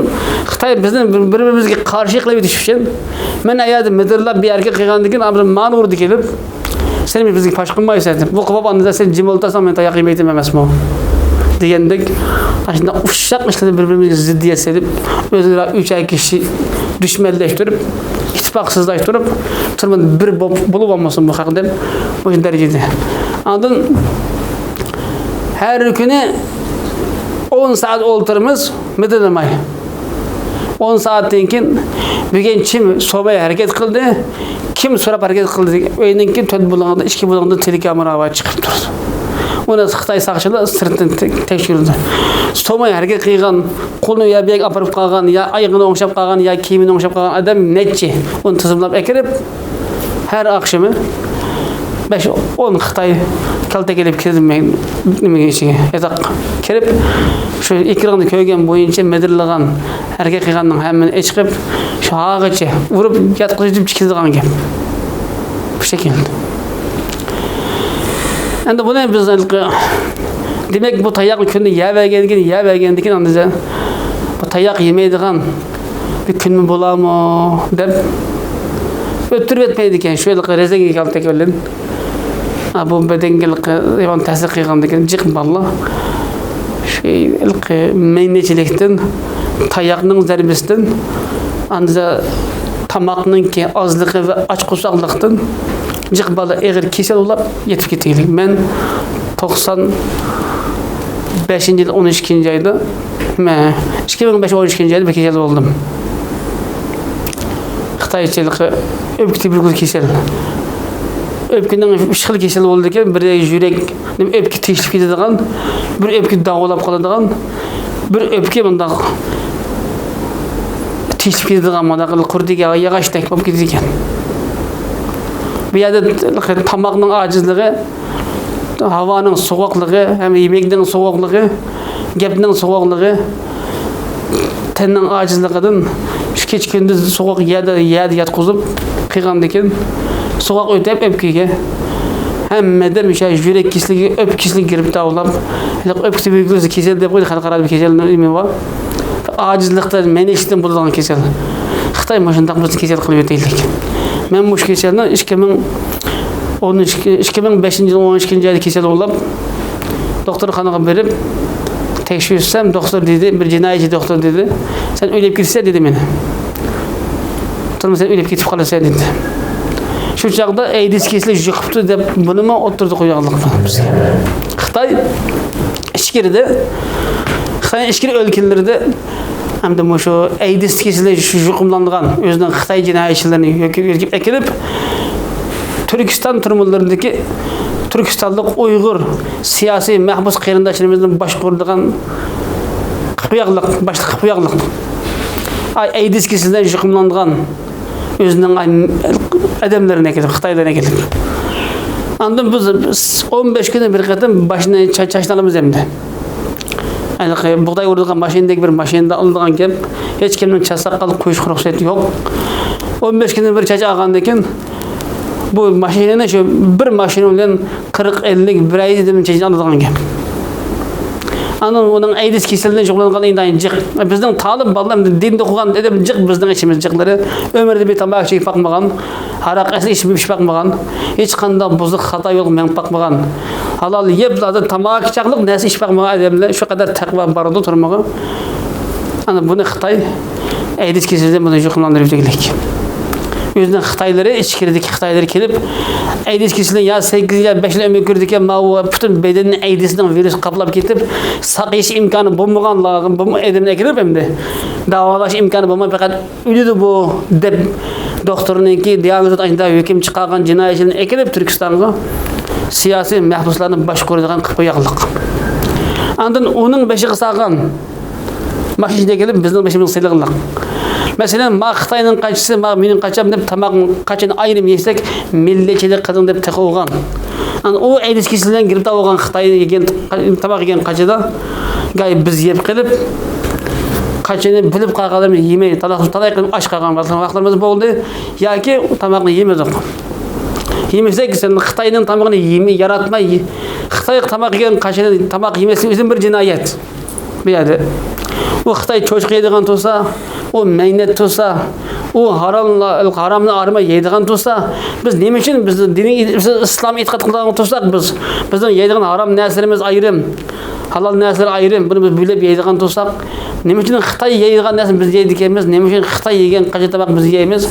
خىتاي بىزنى بىر-، بىر-بىرىمىزگە قارشى قىلىۋېتىش ئۈچۈن، مەن ئەگەردە مىدىرلاپ بىر ھەرىكەت قىلغاندىن كېيىن، مانا ئۇرىدۇ كېلىپ، سەن بىزگە پاش قىلمايسەن دەپ، بۇ قىلىپ ئاندىن سەن جىم ئولتۇرساڭ، مەن تاياق يېمەيتتىم ئەمەسمۇ؟ دېگەندەك، ئاشۇنداق ئۇششاق ئىشلاردا بىر-بىرىمىزگە زىددىيەت سېلىپ، ئۆزئارا ئۈچەر كىشى دۈشمەنلەشتۈرۈپ، ئىتتىپاقسىزلاشتۇرۇپ، تۇرمىدى بىر بولۇپ، بولۇپ بولمىسۇن بۇ خەق دەپ، مۇشۇ دەرىجىدە. ئاندىن ھەر كۈنى ئون سائەت ئولتۇرىمىز، مىدىرلىماي. ئون سائەتتىن كېيىن بۈگۈن كىم سوراپ ھەرىكەت قىلدى، كىم سوراپ ھەرىكەت قىلدى، ئۆينىڭكى تۆت بۇلۇڭىدا، ئىككى بۇلۇڭدا تېلېكامېرا بار چىقىپ تۇرىدۇ. ئۇنى خىتاي ساقچىلار سىرتتىن تەك-، تەكشۈرىدۇ. سوراپ ھەرىكەت قىلغان، قولىنى يا بۇ يەرگە ئاپىرىپ قالغان، يا ئايىغىنى ئوڭشاپ قالغان، يا كىيىمىنى ئوڭشاپ قالغان ئادەم نەچچە؟ ئۇنى تىزىملاپ ئەكىرىپ، ھەر ئاخشىمى بەش ئون خىتاي كالتە كېلىپ كىردى مەن نېمىگە ئىچىگە، ياتاققا كىرىپ، شۇ ئېكراندا كۆرگەن بويىچە مىدىرلىغان، ھەرىكەت قىلغاننىڭ ھەممىنى ئىچىقىپ، شۇ ھاغىچە ئۇرۇپ ياتقۇزۇپ كېتىدىغان گەپ. بۇ شەكىلدە. ئەمدى بۇنى بىز ھېلىقى، دېمەك، بۇ تاياقنى كۈندە يەۋەرگەندىكىن، يەۋەرگەندىكىن ئاندىن بۇ تاياق يېمەيدىغان بىر كۈنمۇ بولارمۇ دەپ ئۆتتۈرۈپ ئۆتمەيدىكەن، شۇ ھېلىقى رېزىنكىگە كالتە كەلگەن. ئا، بۇ بەدەنگە ھېلىقى يامان تەسىر قىلغاندىكىن جىق بالىلار شۇ ھېلىقى مەينەتچىلىكتىن، تاياقنىڭ زەربىسىدىن، ئاندىن تاماقنىڭكى ئازلىقى ۋە ئاچقۇساقلىقتىن جىق بالا ئېغىر كېسەل بولاپ يېتىپ كېتىلدى. مەن توقسان بەشىنچى يىل ئون ئىككىنچى ئايدا، مە-، ئىككى مىڭ بەش ئون ئىككىنچى ئايدا بىر كېسەل بولدۇم. خىتايچىلىقى ئۆپكە تۇبېركۇلوز كېسەل. ئۆپكىنىڭ ئۈچ خىل كېسەل بولىدىكەن، بىرى يۈرەك، نېمە، ئۆپكە تېشىلىپ كېتىدىغان، بىر ئۆپكە داغلاپ قالىدىغان، بىر ئۆپكە مۇنداق تېشىلىپ كېتىدىغان، مۇنداق قۇرۇتۇلغان ياغاچتەك بولۇپ كېتىدىكەن. بۇ يەردە تاماقنىڭ ئاجىزلىقى، ھاۋانىڭ سوغۇقلۇقى، ھەم يېمەكنىڭ سوغۇقلۇقى، گەپنىڭ سوغۇقلۇقى، تەننىڭ ئاجىزلىقىدىن شۇ كېچە كۈندۈز سوغۇق يەردە، يەردە ياتقۇزۇپ قىلغاندىكىن، سوغۇق ئۆتۈپ ئۆپكىگە، ھەممىدىن مۇشۇ يۈرەك كېسىلىگە، ئۆپكە كېسىلىگە گىرىپتار بولۇپ، ھېلىقى ئۆپكە تۇبېركۇلوز كېسەل دەپ قويدى، خەلقئارا بىر كېسەلنىڭ ئىسمى بار. ئاجىزلىقتىن، مەينەتچىلىكتىن بولىدىغان كېسەل. خىتاي مۇشۇنداق بىر كېسەل قىلىپ ئۆتەيلىك. مەن مۇشۇ كېسەلنى ئىككى مىڭ ئون ئىككى، ئىككى مىڭ بەشىنچى يىل ئون ئىككىنچى ئايدا كېسەل بولۇپ، دوختۇرخانىغا بېرىپ تەكشۈرسەم، دوختۇر دېدى، بىر جىنايەتچى دوختۇر دېدى، سەن ئۆلۈپ كېتىسەن دېدى مېنى. تۇرمىسا سەن ئۆلۈپ كېتىپ قالىسەن دېدى. شۇ چاغدا ئەيدىز كېسىلى يۇقۇپتۇ دەپ بۇنىمۇ ئوتتۇرىدا قويغانلىق بار بىزگە. خىتاي ئىچكىرىدە، خىتاي ئىچكىرى ئۆلكىلىرىدە ھەمدە مۇشۇ ئەيدىز كېسىلى يۇقۇملانغان، ئۆزىنىڭ خىتاي جىنايەتچىلىرىنى يۆگىپ ئەكېلىپ، تۈركىستان تۈرمىلىرىدىكى تۈركىستانلىق ئۇيغۇر سىياسىي مەھبۇس قېرىنداشلىرىمىزنى باشقۇرىدىغان قىپياغلىق، باشلىق قىپياغلىق. ئاي، ئەيدىز كېسىلىدىن يۇقۇملانغان ئۆزىنىڭ ئاي، ئادەملىرىنى ئەكېلىپ، خىتايلارنى ئەكېلىپ. ئاندىن بىز، بىز ئون بەش كۈندە بىر قېتىم باشنى چا-، چاچنى ئالىمىز ئەمدى. ھېلىقى بۇغداي ئورىدىغان ماشىنىدەك بىر ماشىنىدا ئالىدىغان گەپ. ھېچكىمنىڭ چاچ ساقال قويۇشقا رۇخسەت يوق. ئون بەش كۈندىن بىر چاچ ئالغاندىن كېيىن بۇ ماشىنىنى شۇ بىر ماشىنا بىلەن قىرىق، ئەللىك، بىر ئەيدىز چاچنى ئالىدىغان گەپ. ئاندىن ئۇنىڭ ئەيدىز كېسىلىدىن شۇغۇللانغان ئىنتايىن جىق. بىزنىڭ تالىپ بالىلىرىمىز دىندا ئوقۇغان ئادەم جىق، بىزنىڭ ئىچىمىز جىقلىرى. ئۆمرىدە بىر تاماكا چېكىپ باقمىغان، ھاراق ئەسلى ئىچىپ، ئىچىپ باقمىغان، ھېچقانداق بۇزۇق خاتا يولغا مېڭىپ باقمىغان، ھالال يەپ، ھازىر تاماكا چاقلىق نەرسە ئىچىپ باقمىغان ئادەملەر شۇ قەدەر تەقۋا بارىدۇ تۈرمىگە. ئانا بۇنى خىتاي ئەيدىز كېسىلىدىن بۇنى يۇقۇملاندۇرۇپ يۈرگەنلىك. ئۆزىنىڭ خىتايلىرى، ئىچكىرىدىكى خىتايلىرى كېلىپ، ئەيدىز كېسىلى يا سەككىز يا بەش يىل ئۆمۈر كۆرىدىكەن، ماۋۇ پۈتۈن بەدىنىنى ئەيدىزنىڭ ۋىرۇسى قاپلاپ كېتىپ، ساقىيىش ئىمكانى بولمىغانلارغا، بۇ ئادەمنى ئەكېلىپ ئەمدى داۋالاش ئىمكانى بولماي پەقەت ئۆلىدۇ بۇ دەپ، دوختۇرنىڭكى دىئاگنوزى ئاشۇنداق ھۆكۈم چىقارغان جىنايەتچىنى ئەكېلىپ تۈركىستانغا سىياسىي مەھبۇسلارنى باشقۇرىدىغان قىپياغلىق. ئاندىن ئۇنىڭ بېشىغا سالغان ماشىنا ئىچىدە كېلىپ بىزنىڭ بېشىمىزغا سېلىغانلىق. مەسىلەن، ما خىتاينىڭ قاچىسى، ما مېنىڭ قاچام دەپ تاماق، قاچىنى ئايرىم يېسەك، مىللەتچىلىك قىلدىڭ دەپ تېقى ئۇرغان. ئانا ئۇ ئەيدىز كېسىلى بىلەن گىرىپتار بولغان خىتاي يېگەن، تاماق يېگەن قاچىدا گاي بىز يەپ قېلىپ، قاچىنى بىلىپ قالغانلىرىمىز يېمەي، تالاق، تالاق قىلىپ ئاچ قالغان ۋاقىتلىرىمىز بولدى. ياكى تاماقنى يېمىدۇق. يېمىسەك، سەن خىتاينىڭ تامىقىنى يېمەي، ياراتماي، خىتاي تاماق يېگەن قاچىنى تاماق يېمەسلىك ئۆزى بىر جىنايەت. بۇ يەردە ئۇ خىتاي چوشقا يەيدىغان تۇرسا، ئۇ مەينەت تۇرسا، ئۇ ھاراملا-، ھارامنى ھارماي يەيدىغان تۇرسا، بىز نېمە ئۈچۈن، بىز دىنىي، بىز ئىسلام ئېتىقاد قىلىدىغان تۇرساق، بىز، بىزنىڭ يەيدىغان ھارام نەرسىلىرىمىز ئايرىم، ھالال نەرسىلەر ئايرىم، بۇنى بىز بۆلۈپ يەيدىغان تۇرساق، نېمە ئۈچۈن خىتاي يەيدىغان نەرسىنى بىز يەيدىكەنمىز، نېمە ئۈچۈن خىتاي يېگەن قاچا تاماق بىز يەيمىز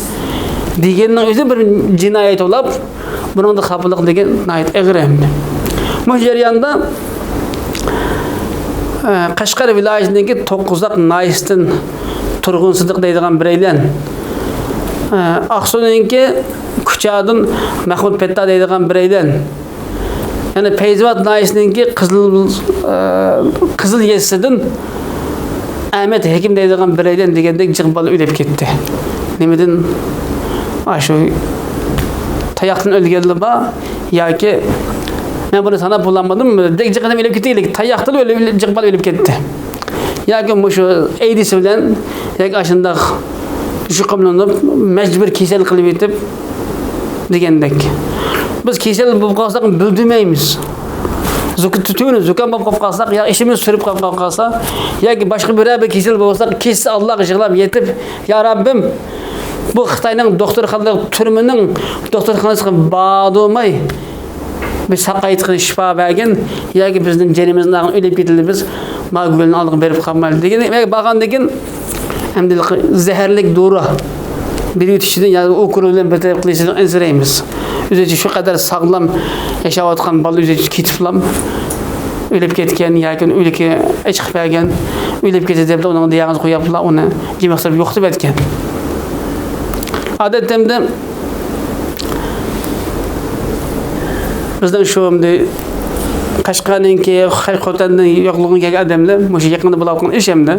دېگەننىڭ ئۆزى بىر جىنايەت بولۇپ، بۇنىڭدا خاپىلىق دېگەن ناھايىتى ئېغىر ئەمدى. مۇشۇ جەرياندا، ئە، قەشقەر ۋىلايىتىنىڭكى توققۇزاق ناھىيەسىدىن تۇرغۇن سىدىق دەيدىغان بىرەيلەن، ئە، ئاقسۇنىڭكى كۇچادىن مەخمۇت پەتتا دەيدىغان بىرەيلەن، يەنى پەيزىۋات ناھىيەسىنىڭكى قىزىل، ئە، قىزىل يېزىسىدىن ئەمەت ھېكىم دەيدىغان بىرەيلەن دېگەندەك جىق بالا ئۆلۈپ كەتتى. نېمىدىن؟ ئاشۇ تاياقتىن ئۆلگەنلەر بار ياكى، مەن بۇنى ساناپ بولالمىدىم، بەك جىق ئادەم ئۆلۈپ كەتتى، تاياقتىن ئۆلۈپ، جىق بالا ئۆلۈپ كەتتى. ياكى مۇشۇ ئەيدىس بىلەن، ياكى ئاشۇنداق يۇقۇملىنىپ، مەجبۇر كېسەل قىلىپ يېتىپ دېگەندەك. بىز كېسەل بولۇپ قالساق، بىلدۈرمەيمىز. زۇك-، تۈتۈن، زۇكام بولۇپ قالساق، يا ئىچىمىز سۈرۈپ قالىپ قالسا، ياكى باشقا بىرەر بىر كېسەل بولساق، كېسىلى ئاللاغا يىغلاپ يېتىپ، يا رەببىم، بۇ خىتاينىڭ دوختۇرخانىلىرى، تۈرمىنىڭ دوختۇرخانىسىغا باردۇرماي، بىز ساقايتقىن، شىپا بەرگىن، ياكى بىزنىڭ جېنىمىزنى ئالغىن، ئۆلۈپ كېتىلى بىز، ما گۈلنىڭ ئالدىغا بېرىپ قالمايلى دېگەن. بارغاندىن كېيىن، ئەمدى زەھەرلىك دورا بېرىۋېتىشتىن، يا ئوكۇل بىلەن بىر تەرەپ قىلىشىدىن ئەنسىرەيمىز. ئۆزىچە شۇ قەدەر ساغلام ياشاۋاتقان بالا ئۆزىچە كېتىپلا، ئۆلۈپ كەتكەن ياكى ئۆلۈكى ئېچىقىپ بەرگەن، ئۆلۈپ كېتىدۇ دەپ ئۇنىڭ دىياگنوز قويۇپلا، ئۇنى جىمىقتۇرۇپ يوقىتىپ ئەتكەن. ئادەتتە ئەمدى بىزنىڭ شۇ ئەمدى قەشقەرنىڭكى، قەشقەر خوتەندىن يوقلىغىلى كەلگەن ئادەملەر مۇشۇ يېقىندا بولۇۋاتقان ئىش ئەمدى.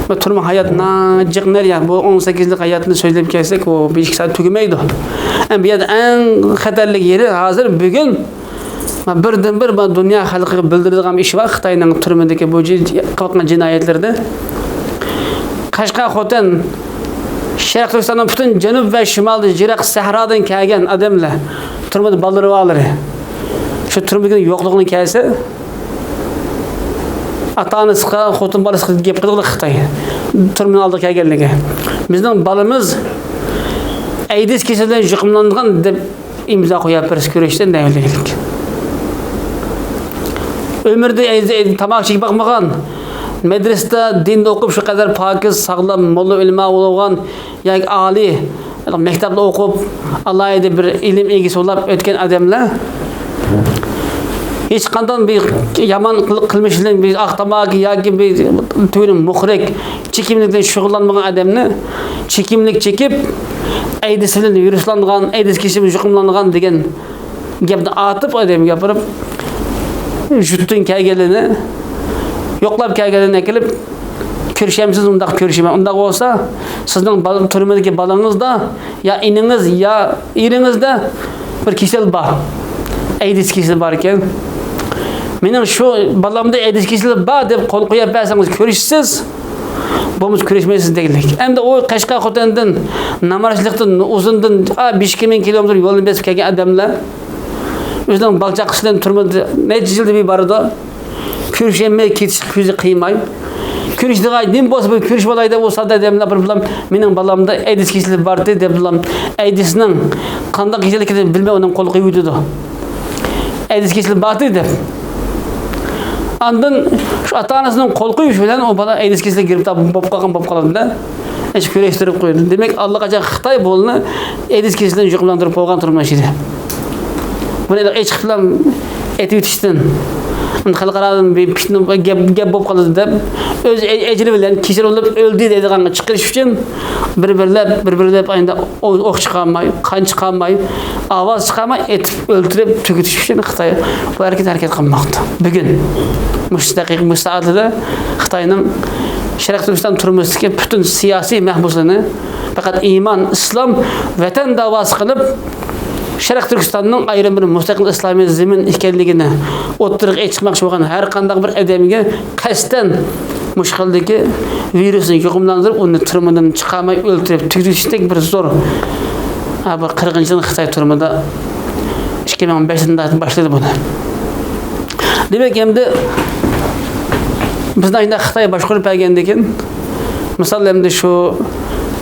بۇ تۈرمە ھاياتى ناجىق نەريان، بۇ ئون سەككىز يىللىق ھاياتنى سۆزلەپ كەلسەك، ئۇ بىر ئىككى سائەت تۈگىمەيدۇ. ئەمدى بۇ يەردە ئەڭ خەتەرلىك يېرى ھازىر بۈگۈن بىردىنبىر بۇ دۇنيا خەلقىگە بىلدۈرىدىغان بىر ئىش بار، خىتاينىڭ تۈرمىدىكى بۇ جىن-، قىلىۋاتقان جىنايەتلىرىدە. قەشقەر خوتەن، شەرقىي تۈركىستاننىڭ پۈتۈن جەنۇب ۋە شىمالدا يىراق سەھرادىن كەلگەن ئادەملەر، تۈرمىدە بالىلىرى بارلىرى، شۇ تۈرمىدىكى يوقلىغىلى كەلسە، ئاتا-ئانىسىغا، خوتۇن بالىسىغا گەپ قىلىدىغان خىتاي تۈرمىنىڭ ئالدىغا كەلگەنلىكى. بىزنىڭ بالىمىز ئەيدىز كېسىلى بىلەن يۇقۇملانغان دەپ ئىمزا قويۇپ بېرىش كۈرەشتىن دەۋېلىكلىك. ئۆمرىدە ئەيدىز، ئەيدىز تاماكا چېكىپ باقمىغان، مەدرىسىدە دىندا ئوقۇپ، شۇ قەدەر پاكىز، ساغلام، موللا ئۆلىما بولغان ياكى ئالىي مەكتەپتە ئوقۇپ، ئالاھىدە بىر ئىلىم ئىگىسى بولۇپ ئۆتكەن ئادەملەر ھېچقانداق بىر يامان قىل-، قىلمىش بىلەن، بىر ئاق تاماكا ياكى بىر تۈرلۈك مۇخرىك، چېكىملىك بىلەن شۇغۇللانمىغان ئادەمنى چېكىملىك چېكىپ، ئەيدىز بىلەن ۋىرۇسلانغان، ئەيدىز كېسىلى بىلەن يۇقۇملانغان دېگەن گەپنى ئاتىپ، ئادەمگە ئاپىرىپ، يۇرتتىن كەلگەنلىرىنى، يوقلاپ كەلگەنلىرىنى ئەكېلىپ، كۆرۈشەمسىز؟ ئۇنداق كۆرۈشىمەن. ئۇنداق بولسا، سىزنىڭ بالا، تۈرمىدىكى بالىڭىزدا يا ئىنىڭىز، يا ئېرىڭىزدە بىر كېسەل بار. ئەيدىز كېسىلى بار ئىكەن. مېنىڭ شۇ بالامدا ئەيدىز كېسىلى بار دەپ قول قويۇپ بەرسىڭىز، كۆرۈشىسىز. بولمىسا كۆرۈشمەيسىز دېگەنلىك. ئەمدى ئۇ قەشقەر خوتەندىن، نامراتچىلىقتىن، ئۇزۇندىن، ئا، بەش ئىككى مىڭ كىلومېتىر يولنى بېسىپ كەلگەن ئادەملەر ئۆزىنىڭ بالا-چاقىسى بىلەن تۈرمىدە نەچچە يىلدىن بېرى بارىدۇ. كۆرۈشەلمەي كېتىشكە كۆزى قىيماي. كۆرۈشىدىغان نېمە بولسا بىر كۆرۈشۈپ ئالاي دەپ، ئۇ ساددا ئادەملەر بىر بالام، مېنىڭ بالامدا ئەيدىز كېسىلى بارتى دەپ، بالام ئەيدىزنىڭ قانداق كېسەللىكىنى بىلمەي ئۇنىڭ قولىغا قويۇۋېتىدۇ. ئەيدىز كېسىلى بارتى دەپ. ئاندىن شۇ ئاتا-ئانىسىنىڭ قول قويۇشى بىلەن ئۇ بالا ئەيدىز كېسىلىگە گىرىپتار بولۇپ قالغان بولۇپ قالىدۇ-دە. ئەشۇ كۆرۈشتۈرۈپ قويىدۇ. دېمەك، ئاللىقاچان خىتاي بۇنى ئەيدىز كېسىلىدىن يۇقۇملاندۇرۇپ بولغان تۇرمۇش ئىدى. بۇنى ئېچىقلام ئېتىۋېتىشتىن، خەلقئارادىن بىر پىتنە گەپ، گەپ بولۇپ قالىدۇ دەپ، ئۆز ئەجرى بىلەن كېسەل بولۇپ ئۆلدى دەيدىغانغا چىقىرىش ئۈچۈن بىر-بىرلەپ، بىر-بىرلەپ ئاينىدا ئوق چىقارماي، قان چىقارماي، ئاۋاز چىقارماي ئېتىپ ئۆلتۈرۈپ تۈگىتىش ئۈچۈن خىتاي بۇ ھەرىكەت، ھەرىكەت قىلماقتا. بۈگۈن مۇشۇ دەقىقە، مۇشۇ سائەتلەردە خىتاينىڭ شەرقىي تۈركىستان تۈرمىسىدىكى پۈتۈن سىياسىي مەھبۇسلىرىنى پەقەت ئىمان، ئىسلام، ۋەتەن داۋاسى قىلىپ، شەرقىي تۈركىستاننىڭ ئايرىم بىر مۇستەقىل ئىسلامىي زېمىن ئىكەنلىكىنى ئوتتۇرىغا چىقماقچى بولغان ھەر قانداق بىر ئادەمگە قەستەن مۇشۇ خىلدىكى ۋىرۇسنى يۇقۇملاندۇرۇپ، ئۇنى تۈرمىدىن چىقارماي ئۆلتۈرۈپ تۈگىتىشتەك بىر زور، ھە، بۇ قىرغىنچىلىق خىتاي تۈرمىدە ئىككى مىڭ بەشتىن تارتىپ باشلىدى بۇنى. دېمەك، ئەمدى بىزنى ئاشۇنداق خىتاي باشقۇرۇپ بەرگەندىن كېيىن، مىسال، ئەمدى شۇ،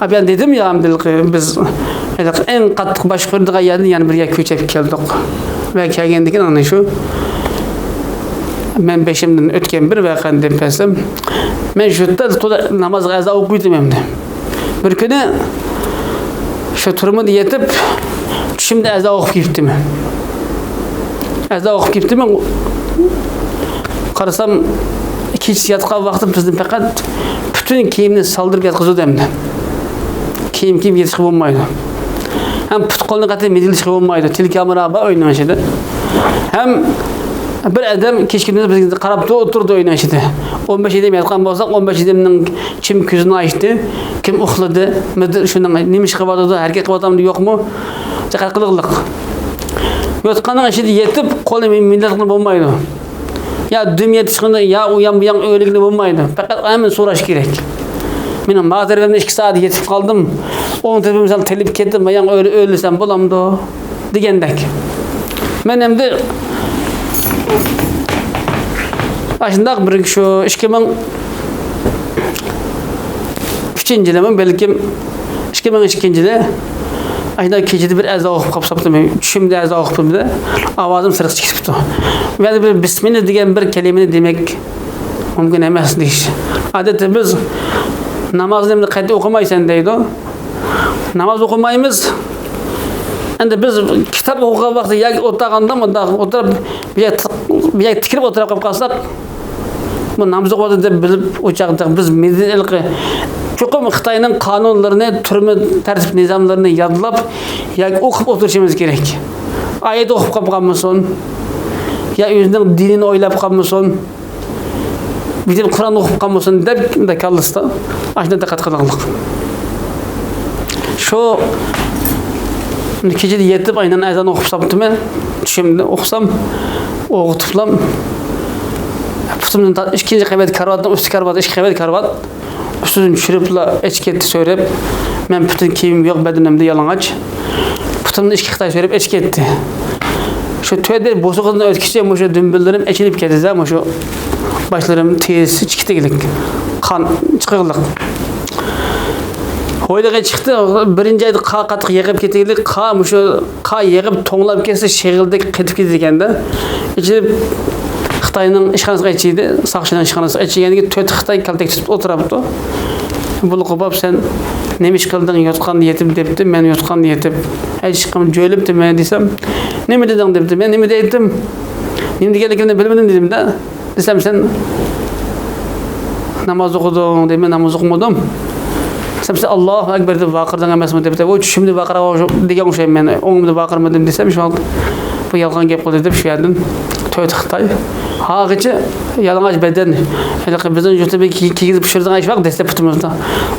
ئابيان دېدىم يا، ئەمدى بىز ھېلىقى ئەڭ قاتتىق باشقۇرىدىغان يەردىن يەنە بىر يەرگە كۆچۈپ كەلدۇق. ۋە كەلگەندىن كېيىن ئاندىن شۇ، مەن بېشىمدىن ئۆتكەن بىر ۋەقەنى دەپ بەرسەم، مەن شۇ يەردە تولا نامازغا ئەزان ئوقۇيتتىم ئەمدى. بىر كۈنى شۇ تۈرمىدە يېتىپ، چۈشۈمدە ئەزان ئوقۇپ كېتىپتىمەن. ئەزان ئوقۇپ كېتىپتىمەن. قارىسام، كېچىسى ياتقان ۋاقتىدا بىزنى پەقەت پۈتۈن كىيىمنى سالدۇرۇپ ياتقۇزىدۇ ئەمدى. كىيىم كىيىپ يېتىشقا بولمايدۇ. ھەم پۇت-قولنى قەتئىي مىدىرلىشىشقا بولمايدۇ. تېلېكامېرا بار ئۆينىڭ ئىچىدە. ھەم بىر ئادەم كېچە-كۈندۈز بىزگە قاراپ تۇ-، ئولتۇرىدۇ ئۆينىڭ ئىچىدە. ئون بەش ئادەم ياتقان بولساق، ئون بەش ئادەمنىڭ كىم كۆزىنى ئاچتى، كىم ئۇخلىدى، مىدىر-، شۇنىڭ نېمە ئىش قىلىۋاتىدۇ، ھەرىكەت قىلىۋاتامدۇ، يوقمۇ؟ دىققەت قىلىقلىق. يوتقاننىڭ ئىچىدە يېتىپ، قولى مىدىرلىغىلى بولمايدۇ. يا دۈم يېتىشقىنى، يا ئۇ يان بۇ يان ئۆرۈلگىلى بولمايدۇ. پەقەت ئەمىن سوراش كېرەك. مېنىڭ ماڭا تەرىپىمدە ئىككى سائەت يېتىپ قالدىم. ئوڭ تەرىپىم سەل تېلىپ كېتىپ، ما يان ئۆرە-، ئۆرۈلسەم بولامدۇ؟ دېگەندەك. مەن ئەمدى ئاشۇنداق بىر شۇ ئىككى مىڭ ئۈچىنچى يىلىمۇ بەلكىم ئىككى مىڭ ئىككىنچى يىلى ئاشۇنداق كېچىدە بىر ئەزان ئوقۇپ قاپساپتىمەن. چۈشۈمدە ئەزان ئوقۇپتىمدە، ئاۋازىم سىرتقا چىقىپتۇ. يەنە بىر بىسمىللا دېگەن بىر كەلىمىنى دېمەك مۇمكىن ئەمەس دېيىش. ئادەتتە بىز نامازنى ئەمدى قەتئىي ئوقۇمايسەن دەيدۇ. ناماز ئوقۇمايمىز. ئەمدى بىز كىتاب ئوقۇغان ۋاقتىدا ياكى ئولتۇرغاندا مۇنداق ئولتۇرۇپ، بىر يەر تىق-، بىر يەر تىكىلىپ ئولتۇرۇپ قالساق، بۇ ناماز ئوقۇۋاتىدۇ دەپ بىلىپ، ئۇ چاغدا بىز مىدىرلىقى چوقۇم خىتاينىڭ قانۇنلىرىنى، تۈرمە تەرتىپ نىزاملىرىنى يادلاپ ياكى ئوقۇپ ئولتۇرۇشىمىز كېرەك. ئايەت ئوقۇپ قالمىسۇن، يا ئۆزىنىڭ دىنىنى ئويلاپ قالمىسۇن، بىزدىن قۇرئان ئوقۇپ قالمىسۇن دەپ، مۇنداق كاللىسىدا ئاشۇنداق دىققەت قىلىڭلار. شۇ كېچىدە يېتىپ، ئاينان ئەزان ئوقۇپ ساپتىمەن. چۈشۈمدە ئوقۇسام، ئويغىتىپلام، پۇتۇمدىن تا-، ئىككىنچى قەۋەت كارىۋاتنىڭ ئۈستى كارىۋات، ئىككى قەۋەت كارىۋات. ئۈستىدىن چۈشۈرۈپلا ئېچىپ كەتتى سۆرەپ. مەن پۈتۈن كىيىمىم يوق، بەدىنىمدە يالىڭاچ. پۇتۇمدىن ئىككى خىتاي سۆرەپ ئېچىپ كەتتى. شۇ تۆت يىل بوسۇغىدىن ئۆتكۈچە مۇشۇ دۈمبىلىرىم ئېچىلىپ كەتتى-دە، مۇشۇ باشلىرىم تېز چىقىدىلىك، قان چىقىقلىق. ھويلىغا چىقتى، بىرىنچى ئايدا قا قاتتىق يېغىپ كېتىدىلىك، قا مۇشۇ قا يېغىپ توڭلاپ كەتسە شېغىلدەك قېتىپ كېتىدىكەن-دە. ئېچىلىپ خىتاينىڭ ئىشخانىسىغا ئېچىلدى، ساقچىنىڭ ئىشخانىسىغا ئېچىلگەندىن كېيىن تۆت خىتاي كالتەك تۇتۇپ ئولتۇرۇپتۇ. بۇلىقى باب، سەن نېمە ئىش قىلدىڭ؟ يوتقاندا يېتىپ دەپتۇ. مەن يوتقاندا يېتىپ ھېچ ئىش قىلماي جۆيلۈپتىمەن دېسەم، نېمە دېدىڭ دەپتۇ. مەن نېمە دەيتتىم؟ نېمە دېگەنلىكىمنى بىلمىدىم دېدىم-دە. دېسەم، سەن ناماز ئوقۇدۇڭ دەيمەن، ناماز ئوقۇمىدىم. دېسەم، سەن ئاللاھۇ ئەكبەر دەپ ۋارقىرىدىڭ ئەمەسمۇ دەپ، دەپ، ئۇ چۈشۈمدە ۋارقىراپ دېگەن ئوخشايمەن، مەن ئوڭۇمدا ۋارقىرىمىدىم دېسەم، شۇ ۋاقىت بۇ يالغان گەپ قىلدى دەپ شۇ يەردىن تۆت خىتاي. ھاغىچە يالىڭاچ بەدەن، ھېلىقى بىزنىڭ يۇرتىمىزدا كىي-، كىيگۈزۈپ پىشۇرىدىغان ئىش بار، دەسسەپ پۇتىمىزدا.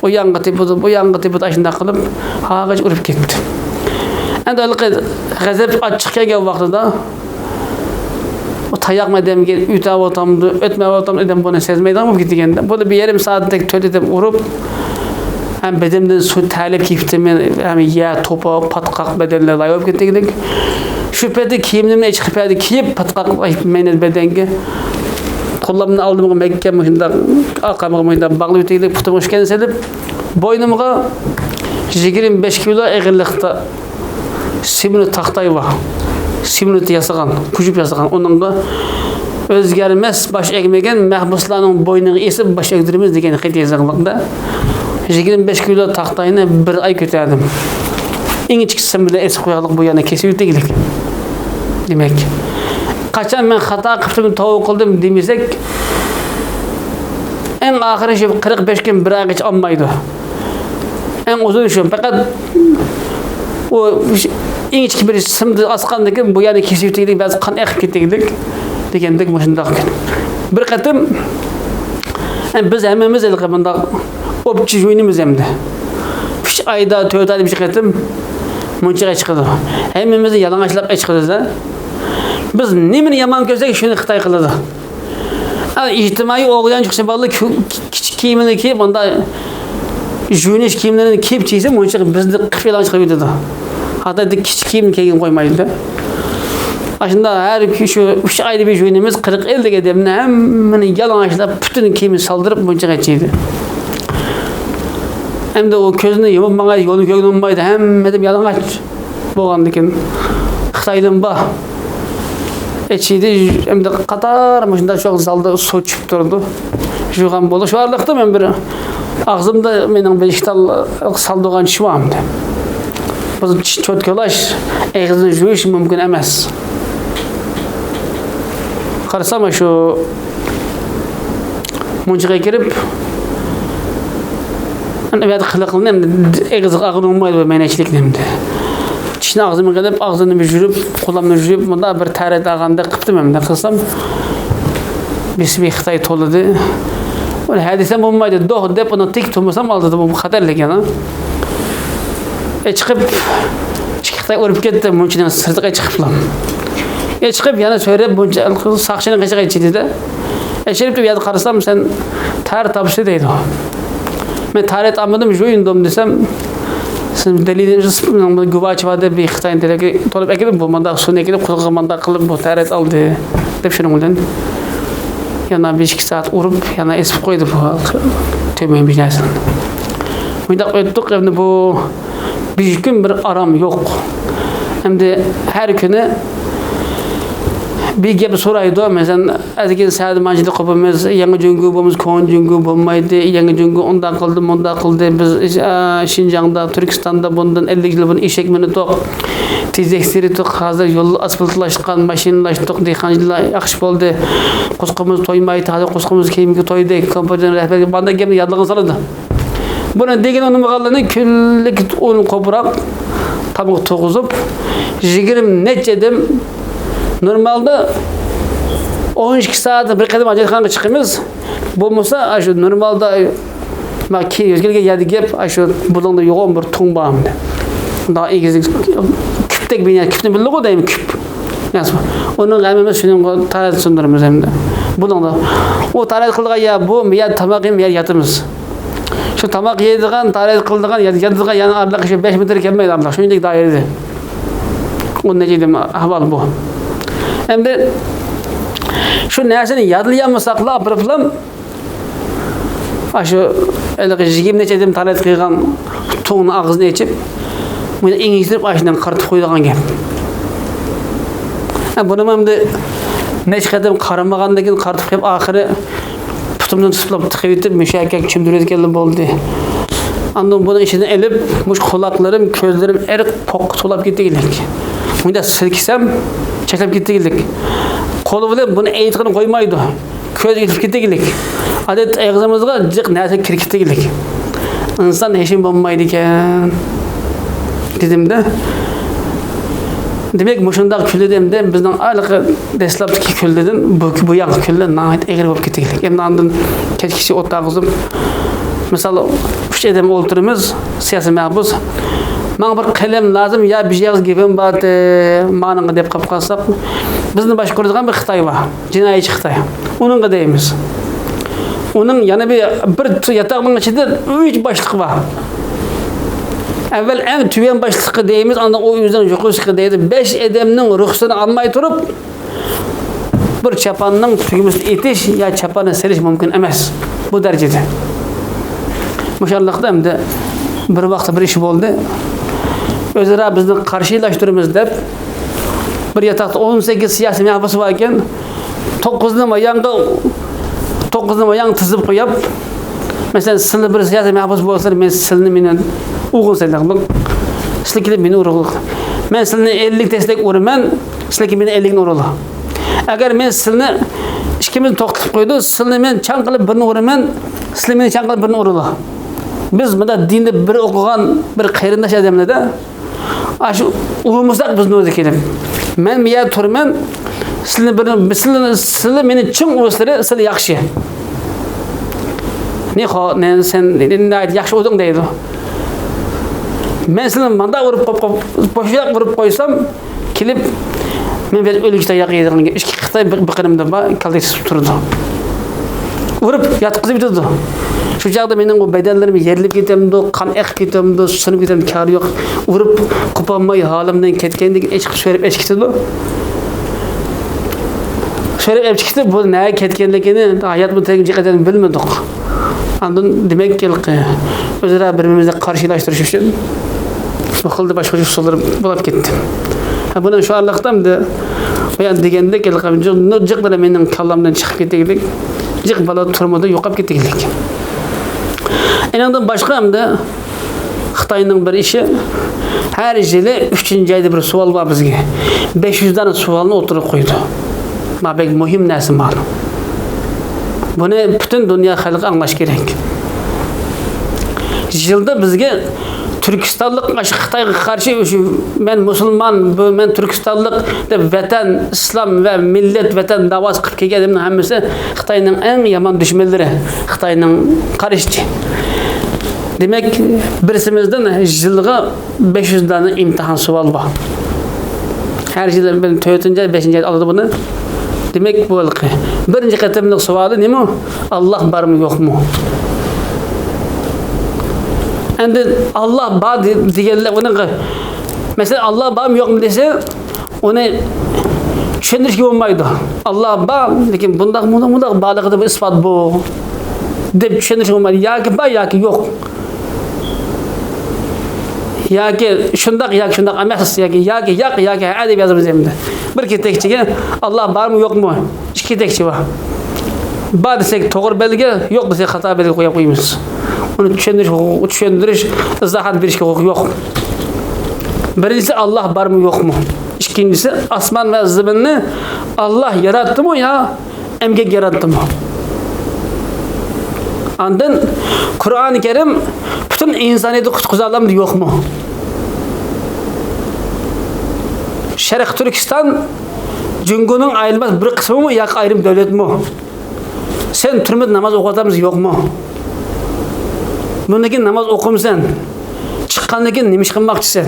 ئۇ يانغا تېپىدۇ، بۇ يانغا تېپىدۇ، ئاشۇنداق قىلىپ ھاغىچە ئۇرۇپ كەتتى. ئەمدى ھېلىقى غەزەپ ئاچچىق كەلگەن ۋاقتىدا ئۇ تاياق ئادەمگە ئۆتەۋاتامدۇ، ئۆتمەيۋاتامدۇ، ئادەم بۇنى سەزمەيدىغان بولۇپ كېتىدىكەن. بۇنى بىر يېرىم سائەتتەك تۆت ئادەم ئۇرۇپ، ھەم بەدەمدىن سۇ تەرلەپ كېتىپتىمەن، ھەم يەر، توپا، پاتقاق بەدەنلەر لاي بولۇپ كېتىدىكەن. شۇ پەيتتە كىيىملىرىمنى ئېچىپ، شۇ پەيتتە كىيىپ، پاتقاق مەينەت بەدەنگە، قوللارنى ئالدىمغا مەھكەم مۇشۇنداق ئارقامغا مۇشۇنداق باغلىۋېتىگىلى، پۇتۇمغا ئۈشكەنە سېلىپ، بوينۇمغا يىگىرمە بەش كىلو ئېغىرلىقتا سېمونت تاختاي بار. سېمونت ياسىغان، كۇجۇپ ياسىغان. ئۇنىڭغا «ئۆزگەرمەس، باش ئەگمىگەن مەھبۇسلارنىڭ بوينىغا ئېسىپ باش ئەگدۈرىمىز» دېگەن خەت يېزىقلىقتا. يىگىرمە بەش كىلو تاختاينى بىر ئاي كۆتەردىم. ئىنچىكە سىم بىلەن ئېسىپ قويغانلىق بۇ يەرنى كېسىۋېتىگلىك. دېمەك، قاچان مەن خاتا قىپتىم، توۋا قىلدىم دېمىسەك، ئەڭ ئاخىرى شۇ قىرىق بەش كۈن، بىر ئايغىچە ئالمايدۇ. ئەڭ ئۇزۇن شۇ. پەقەت ئۇ ئىنچىكە بىر سىمدىن ئاسقاندىن كېيىن بۇ يەرنى كېسىۋېتىگلىك، بەزى قان ئېقىپ كېتىگلىك دېگەندەك مۇشۇنداق. بىر قېتىم، ئە، بىز ھەممىمىز ھېلىقى مۇنداق ئوپچە يۇيۇنىمىز ئەمدى. ئۈچ ئايدا، تۆت ئايدا بىر قېتىم مۇنچىغا چىقىدۇ. ھەممىمىز يالىڭاچلاپ چىقىدۇ-دە. بىز نېمىنى يامان كۆرسەك، شۇنى خىتاي قىلىدۇ. ئە، ئىجتىمائىي ئورگانچۇقچە بالىلار كۆ-، كىچىك كىيىمنى كىيىپ، مۇنداق يۇيۇنۇش كىيىملىرىنى كىيىپ چىقسا، مۇنچە بىزنى قىپ يالىڭاچ قىلىپ يېتىدۇ. ھەتتا كىچىك كىيىمنى كىيگىن قويمايدۇ. ئاشۇنداق ھەر كۈ-، شۇ ئۈچ ئايدا بىر يۇيۇنىمىز، قىرىق ئەللىك ئادەمنى ھەممىنى يالىڭاچلاپ، پۈتۈن كىيىمىنى سالدۇرۇپ مۇنچە چىقىدۇ. ئەمدى ئۇ كۆزىنى يۇمۇپ ماڭاي، يولنى كۆرگىلى بولمايدۇ، ھەممە ئادەم يالىڭاچ بولغاندىكىن. خىتايدىن بار. ئىچىدە ئەمدى قاتار مۇشۇنداق شۇ زالدا سۇ چۈشۈپ تۇرىدۇ. يۇغان بولۇش بارلىقتا مەن بىر ئاغزىمدا مېنىڭ بىر ئىككى تال سالدۇرغان چىش بار ئەمدى. بۇ چىش چوتكىلاش، ئېغىزنى يۇيۇش مۇمكىن ئەمەس. قارىسام شۇ مۇنچىغا كىرىپ، ئەمدى ئۇ يەردە قىلىقلىنى ئەمدى ئېغىزغا ئاغرىنمايدۇ بۇ مەينەتچىلىكنى ئەمدى. چىشنى ئاغزىمغا قىلىپ، ئاغزىمنى يۇيۇپ، قولۇمنى يۇيۇپ، مۇنداق بىر تەرەت ئالغاندەك قىپتىم ئەمدى. قىلسام، بىسمى خىتاي تولىدى. ئۇنى ھە دېسەم بولمايدۇ، دوھ دەپ ئۇنى تىك تۇرمىسام ئالدىدا بۇ خەتەرلىك يەنە. ئە، چىقىپ، ئىككى خىتاي ئۇرۇپ كەتتى، مۇنچىنىڭ سىرتىغا چىقىپلا. ئە، چىقىپ يەنە سۆرەپ، مۇنچە ساقچىنىڭ قېشىغا يېتىشتى-دە. ئە، چىقىپ يەردە قارىسام، سەن تەر تاپسى دەيدۇ. مەن تەرەت ئالمىدىم، يۇيۇندۇم دېسەم، سىز دەلىل، گۇۋاھچى بار دەپ بىر خىتاينى تېلېكى تولۇپ ئەكېلىپ، بۇ مانداق سۇنى ئەكېلىپ، قۇلىقىغا مانداق قىلىپ، بۇ تەرەت ئالدى دەپ شۇنىڭ بىلەن يەنە بىر ئىككى سائەت ئۇرۇپ، يەنە ئېسىپ قويدى بۇ تۆمۈر بىر نەرسىنى. مۇنداق ئۆتتۇق، ئەمدى بۇ بىر كۈن بىر ئارام يوق. ئەمدى ھەر كۈنى بىر گەپ سورايدۇ، مەسىلەن، ئەتىگەن سەھەردە مانا شۇنداق قوپىمىز، يېڭى جۇڭگو بولمىسا كونا جۇڭگو بولمايدۇ، يېڭى جۇڭگو ئۇنداق قىلدى، مۇنداق قىلدى، بىز، ئا، شىنجاڭدا، تۈركىستاندا بۇندىن ئەللىك يىل بۇرۇن ئېشەك مىنىتۇق، تېزەك سۈرۈتۇق، ھازىر يول ئاسفالتلاشقان، ماشىنىلاشتۇق، دېھقانچىلىق ياخشى بولدى، قوسىقىمىز تويمايتتى، ھازىر قوسىقىمىز كېيىنكى تويدى، كومپيۇتېر رەھبەرگە مانداق گەپنى يادلىغىنى سالىدۇ. بۇنى دېگىنى ئۇنىمىغانلىرىنى كۈنلۈك ئۇن قوپۇراپ، تامغا تۇرغۇزۇپ، يىگىرمە نەچچە ئادەم نورمالدا ئون ئىككى سائەتتە بىر قېتىم ھاجەتخانىغا چىقىمىز. بولمىسا، ئاشۇ نورمالدا، ما، كېيىن يۆتكەلگەن يەردە گەپ، ئاشۇ بۇلۇڭدا يوغان بىر تۇڭ بار ئەمدى. شۇنداق ئېگىز، كۈپتەك بىر يەر، كۈپنى بىلدىغۇ دەيمەن، كۈپ. ياقسى، ئۇنىڭ ھەممىمىز شۇنىڭغا تارەت سۇندۇرىمىز ئەمدى. بۇلۇڭدا. ئۇ تارەت قىلىدىغان يەر بۇ، بۇ يەر تاماق يەيمىز، بۇ يەر ياتىمىز. شۇ تاماق يەيدىغان، تارەت قىلىدىغان، يات-، ياتىدىغان يەرنىڭ ئارىلىقى شۇ بەش مېتىر كەلمەيدۇ، ئارىلىق شۇنچىلىك دائىرىدە. ئۇ نەچچە ئادەم ئەھۋال بۇ. ئەمدى شۇ نەرسىنى يادلىيالمىساقلا، بىر پىلان ئاشۇ ھېلىقى يىگىرمە نەچچە ئادەم تارەت قىلغان تۇڭنىڭ ئاغزىنى ئېچىپ، مۇنى ئېڭىشتۈرۈپ، ئاشۇنداق قارىتىپ قويىدىغان گەپ. ھە، بۇنىمۇ ئەمدى نەچچە قېتىم قارىمىغاندىن كېيىن قارىتىپ قويۇپ، ئاخىرى پۇتۇمدىن تۇتۇپ تىقىۋېتىپ، مۇشۇ يەرگە چۈمدۈرۈۋەتكەنلا بولدى. ئاندىن بۇنىڭ ئىچىدىن ئېلىپ، مۇشۇ قۇلاقلىرىم، كۆزلىرىم ئېرىق پوققا تولۇپ كېتىگلىك. مۇنداق سىلكىسەم، چەكلەپ كېتىگلىك. قولى بىلەن بۇنى ئېيتقىنى قويمايدۇ. كۆز ئېتىپ كېتىگلىك. ئادەتتە ئېغىزىمىزغا جىق نەرسە كىرىپ كېتىگلىك. ئىنسان ھېشىم بولمايدىكەن. دېدىمدە، دېمەك، مۇشۇنداق كۈنلىرىمدە بىزنىڭ ھېلىقى دەسلەپتىكى كۈنلىرىدىن بۇ، بۇ يانقى كۈنلەر ناھايىتى ئېغىر بولۇپ كېتىگلىك. ئەمدى ئاندىن كەچكىچە ئولتۇرغۇزۇپ، مىسال، ئۈچ ئادەم ئولتۇرىمىز، سىياسىي مەھبۇس. ماڭا بىر قەلەم لازىم، يا بىر ئېغىز گېپىم بار، مانىڭغا دەپ قاپ قالساق، بىزنى باشقۇرىدىغان بىر خىتاي بار. جىنايىچى خىتاي. ئۇنىڭغا دەيمىز. ئۇنىڭ يەنە بىر، بىر ياتاقنىڭ ئىچىدە ئۈچ باشلىقى بار. ئەۋۋەل ئەڭ تۆۋەن باشلىقى دەيمىز، ئاندىن ئۇ ئۆزىنىڭ يۇقىرىسىغا دەيدۇ. بەش ئادەمنىڭ رۇخسىتىنى ئالماي تۇرۇپ، بىر چاپاننىڭ تۈگمىسىنى ئېتىش يا چاپاننى سېلىش مۇمكىن ئەمەس. بۇ دەرىجىدە. مۇشۇ ئارىلىقتا ئەمدى بىر ۋاقىتتا بىر ئىش بولدى. ئۆزئارا بىزنى قارشىلاشتۇرىمىز دەپ، بىر ياتاقتا ئون سەككىز سىياسىي مەھبۇس بار ئىكەن. توققۇزنى مايانغا، توققۇزنى مايانغا تىزىپ قويۇپ، مەسىلەن، سىلى بىر سىياسىي مەھبۇس بولسا، مەن سىلىنى مېنى ئۇرغۇن سېلىقلىق. سىلى كېلىپ مېنى ئۇرغۇلۇق. مەن سىلىنى ئەللىك تەستەك ئۇرىمەن، سىلى كېلىپ مېنى ئەللىكنى ئۇرغۇلۇق. ئەگەر مەن سىلىنى، ئىككىمىزنى توختىتىپ قويىدۇ، سىلىنى مەن چاڭ قىلىپ بىرنى ئۇرىمەن، سىلى مېنى چاڭ قىلىپ بىرنى ئۇرغۇلۇق. بىز مۇنداق دىندا بىر ئوقۇغان بىر قېرىنداش ئادەملەردە، ئاشۇ ئۇرمىساق بىزنى ئۆزى كېلىپ. مەن بۇ يەردە تۇرىمەن، سىلىنى بىر، سىلى، سىلى مېنى چىڭ ئۇرسىلى، سىلى ياخشى. نېخو، نە، سەن ناھايىتى ياخشى ئۇردۇڭ دەيدۇ. مەن سىلىنى مانداق ئۇرۇپ قويۇپ، قويۇپ، بوشىراق ئۇرۇپ قويسام، كېلىپ، مەن بىر ئۆلۈك تاياق يەيدىغان ئىككى خىتاي بىر، بىر قېرىمدا بار، كالتەك تۇتۇپ تۇرىدۇ. ئۇرۇپ، ياتقۇزۇپ يېتىدۇ. شۇ چاغدا مېنىڭ بۇ بەدەنلىرىم يېرىلىپ كېتەمدۇ، قان ئېقىپ كېتەمدۇ، سۇنۇپ كېتەمدۇ، كارى يوق. ئۇرۇپ قوپالماي ھالىمدىن كەتكەندىن كېيىن ئېچىقىپ سۆرەپ ئېچىپ كېتىدۇ. سۆرەپ ئېچىپ كېتىپ، بۇ نەگە كەتكەنلىكىنى ھاياتمۇ تەگمىچە قەدەر بىلمىدۇق. ئاندىن دېمەك، ھېلىقى ئۆزئارا بىر-بىرىمىزنى قارشىلاشتۇرۇش ئۈچۈن بۇ خىلدا باشقا ئۇسۇللار بولۇپ كەتتى. ھە، بۇنى شۇ ئارىلىقتا ئەمدى بايان دېگەندەك، ھېلىقى جىق، جىقلىرى مېنىڭ كاللامدىن چىقىپ كېتىگلىك، جىق بالا تۈرمىدە يوقاپ كېتىگلىك. ئېنىڭدىن باشقا ئەمدى خىتاينىڭ بىر ئىشى، ھەر يىلى ئۈچىنچى ئايدا بىر سوئال بار بىزگە. بەش يۈز دانە سوئالنى ئوتتۇرىغا قويىدۇ. ما بەك مۇھىم نەرسە مانا. بۇنى پۈتۈن دۇنيا خەلقى ئاڭلاش كېرەك. يىلدا بىزگە تۈركىستانلىق ئاشۇ خىتايغا قارشى، شۇ مەن مۇسۇلمان، بۇ مەن تۈركىستانلىق دەپ ۋەتەن، ئىسلام ۋە مىللەت، ۋەتەن داۋاسى قىلىپ كەلگەن ئادەمنىڭ ھەممىسى خىتاينىڭ ئەڭ يامان دۈشمەنلىرى، خىتاينىڭ قارشىسى. دېمەك، بىرسىمىزدىن يىلغا بەش يۈز دانە ئىمتىھان سوئال بار. ھەر يىلى بىر تۆتىنچى ئاي، بەشىنچى ئاي ئالىدۇ بۇنى. دېمەك، بۇ ھېلىقى بىرىنچى قېتىملىق سوئالى نېمە؟ ئاللاھ بارمۇ، يوقمۇ؟ ئەمدى ئاللاھ بار دې-، دېگەنلەر ئۇنىڭغا، مەسىلەن، ئاللاھ بارمۇ، يوقمۇ دېسە، ئۇنى چۈشەندۈرۈشكە بولمايدۇ. ئاللاھ بار، لېكىن بۇنداق، بۇنداق، بۇنداق بارلىقىدا بىر ئىسپات بۇ، دەپ چۈشەندۈرۈشكە بولمايدۇ. ياكى بار، ياكى يوق. ياكى شۇنداق، ياكى شۇنداق ئەمەس، ياكى، ياكى ياق، ياكى ھە دەپ يازىمىز ئەمدى. بىر كېتەكچىگە ئاللاھ بارمۇ، يوقمۇ؟ ئىككى كېتەكچە بار. بار دېسەك توغرا بەلگە، يوق دېسەك خاتا بەلگە قويۇپ قويىمىز. ئۇنى چۈشەندۈرۈش، چۈشەندۈرۈش، ئىزاھات بېرىشكە ھوقۇق يوق. بىرىنچىسى، ئاللاھ بارمۇ، يوقمۇ؟ ئىككىنچىسى، ئاسمان ۋە زېمىننى ئاللاھ ياراتتىمۇ يا ئەمگەك ياراتتىمۇ؟ ئاندىن قۇرئانى كەرىم پۈتۈن ئىنسانىيەتنى قۇتقۇزالامدۇ، يوقمۇ؟ شەرقىي تۈركىستان جۇڭگونىڭ ئايرىلماس بىر قىسمىمۇ ياكى ئايرىم دۆلەتمۇ؟ سەن تۈرمىدە ناماز ئوقۇۋاتامسەن، يوقمۇ؟ بۇندىن كېيىن ناماز ئوقۇمسەن؟ چىققاندىن كېيىن نېمە ئىش قىلماقچىسەن؟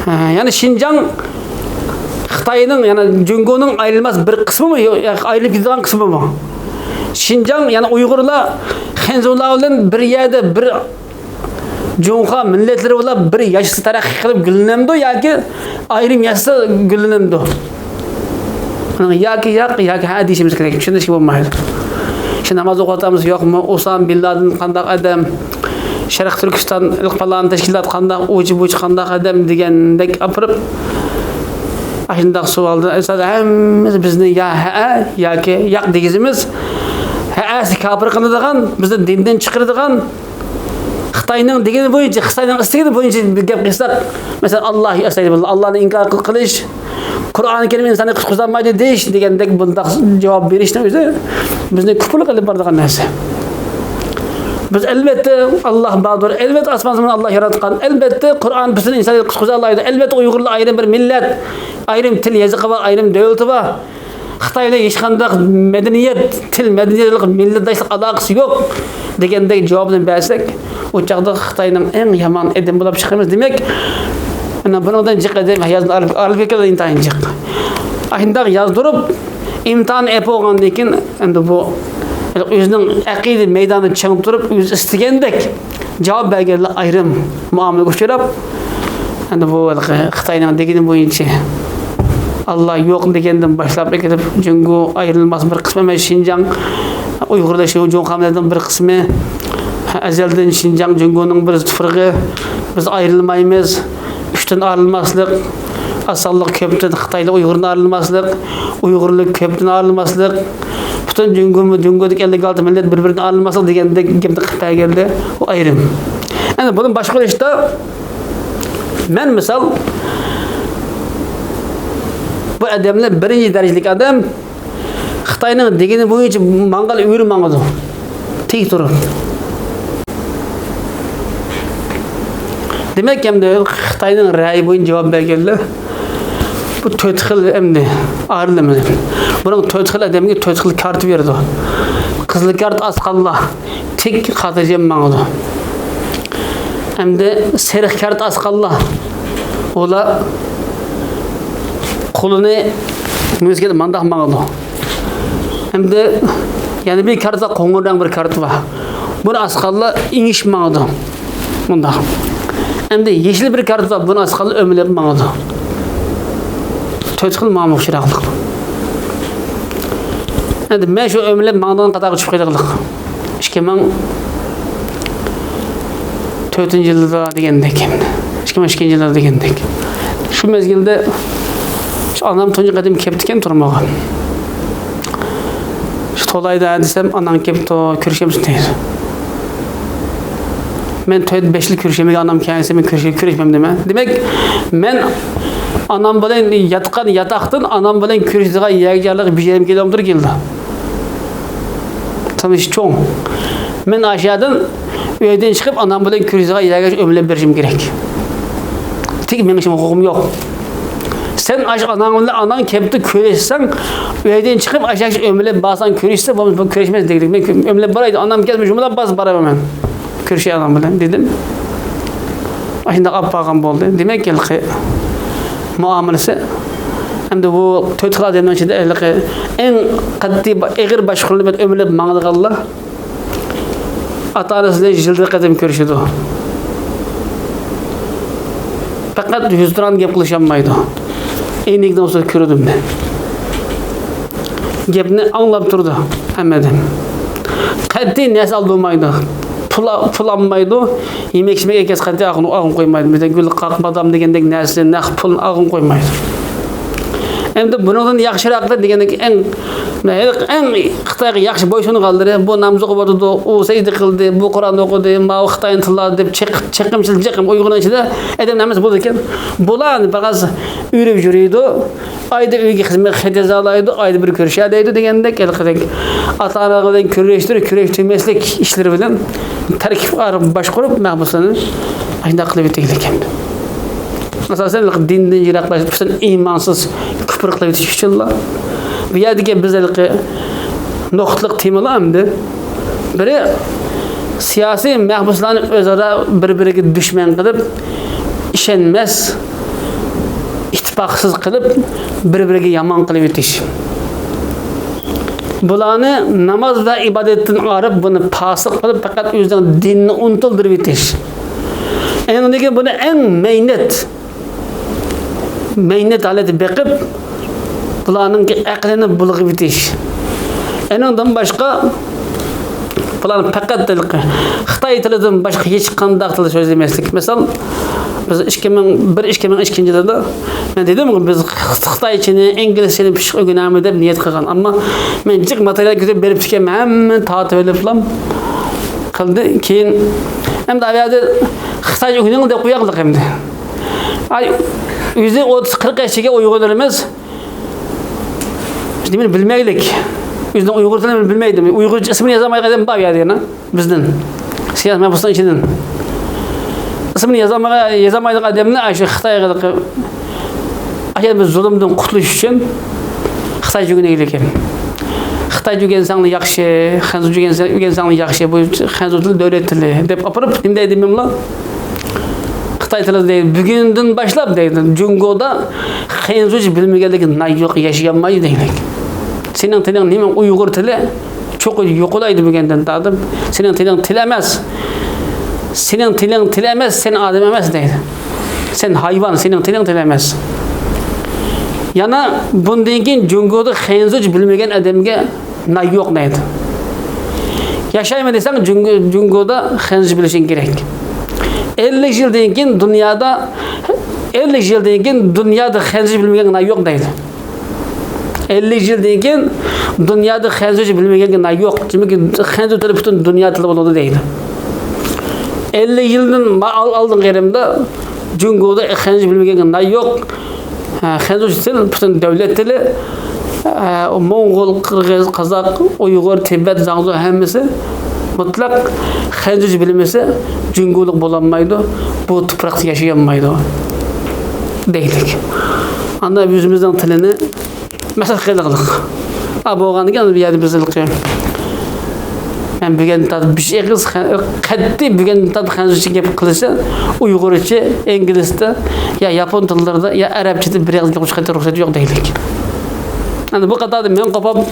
ھە، يەنى شىنجاڭ خىتاينىڭ، يەنى جۇڭگونىڭ ئايرىلماس بىر قىسمىمۇ، ياكى ئايرىلىپ كېتىدىغان قىسمىمۇ؟ شىنجاڭ، يەنى ئۇيغۇرلار، خەنزۇلار بىلەن بىر يەردە، بىر جۇڭخۇا مىللەتلىرى بىلەن بىر ياشىسا تەرەققىي قىلىپ گۈللىنەمدۇ ياكى ئايرىم ياشىسا گۈللىنەمدۇ؟ ياكى ياق، ياكى ھە دېيىشىمىز كېرەك. چۈشەندۈرۈشكە بولمايدۇ. شۇ ناماز ئوقۇۋاتامسىز يوقمۇ؟ ئۇسامە بىن لادىن قانداق ئادەم؟ شەرقىي تۈركىستان پالان تەشكىلات قانداق؟ ئۇچى بۇچى قانداق ئادەم؟ دېگەندەك ئاپىرىپ، ئاشۇنداق سوئالدىن ئەساسەن ھەممىمىز بىزنى يا ھەئە ياكى ياق دېگۈزىمىز. ھەئەسى كاپىر قىلىدىغان، بىزنى دىندىن چىقىرىدىغان، خىتاينىڭ دېگىنى بويىچە، خىتاينىڭ ئىستىگىنى بويىچە بىر گەپ قىلساق، مەسىلەن، ئاللاھ ئەستەغپىرۇللاھ، ئاللاھنى ئىنكار قىل-، قىلىش، قۇرئانى كەرىم ئىنساننى قۇتقۇزالمايدۇ دېيىش دېگەندەك بۇنداق جاۋاب بېرىشنىڭ ئۆزى بىزنى كۇپۇرلۇق ئېلىپ بارىدىغان نەرسە. بىز ئەلۋەتتە ئاللاھ باردۇر، ئەلۋەتتە ئاسمان زېمىننى ئاللاھ ياراتقان، ئەلۋەتتە قۇرئان پۈتۈن ئىنسانىيەتنى قۇتقۇزالايدۇ، ئەلۋەتتە ئۇيغۇرلار ئايرىم بىر مىللەت، ئايرىم تىل يېزىقى بار، ئايرىم دۆلىتى بار. خىتاي بىلەن ھېچقانداق مەدەنىيەت، تىل، مەدەنىيەتلىك، مىللەتداشلىق ئالاقىسى يوق دېگەندەك جاۋابنى بەرسەك، ئۇ چاغدا خىتاينىڭ ئەڭ يامان ئادىمى بولۇپ چىقىمىز. دېمەك، مانا بۇنىڭدىن جىق ئادەم ھاياتىنى ئايرىلىپ، ئايرىلىپ كەتكەن ئىنتايىن جىق. ئاشۇنداق يازدۇرۇپ، ئىمتىھان ئېلىپ بولغاندىن كېيىن، ئەمدى بۇ ئۆزىنىڭ ئەقىدە مەيدانىدا چىڭ تۇرۇپ، ئۆزى ئىستىگەندەك جاۋاب بەرگەنلەر ئايرىم مۇئامىلىگە ئۇچراپ، ئەمدى بۇ ھېلىقى خىتاينىڭ دېگىنى بويىچە ئاللا يوق دېگەندىن باشلاپ ئەكېلىپ، جۇڭگو ئايرىلماس بىر قىسمى، مەن شىنجاڭ ئۇيغۇرلار شۇ جۇڭخۇا مىللىتىنىڭ بىر قىسمى، ئەزەلدىن شىنجاڭ جۇڭگونىڭ بىر تۇپرىقى، بىز ئايرىلمايمىز، ئۈچتىن ئايرىلماسلىق، ئاز سانلىق كۆپتىن خىتايلىق ئۇيغۇردىن ئايرىلماسلىق، ئۇيغۇرلۇق كۆپتىن ئايرىلماسلىق، پۈتۈن جۇڭگو، جۇڭگودىكى ئەللىك ئالتە مىللەت بىر-بىرىدىن ئايرىلماسلىق دېگەندەك گەپنى قىلىپ بەرگەندە، ئۇ ئايرىم. ئەنە بۇنى باشقا ئىشتا مەن مىسال، بۇ ئادەملەر بىرىنچى دەرىجىلىك ئادەم، خىتاينىڭ دېگىنى بويىچە ماڭغىلى ئۆرە ماڭىدۇ. تىك تۇرۇپ. دېمەك، ئەمدى خىتاينىڭ رەيى بويىچە جاۋاب بەرگەنلەر بۇ تۆت خىل ئەمدى ئايرىلىمىز. بۇنىڭ تۆت خىل ئادەمگە تۆت خىل كارتا بېرىدۇ. قىزىل كارتا ئاسقانلار تىك خاتىرجەم ماڭىدۇ. ئەمدى سېرىق كارتا ئاسقانلار، ئۇلار قولىنى مۇزىكىدا مانداق ماڭىدۇ. ئەمدى يەنە بىر كارتا، قوڭۇر رەڭ بىر كارتا بار. بۇنى ئاسقانلار ئېڭىشىپ ماڭىدۇ. مۇنداق. ئەمدى يېشىل بىر كارتا بار، بۇنى ئاسقانلار ئۆمىلەپ ماڭىدۇ. تۆت خىل ماڭا ئوخشىراقلىق. ئەمدى مەن شۇ ئۆمىلەپ ماڭىدىغان قاتارغا چۈشۈپ قېلىقلىق. ئىككى مىڭ تۆتىنچى يىلدا دېگەندەك، ئىككى مىڭ ئىككىنچى يىلدا دېگەندەك. شۇ مەزگىلدە شۇ ئانام تۇنجى قېتىم كەپتىكەن تۇرمىغا. شۇ تولايدا دېسەم، ئاناڭ كەپتۇ، كۆرۈشەمسىز دەيدۇ. مەن تۆت بەش يىل كۆرۈشەلمىگەن، ئانام كەلسە مەن كۆرۈشەي، كۆرۈشمەم دېمە. دېمەك، مەن ئانام بىلەن ياتقان ياتاقتىن ئانام بىلەن كۆرۈشىدىغان يەرگە جارلىق بىر يېرىم كىلومېتىر كېلىدۇ. تونۇشى چوڭ. مەن ئاشۇ يەردىن ئۆيدىن چىقىپ، ئانام بىلەن كۆرۈشىدىغان يەرگە ئۆمىلەپ بېرىشىم كېرەك. تېگىپ مېڭىشىم ھوقۇقۇم يوق. سەن ئاشۇ ئاناڭ بىلەن، ئاناڭ كەپتۇ كۆرۈشسەڭ، ئۆيدىن چىقىپ، ئاشۇ ئۆمىلەپ بارساڭ كۆرۈشسە، بولمىسا كۆرۈشمەس دېگىلى. مەن ئۆمىلەپ باراي، ئانام كەلسە شۇمۇلا باس بارىمەن مەن. كۆرۈشەي ئانام بىلەن دېدىم. ئاشۇنداق ئاپ بارغان بولدى. دېمەك، ھېلىقى مۇئامىلىسى. ئەمدى بۇ تۆت خىل ئادەمنىڭ ئىچىدە ھېلىقى ئەڭ قەتئىي، ئېغىر باشقۇرۇلۇپ ئۆمىلەپ ماڭىدىغانلار ئاتا-ئانىسى بىلەن يىلدا بىر قېتىم كۆرۈشىدۇ. پەقەت ھۆزتۇران گەپ قىلىشالمايدۇ. ئەينەكنىڭ ئۈستىدە كۆرۈندۈم مەن. گەپنى ئاڭلاپ تۇرىدۇ ھەممىدىن. قەتئىي نەرسە ئالدۇرمايدۇ. پۇل، پۇل ئالمايدۇ. يېمەك-ئىچمەك ئەكەلسە قەتئىي ئالغىلى قويمايدۇ. بىزدە گۈل، قاق، بادام دېگەندەك نەرسە، نەق پۇل ئالغىلى قويمايدۇ. ئەمدى بۇنىڭدىن ياخشىراق دېگەندەك ئەڭ، ئەڭ خىتايغا ياخشى بويسۇنغانلىرى، بۇ ناماز ئوقۇۋاتىدۇ، ئۇ سەجدە قىلدى، بۇ قۇرئان ئوقۇدى، ماۋۇ خىتاينى تىللادى دەپ چېقىم-، چېقىمچىل، چېقىم ئۇيغۇرنىڭ ئىچىدە ئادەم ناماز بولىدىكەن. بۇلار بىراز ئۆرۈپ يۈرىدۇ. ئايدا ئۆيگە خىزمەت خەت يازالايدۇ، ئايدا بىر كۆرۈشەلەيدۇ دېگەندەك، ھېلىقىدەك ئاتا-ئانا بىلەن كۆرۈشتۈرۈپ، كۆرۈشتۈرمەسلىك ئىشلىرى بىلەن تەركىب باشقۇرۇپ، مەھبۇسلارنى ئاشۇنداق قىلىۋېتىدىكەن. ئاساسەن، دىندىن يىراقلاش، پۈتۈن ئىمانسىز، كۇپۇر قىلىۋېتىش ئۈچۈنلا. بۇ يەردىكى بىز ھېلىقى نۇقتىلىق تېمىلار ئەمدى. بىرى، سىياسىي مەھبۇسلارنى ئۆزئارا بىر-بىرىگە دۈشمەن قىلىپ، ئىشەنمەس، ئىتتىپاقسىز قىلىپ، بىر-بىرىگە يامان قىلىۋېتىش. بۇلارنى ناماز ۋە ئىبادەتتىن ئايرىپ، بۇنى پاسىق قىلىپ، پەقەت ئۆزىنىڭ دىنىنى ئۇنتۇلدۇرۇۋېتىش. ئەنىڭدىن كېيىن بۇنى ئەڭ مەينەت، مەينەت ھالەتتە بېقىپ، بۇلارنىڭكى ئەقلىنى بۇلغىۋېتىش. ئەنىڭدىن باشقا، بۇلارنى پەقەت خىتاي تىلىدىن باشقا ھېچقانداق تىلدا سۆزلىمەسلىك. مىسال، بىز ئىككى مىڭ بىر، ئىككى مىڭ ئىككىنچى يىلدا مەن دېدىمغۇ، بىز خىتايچىنى، ئىنگلىزچىنى پىششىق ئۆگىنەمىز دەپ نىيەت قىلغان. ئەمما مەن جىق ماتېرىيال كۆتۈرۈپ بېرىپتىكەن، ھەممىنى تارتىۋېلىپلا قىلدى. كېيىن ئەمدى ئۇ يەردە خىتايچە ئۆگىنىڭ دەپ قوياقلىق ئەمدى. ئاي، ئۆزى ئوتتۇز قىرىق ياشتىكى ئۇيغۇرلىرىمىز نېمىنى بىلمەيلىك. ئۆزىنىڭ ئۇيغۇر تىلىنى بىلمەيدۇ. ئۇيغۇرچە ئىسمىنى يازالمايدىغان ئادەم بار يەردە يەنە بىزدىن. سىياسىي مەھبۇسنىڭ ئىچىدىن. ئىسمىنى يازالمىغان، يازالمايدىغان ئادەمنى ئاشۇ خىتايغا، ئاشۇ بىر زۇلۇمدىن قۇتۇلۇش ئۈچۈن خىتايچە ئۆگىنەيلىكىن. خىتايچە ئۆگەنسەڭلار ياخشى، خەنزۇچە ئۆگەنسەڭ، ئۆگەنسەڭلار ياخشى. بۇ خەنزۇ تىلى دۆلەت تىلى دەپ ئاپىرىپ، نېمە دەيدۇ بىلەمسىلەر؟ خىتاي تىلى دەيدۇ، بۈگۈندىن باشلاپ دەيدۇ، جۇڭگودا خەنزۇچە بىلمىگەنلىك نايوق ياشىيالمايدۇ دەيدۇ. سېنىڭ تىلىڭ نېمە ئۇيغۇر تىلى؟ چوقۇم يوقىلايدۇ بۈگۈندىن تارتىپ. سېنىڭ تىلىڭ تىل ئەمەس. سېنىڭ تىلىڭ تىل ئەمەس، سەن ئادەم ئەمەس دەيدۇ. سەن ھايۋان، سېنىڭ تىلىڭ تىل ئەمەس. يەنە بۇندىن كېيىن جۇڭگودا خەنزۇچە بىلمىگەن ئادەمگە نايوق دەيدۇ. ياشايمەن دېسەڭ، جۇڭگو-، جۇڭگودا خەنزۇچە بىلىشىڭ كېرەك. ئەللىك يىلدىن كېيىن دۇنيادا، ئەللىك يىلدىن كېيىن دۇنيادا خەنزۇچە بىلمىگەن نايوق دەيدۇ. ئەللىك يىلدىن كېيىن دۇنيادا خەنزۇچە بىلمىگەنگە نايوق. چۈنكى خەنزۇ تىلى پۈتۈن دۇنيا تىلى بولىدۇ دەيدۇ. ئەللىك يىلدىن ئال-، ئالدىنقى يېرىمدا جۇڭگودا خەنزۇچە بىلمىگەنگە نايوق. ھە، خەنزۇچە تىل پۈتۈن دۆلەت تىلى. ھە، موڭغۇل، قىرغىز، قازاق، ئۇيغۇر، تىبەت، زاڭزۇ ھەممىسى مۇتلەق خەنزۇچە بىلمىسە جۇڭگولۇق بولالمايدۇ، بۇ تۇپراقتا ياشىيالمايدۇ دەيلىك. ئاندىن ئۆزىمىزنىڭ تىلىنى مەسەل قىلىقلىق. ئا، بولغاندىكىن بۇ يەردە بىز ھېلىقى مەن بۈگۈن تارتىپ بىر ئېغىز خە-، قەتئىي بۈگۈن تارتىپ خەنزۇچە گەپ قىلسا، ئۇيغۇرچە، ئىنگلىزچە، يا ياپون تىللىرىدا، يا ئەرەبچىدە بىر ئېغىز گەپ قىلىشقا رۇخسەت يوق دەيلىك. ئەمدى بۇ قاتاردا مەن قوپاپ،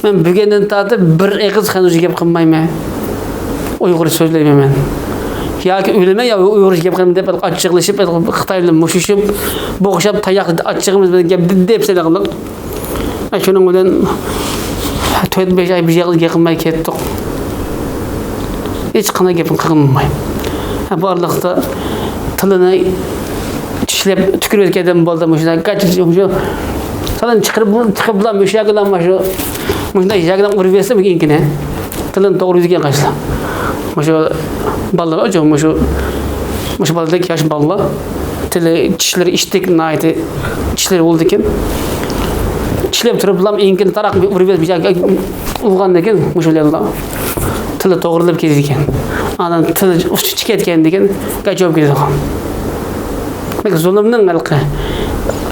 مەن بۈگۈندىن تارتىپ بىر ئېغىز خەنزۇچە گەپ قىلمايمەن. ئۇيغۇرچە سۆزلەيمەن مەن. ياكى ئۆلىمەن يا ئۇيغۇرچە گەپ قىلىمەن دەپ ئاچچىقلىشىپ، خىتاي بىلەن مۇشۇشۇپ، بوغۇشۇپ، تاياق ئاچچىقىمىز بىلەن گەپ دەپ سېلىقلىق. شۇنىڭ بىلەن تۆت-بەش ئاي بىر ياققا گەپ قىلماي كەتتۇق. ھېچقانداق گەپنى قىلماي. بۇ ئارىلىقتا تىلىنى چىشلەپ تۈكۈرۈۋەتكەن ئادەم بولدى. مۇشۇنداق گاچ-، مۇشۇ تىلىنى چىقىرىپ، چىقىرىپلا مۇشۇ يەرگىلا، مۇشۇ، مۇشۇنداق يەرگىلا ئۇرۇۋەتسە ئىنكىنى. تىلىنى توغرا يۈزگەن قاشلا. مۇشۇ بالىلار، مۇشۇ، مۇشۇ بالىدەك ياش بالىلار. تىلى، چىشلىرى ئىشتەك ناھايىتى چىشلىرى بولىدىكەن. چىشلەپ تۇرۇپلا ئىنكىنى تاراق ئۇرۇۋېتىپ، ئۇرغاندىن كېيىن مۇشۇ بىلەنلا تىلى توغرىلىپ كېتىدىكەن. ئاندىن تىلى ئۇچۇپ كەتكەندىن كېيىن گاچ بولۇپ كېتىدىغان. بەك زۇلۇمنىڭ ھەلقى.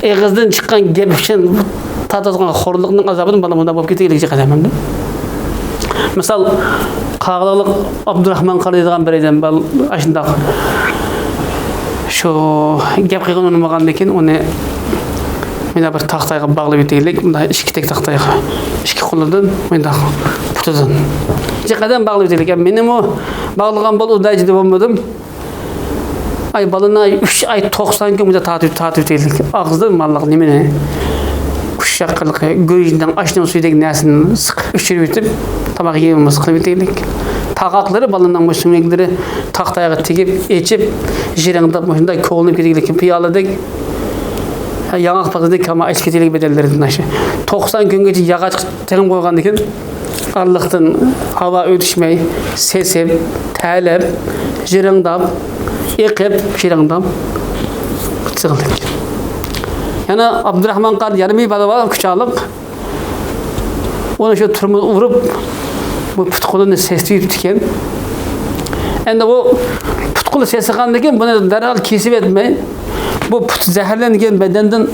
ئېغىزدىن چىققان گەپ ئۈچۈن تارتىدىغان خورلۇقنىڭ ئازابىدىن بالا مۇنداق بولۇپ كېتىدىكەن قەدەمدە. مىسال، قاغىلىق ئابدۇراخمان قارى دەيدىغان بىر ئادەم بار، ئاشۇنداق شۇ گەپ قىلغىنى ئۇنىمىغاندىن كېيىن ئۇنى مانا بىر تاختايغا باغلاپ ئۆتەيلىك، مۇنداق ئىككى تەك تاختايغا، ئىككى قولىدىن، مۇنداق پۇتىدىن. نەچچە قەدەم باغلاپ ئۆتەيلىك. يا مېنىمۇ باغلىغان بول، ئۇنداق جىددىي بولمىدىم. ئاي، بالىنى ئاي، ئۈچ ئاي توقسان كۈن مۇنداق تارتىپ، تارتىۋېتەيلىك. ئاغزىدىن ماللىق نېمىنى؟ ئۇششاق قىلىقى، گۆشنىڭ، ئاشنىڭ سۈيىدەك نەرسىنى سىقىپ ئۆچۈرۈۋېتىپ، تاماق يېيەلمەس قىلىۋېتەيلىك. تاقاقلىرى، بالىنىڭ بۇ سۆڭەكلىرى تاختايغا تېگىپ، ئېچىپ، جىرىڭداپ، مۇشۇنداق كوغلىنىپ كېتەيلىك، پىيالىدەك، ياڭاق پاختىدەك كاما ئېچىپ كېتەيلىك بەدەنلىرىدىن ئاشۇ. توقسان كۈنگىچە ياغاچقا تېڭىپ قويغاندىكىن، ئارىلىقتىن ھاۋا ئۆتۈشمەي، سېسىپ، تەلەپ، جىرىڭداپ، ئېقىپ، جىرىڭداپ سىغىلدى. يەنە ئابدۇراخمان قارى يەنە بىر بالا بار، كۇچالىق. ئۇنى شۇ تۈرمىدە ئۇرۇپ، بۇ پۇت قولىنى سېسىتىپ يېتىپتىكەن. ئەمدى بۇ پۇت قولى سېسىغاندىن كېيىن بۇنى دەرھال كېسىۋەتمەي، بۇ پۇت زەھەرلەنگەن بەدەندىن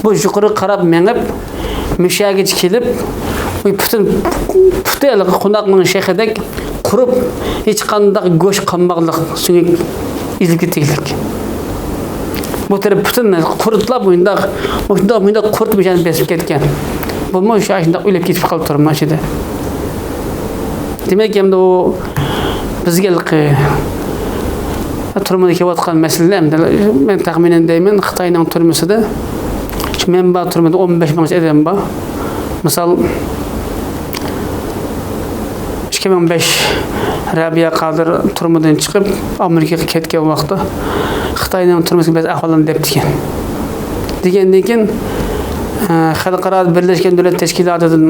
بۇ يۇقىرىغا قاراپ مېڭىپ، مۇشەگىچە كېلىپ، بۇ پۈتۈن پۇتى ھېلىقى قوناقنىڭ شېخىدەك قۇرۇپ، ھېچقانداق گۆش قالماقلىق سۆڭەك ئېزىلىپ كېتىگلىك. بۇ تەرەپ پۈتۈن قۇرتلاپ، مۇنداق، مۇنداق، مۇنداق قۇرت مۇشۇنى بېسىپ كەتكەن. بۇمۇ شۇ شۇنداق ئۆلۈپ كېتىپ قالدى تۈرمە ئىچىدە. دېمەك، ئەمدى ئۇ بىزگە ھېلىقى تۈرمىدە كېلىۋاتقان مەسىلە، ئەمدى مەن تەخمىنەن دەيمەن، خىتاينىڭ تۈرمىسىدە، شۇ مەن بار تۈرمىدە ئون بەش مىڭچە ئادەم بار. مىسال، ئىككى مىڭ بەش رەبىيە قادىر تۈرمىدىن چىقىپ، ئامېرىكىغا كەتكەن ۋاقىتتا خىتاينىڭ تۈرمىسىگە بەزى ئەھۋاللارنى دەپتىكەن. دېگەندىن كېيىن، ئە، خەلقئارا بىرلەشكەن دۆلەت تەشكىلاتىدىن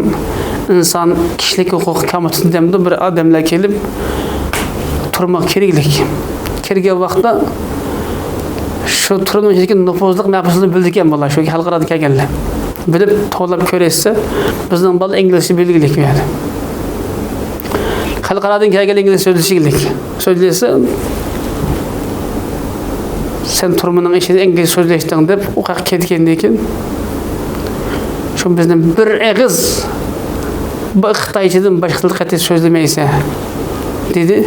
ئىنسان كىشىلىك ھوقۇق كومىتېتى دەمدۇ بىر ئادەملەر كېلىپ، تۈرمىگە كىرگلىك. كىرگەن ۋاقىتتا شۇ تۈرمىنىڭ ئىچىدىكى نوپۇزلۇق مەھبۇسلارنى بىلىدىكەن بۇلار، شۇ خەلقئارادىن كەلگەنلەر. بىلىپ، توۋلاپ كۆرۈشسە، بىزنىڭ بالا ئىنگلىزچە بىلگىلىك بۇ يەردە. خەلقئارادىن كەلگەن ئىنگلىز سۆزلىشىگلىك. سۆزلىسە، سەن تۈرمىنىڭ ئىچىدە ئىنگلىز سۆزلەشتىڭ دەپ، ئۇ قاققا كەتكەندىن كېيىن، شۇ بىزنى بىر ئېغىز، بۇ خىتايچىدىن باشقا تىل قېتى سۆزلىمەيسەن، دېدى.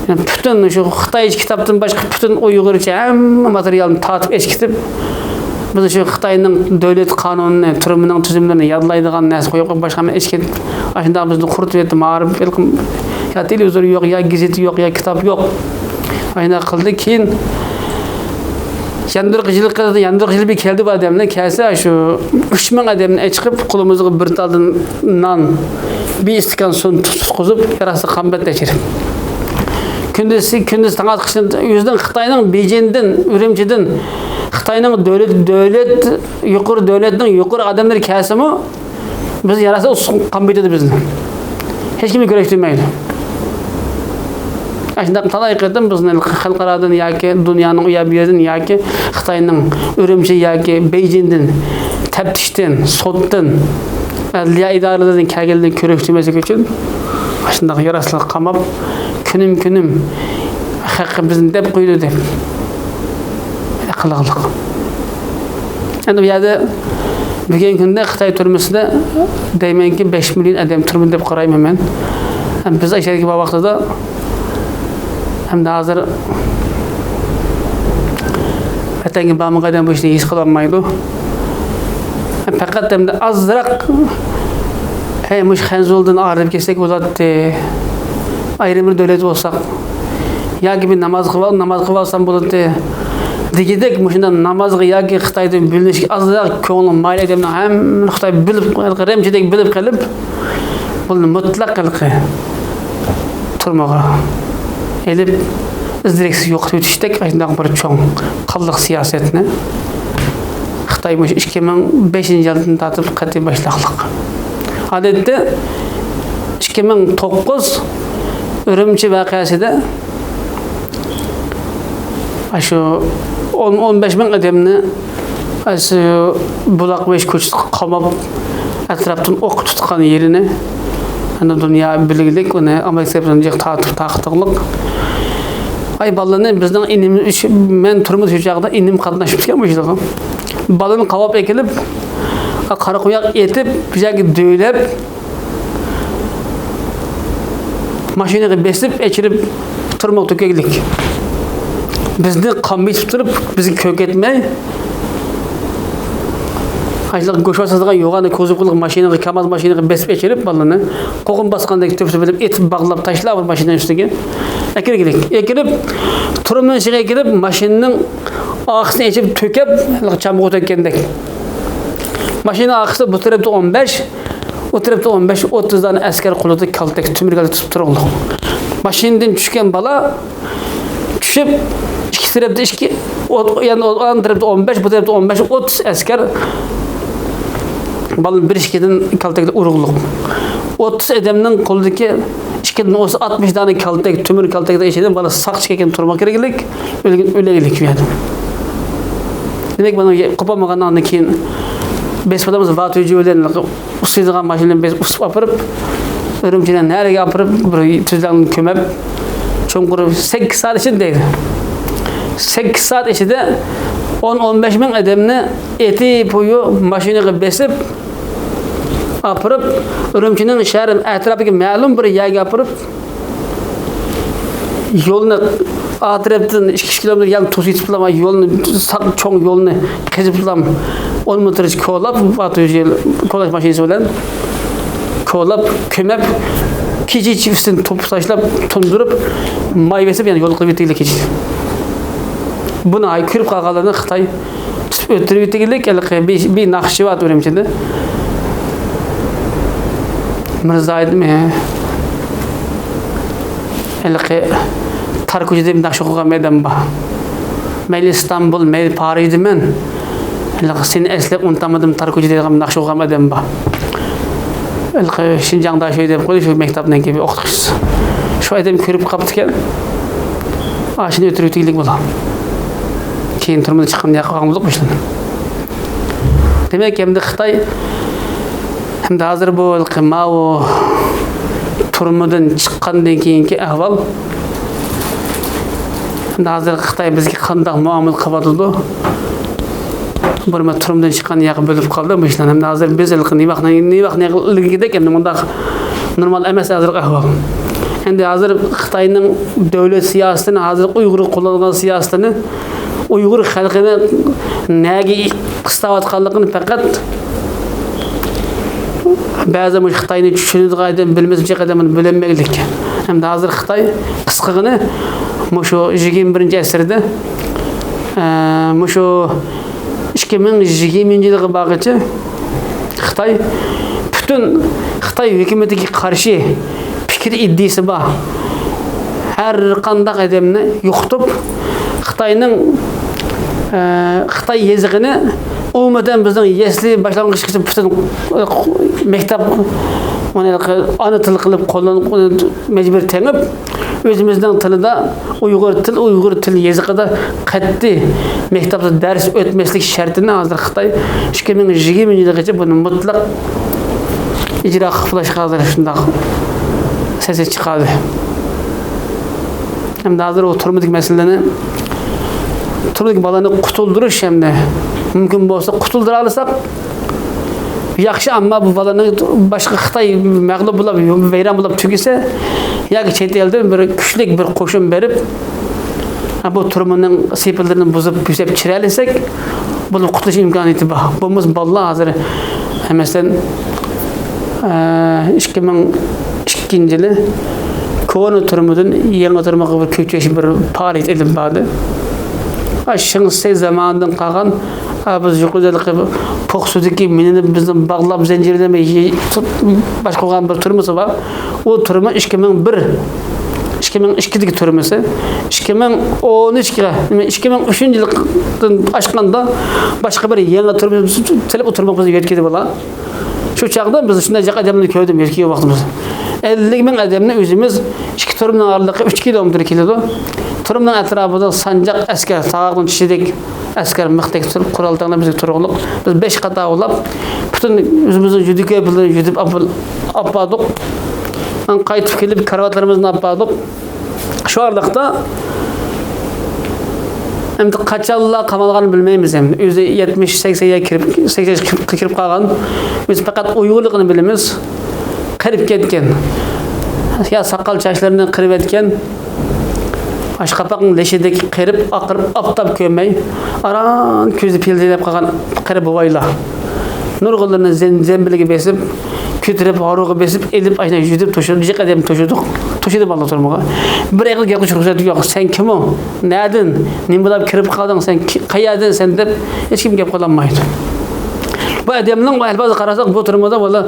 يەنى پۈتۈن شۇ خىتايچە كىتابتىن باشقا پۈتۈن ئۇيغۇرچە ھەممە ماتېرىيالنى تارتىپ ئېچىپ كېتىپ، بىز شۇ خىتاينىڭ دۆلەت قانۇنىنى، تۈرمىنىڭ تۈزۈملىرىنى يادلايدىغان نەرسە قويۇپ، باشقا ھەممە ئېچىپ كېتىپ، ئاشۇنداق بىزنى قۇرۇتۇۋەتتى. مائارىپ، يا تېلېۋىزور يوق، يا گېزىتى يوق، يا كىتاب يوق. ئاشۇنداق قىلدى. كېيىن ياندۇرغا يىلى قىلدى، ياندۇرغا يىلى بىر كەلدى بۇ ئادەملەر. كەلسە، شۇ ئۈچ مىڭ ئادەمنى ئەچىقىپ، قولىمىزغا بىر تالدىن نان، بىر ئىستاكان سۇنى تۇتقۇزۇپ، ياراسىغا قان بەت تەكشۈرۈپ. كۈندۈزى، كۈندۈز تاڭ ئاتقۇچىدىن ئۆزىنىڭ خىتاينىڭ بېيجىڭدىن، ئۈرۈمچىدىن، خىتاينىڭ دۆلەت، دۆلەت، يۇقىرى دۆلەتنىڭ يۇقىرى ئادەملىرى كەلسىمۇ، بىز ياراسا قان بېتىدە بىزنى. ھېچكىمگە كۆرۈشتۈرمەيدۇ. ئاشۇنداق تالاي قېتىم بىزنى خەلقئارادىن ياكى دۇنيانىڭ ئۇ يەر بۇ يېرىدىن ياكى خىتاينىڭ ئۈرۈمچى ياكى بېيجىڭدىن تەپتىشتىن، سوتتىن، ئەدلىيە ئىدارىلىرىدىن كەلگەنلەرنى كۆرۈشتۈرمەسلىك ئۈچۈن ئاشۇنداق ياراسىلىق قاماپ، كۈنۈم-كۈنۈم خەققە بىزنى دەپ قويىدۇ دەپ قىلىقلىق. ئەمدى بۇ يەردە بۈگۈنكى كۈندە خىتاي تۈرمىسىدە دەيمەنكى، بەش مىليون ئادەم تۈرمىدە دەپ قارايمەن مەن. ھەم بىز ئەشەدىكى بار ۋاقتىدا، ھەمدە ھازىر ۋەتەنگە بارمىغان ئادەم بۇ ئىشنى ھېس قىلالمايدۇ. پەقەت ئەمدى ئازراق، ھەي، مۇشۇ خەنزۇلدىن ئايرىلىپ كەتسەك بولاتتى. ئايرىم بىر دۆلەت بولساق، ياكى بىر ناماز قىلىپ، ناماز قىلىۋالسام بولاتتى دېگۈدەك، مۇشۇنداق نامازغا ياكى خىتايدىن بۆلۈنۈشكە ئازراق كۆڭلى مايىل ئادەمنىڭ ھەممىنى خىتاي بىلىپ، رەمچىدەك بىلىپ قېلىپ، بۇنى مۇتلەق ھېلىقى تۈرمىگە ئېلىپ، ئىز-دېرەكسىز يوقىتىۋېتىشتەك ئاشۇنداق بىر چوڭ قانلىق سىياسەتنى خىتاي مۇشۇ ئىككى مىڭ بەشىنچى يىلدىن تارتىپ قەتئىي باشلاقلىق. ئادەتتە، ئىككى مىڭ توققۇز ئۈرۈمچى ۋەقەسىدە ئاشۇ ئون، ئون بەش مىڭ ئادەمنى ئاشۇ بۇلاق بېشى كوچىسىغا قاماپ، ئەتراپتىن ئوق تۇتقان يېرىنى، ئەنە دۇنيا بىلگۈلۈك، ئۇنى ئامېرىكا تەرىپىدىن جىق تارتىپ تارقىتىغلىق. ئاي بالىنى بىزنىڭ ئىنىمىز، مەن تۈرمىدە شۇ چاغدا ئىنىم قاتناشمىكەن مۇشۇلارغا. بالىنى قاۋاپ ئەكېلىپ، قارا قوياق ئېتىپ، بۇ يەرگە دۆۋىلەپ، ماشىنىغا بېسىپ، ئەكىرىپ تۈرمىگە تۆكەيلىك. بىزنى قامىتىپ تۇرۇپ، بىزگە كۆركەتمەي، ئاشۇنداق گۆشۋار ساتىدىغان يوغاننى كوزۇپ قىلىپ ماشىنىغا، كاماز ماشىنىغا بېسىپ ئەكىرىپ بالىنى، قوغۇن باسقاندەك تۆپە-تۆپىلەپ ئېتىپ باغلاپ تاشلاپ ماشىنىنىڭ ئۈستىگە ئەكىرگىلىك. ئەكىرىپ، تۈرمىنىڭ ئىچىگە ئەكىرىپ، ماشىنىنىڭ ئارقىسىنى ئېچىپ تۆكۈپ، چامغۇر تۆككەندەك. ماشىنا ئارقىسىدا بۇ تەرەپتە ئون بەش، ئۇ تەرەپتە ئون بەش، ئوتتۇز دانە ئەسكەر قولىدا كالتەك، تۆمۈر كالتەك تۇتۇپ تۇرۇڭلۇق. ماشىنىدىن چۈشكەن بالا چۈشۈپ، ئىككى تەرەپتە ئىككى، ئوت-، يەنى ئان تەرەپتە ئون بەش، بۇ تەرەپتە ئون بەش، ئوتتۇز ئەسكەر بالىنى بىر ئىككىدىن كالتەكلەپ ئۇرۇقلۇق. ئوتتۇز ئادەمنىڭ قولىدىكى ئىككىدىن ئوتتۇز، ئاتمىش دانە كالتەك، تۆمۈر كالتەكنىڭ ئىچىدىن بالا ساقچى كەلگەن تۈرمىگە كىرگىلىك، ئۆلگەن ئۆلەيلىك شۇ يەردە. دېمەك، مانا قوپالمىغاندىن كېيىن بېسىپ ئالىمىز، ۋاتۇجى بىلەن ئۇسسىدىغان ماشىنىنى بېسىپ ئۇسسىپ ئاپىرىپ، ئۈرۈمچىدىن نەرىگە ئاپىرىپ، بىر تۈزلەڭدىن كۆمۈپ، چوڭقۇر سەككىز سائەت ئىچىدە دەيدۇ. سەككىز سائەت ئىچىدە ئون، ئون بەش مىڭ ئادەمنى ئېتىپ، ماشىنىغا بېسىپ ئاپىرىپ، ئۈرۈمچىنىڭ شەھەر ئەتراپىدىكى مەلۇم بىر يەرگە ئاپىرىپ، يولنى ئا تەرەپتىن ئىككى، ئۈچ كىلومېتىر يەرنى توسۇۋېتىپلا، يولنى، ساق چوڭ يولنى قېزىپلا، ئون مېتىرچە كولاپ، ۋاتۇجى كولاش ماشىنىسى بىلەن كولاپ، كۆمۈپ، كېچىچە ئۈستىنى توپا تاشلاپ، تۇندۇرۇپ، ماي بېسىپ، يەنە يول قىلىپ يېتىگىلى كېچىچە. بۇنى كۆرۈپ قالغانلارنى خىتاي تۇتۇپ ئۆلتۈرۈۋېتىگىلىك، ھېلىقى بىر، بىر ناخشىچى بار ئۈرۈمچىدە. مىرزا ئىدىمۇ؟ ھېلىقى تار كوچىدا ناخشا ئوقۇغان ئادەم بار. مەيلى ئىستانبۇل، مەيلى پارىژدا مەن. ھېلىقى سېنى ئەسلەپ ئۇنتۇالمىدىم، تار كوچىدا دەيدىغان ناخشا ئوقۇغان ئادەم بار. ھېلىقى شىنجاڭدا شۇ دەپ قويدى، شۇ مەكتەپنىڭكى بىر ئوقۇتقۇچىسى. شۇ ئادەم كۆرۈپ قاپتىكەن. ئاشۇنى ئۆلتۈرۈۋېتىگلىك بۇلار. كېيىن تۈرمىدىن چىققان ياققا قالغان بولدۇق بۇ ئىشلارنى. دېمەك، ئەمدى خىتاي ھەمدە ھازىر بۇ ھېلىقى ماۋۇ تۈرمىدىن چىققاندىن كېيىنكى ئەھۋال. ئەمدى ھازىر خىتاي بىزگە قانداق مۇئامىلە قىلىۋاتىدۇ؟ بۇرما تۈرمىدىن چىققان ياققا بۆلۈپ قالدى بۇ ئىشلار. ئەمدى ھازىر بىز ھېلىقى نېمە ۋاقىت، نېمە ۋاقىت ئىلگىرىكىدەك ئەمدى مۇنداق نورمال ئەمەس ھازىرقى ئەھۋال. ئەمدى ھازىر خىتاينىڭ دۆلەت سىياسىتىنى، ھازىر ئۇيغۇرغا قوللانغان سىياسىتىنى، ئۇيغۇر خەلقىنى نەگە قىستاۋاتقانلىقىنى پەقەت بەزى مۇشۇ خىتاينى چۈشىنىدىغان ئادەم، بىلمىسىمچە ئادەم بۇنى بىلەلمەيدىكەن. ئەمدى ھازىر خىتاي قىسقىغىنە مۇشۇ يىگىرمە بىرىنچى ئەسىردە، ئە، مۇشۇ ئىككى مىڭ يىگىرمىنچى يىلغا بارغىچە خىتاي پۈتۈن خىتاي ھۆكۈمىتىگە قارشى پىكىر ئىدىيىسى بار ھەر قانداق ئادەمنى يوقىتىپ، خىتاينىڭ، ئە، خىتاي يېزىقىنى ئومۇمەن بىزنىڭ يەسلى باشلانغۇچقىچە پۈتۈن، ئە، مەكتەپ ئۇنى ئانا تىل قىلىپ قوللان-، مەجبۇرىي تېڭىپ، ئۆزىمىزنىڭ تىلىدا ئۇيغۇر تىل، ئۇيغۇر تىل يېزىقىدا قەتئىي مەكتەپتە دەرس ئۆتمەسلىك شەرتىنى ھازىر خىتاي ئىككى مىڭ يىگىرمىنچى يىلغىچە بۇنى مۇتلەق ئىجرا قىلىپ بولۇشقا ھازىر شۇنداق سەسە چىقاردى. ئەمدى ھازىر ئۇ تۈرمىدىكى مەسىلىنى، تۈرمىدىكى بالىنى قۇتۇلدۇرۇش ئەمدى مۇمكىن بولسا قۇتۇلدۇرالىساق، ياخشى، ئەمما بۇ بالىنى باشقا خىتاي مەغلۇپ بولۇپ، ۋەيران بولۇپ تۈگىسە، ياكى چەت ئەلدىن بىر كۈچلۈك بىر قوشۇن بېرىپ، بۇ تۈرمىنىڭ سېپىللىرىنى بۇزۇپ، بۆسەپ چىرەلىسەك، بۇنىڭ قۇتۇلۇش ئىمكانىيىتى بار. بولمىسا بالىلار ھازىر، مەسىلەن، ئىككى مىڭ ئىككىنچى يىلى كونا تۈرمىدىن يېڭى تۈرمىگە بىر كۆچۈش، بىر پائالىيەت ئېلىپ باردى. ئا، شېڭ شىسەي زامانىدىن قالغان، ئا، بىز يۇقىرىدا پوخسۇدىكى مىنىنى بىزنى باغلاپ، زەنجىرلىمەي باشقۇرغان بىر تۈرمىسى بار. ئۇ تۈرمە ئىككى مىڭ بىر، ئىككى مىڭ ئىككىدىكى تۈرمىسى. ئىككى مىڭ ئون ئۈچكە، نېمە، ئىككى مىڭ ئۈچىنچى يىلدىن ئاشقاندا باشقا بىر يېڭى تۈرمە سېلىپ، ئۇ تۈرمىگە بىزنى يۆتكىدى بۇلار. شۇ چاغدا بىز شۇنداق جىق ئادەمنى كۆردۇم، يۆتكىگەن ۋاقتىمىز. ئەللىك مىڭ ئادەمنى ئۆزىمىز، ئىككى تۈرمىنىڭ ئارىلىقى ئۈچ كىلومېتىر كېلىدۇ. تۈرمىنىڭ ئەتراپىدا سانجاق ئەسكەر، تاغدىن چۈشىدەك ئەسكەر مىختەك تۇرۇپ، قورال تەڭلەپ بىزگە تۇرغۇلۇق. بىز بەش قاتا بولاپ، پۈتۈن ئۆزىمىزنىڭ يۈدۈكى بىلەن يۈدۈپ ئاپ-، ئاپاردۇق. قايتىپ كېلىپ، كارىۋاتلىرىمىزنى ئاپاردۇق. شۇ ئارىلىقتا ئەمدى قاچانلا قامالغاننى بىلمەيمىز. ئەمدى ئۆزى يەتمىش، سەكسەن ياشقا كىرىپ، سەكسەن ياشقا كىرىپ قالغان. بىز پەقەت ئۇيغۇرلۇقىنى بىلىمىز. قېرىپ كەتكەن. يا ساقال چاچلىرىنى قىرىۋەتكەن. ئاشقاپاقنىڭ لېشىدەك قېرىپ، ئاقىرىپ، ئاپتاپ كۆرمەي، ئاران كۆزى پىلدىرلاپ قالغان قېرى بوۋايلار. نۇرغۇنلىرىنى زەن-، زەمبىلگە بېسىپ، كۆتۈرۈپ، ھارۋىغا بېسىپ، ئېلىپ، ئاشۇنداق يۈدۈپ توشۇدۇق، جىق ئادەم توشۇدۇق. توشىدى بالىلار تۈرمىگە. بىر ئېغىز گەپ قىلىش رۇخسەت يوق. سەن كىم ئۇ؟ نەدىن؟ نېمە بولاپ كىرىپ قالدىڭ؟ سەن كى-، قەيەردىن سەن دەپ ھېچكىم گەپ قىلالمايدۇ. بۇ ئادەمنىڭ ئەھۋالىغا قارىساق، بۇ تۈرمىدە بالا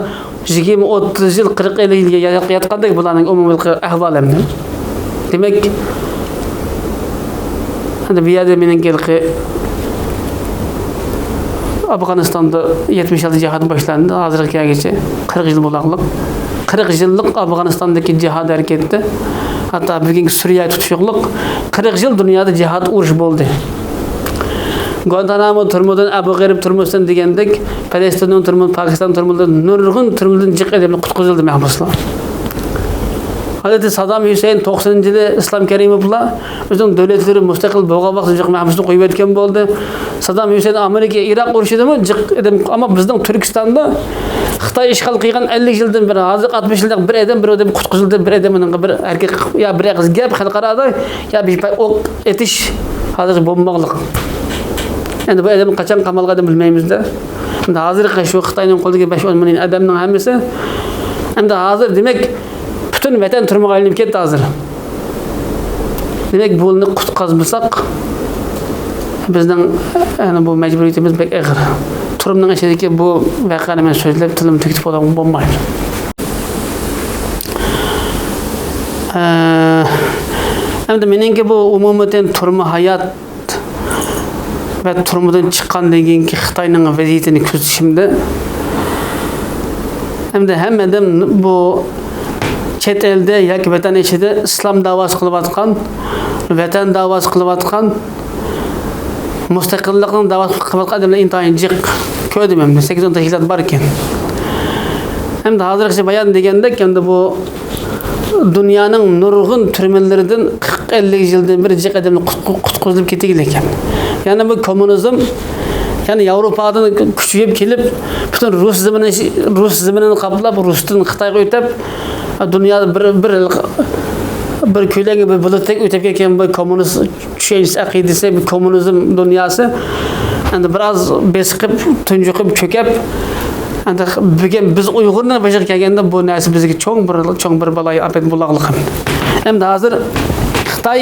يىگىرمە، ئوتتۇز يىل، قىرىق، ئەللىك يىلغا ياتقاندەك بۇلارنىڭ ئومۇمىي ئەھۋالى ئەمدى. دېمەك، ئەمدى بۇ يەردە مېنىڭ ھېلىقى ئافغانىستاندا يەتمىش ئالتە جىھاد باشلاندى، ھازىرغا كەلگۈچە قىرىق يىل بولارلىق. قىرىق يىللىق ئافغانىستاندىكى جىھاد ھەرىكىتى، ھەتتا بۈگۈنكى سۈرىيەگە تۇتۇشلۇق قىرىق يىل دۇنيادا جىھاد، ئۇرۇش بولدى. گۇئانتانامو تۈرمىدىن، ئەبۇ غېرىب تۈرمىسىدىن دېگەندەك، پەلەستىننىڭ تۈرمە-، پاكىستان تۈرمىلىرىدىن نۇرغۇن تۈرمىدىن جىق ئادەملەر قۇتقۇزۇلدى، مەھبۇسلار. ھازىرقى سادام ھۈسەيىن توقسىنىنچى يىلى ئىسلام كەرىموۋلار ئۆزىنىڭ دۆلەتلىرى مۇستەقىل بولغان ۋاقتىدا جىق مەھبۇسنى قويۇۋەتكەن بولدى. سادام ھۈسەيىن ئامېرىكا ئىراق ئۇرۇشىدىمۇ جىق ئادەم، ئەمما بىزنىڭ تۈركىستاندا خىتاي ئىشغال قىلغان ئەللىك يىلدىن بېرى، ھازىر ئاتمىش يىلدىن بىر ئادەم، بىر ئادەم قۇتقۇزۇلدى، بىر ئادەم ئۇنىڭغا بىر ھەرىكەت، يا بىر ئېغىز گەپ خەلقئارادا، يا بىر پاي ئوق ئېتىش ھازىر بولمىماقلىق. ئەمدى بۇ ئادەم قاچان قامالغا ئادەم بىلمەيمىز-دە. ئەمدى ھازىرقى شۇ خىتاينىڭ قولىدىكى بەش ئون مىليون ئادەمنىڭ ھەممىسى، ئەمدى ھازىر دېمەك، پۈتۈن ۋەتەن تۈرمىگە ئايلىنىپ كەتتى ھازىر. دېمەك، بۇنى قۇتقازمىساق، بىزنىڭ، يەنى بۇ مەجبۇرىيىتىمىز بەك ئېغىر. تۈرمىنىڭ ئىچىدىكى بۇ ۋەقەنى مەن سۆزلەپ تىلىمنى تۈگىتىپ بولغىلى بولمايدۇ. ئە، ئەمدى مېنىڭكى بۇ ئومۇمەن تۈرمە ھايات ۋە تۈرمىدىن چىققاندىن كېيىنكى خىتاينىڭ ۋەزىيىتىنى كۆزىتىشىمدە، ئەمدى ھەممە ئادەم بۇ چەت ئەلدە ياكى ۋەتەن ئىچىدە ئىسلام داۋاسى قىلىۋاتقان، ۋەتەن داۋاسى قىلىۋاتقان، مۇستەقىللىقنىڭ داۋاسى قىلىۋاتقان ئادەملەر ئىنتايىن جىق كۆردۈم. ئەمدى سەككىز ئون تەشكىلات بار ئىكەن. ئەمدى ھازىرقىچە بايان دېگەندەك، ئەمدى بۇ دۇنيانىڭ نۇرغۇن تۈرمىلىرىدىن قىرىق ئەللىك يىلدىن بېرى جىق ئادەملەر قۇتقۇ-، قۇتقۇزۇلۇپ كېتىۋاتىدىكەن. يەنى بۇ كوممۇنىزم، يەنى ياۋروپادىن كۈچىيىپ كېلىپ، پۈتۈن رۇس زېمىنى، رۇس زېمىنىنى قاپلاپ، رۇستىن خىتايغا ئۆتۈپ، دۇنيادا بىر، بىر، بىر كۆلەڭگە بىر بۇلۇتتەك ئۆتۈپ كەتكەن بۇ كوممۇنىست چۈشەنچىسى، ئەقىدىسى، بۇ كوممۇنىزم دۇنياسى ئەمدى بىراز بېسىقىپ، تۇنجۇقۇپ، چۆكۈپ، ئەمدى بۈگۈن بىز ئۇيغۇرنىڭ بېشىغا كەلگەندە بۇ نەرسە بىزگە چوڭ بىر، چوڭ بىر بالايىئاپەت بولارلىق. ئەمدى ھازىر خىتاي،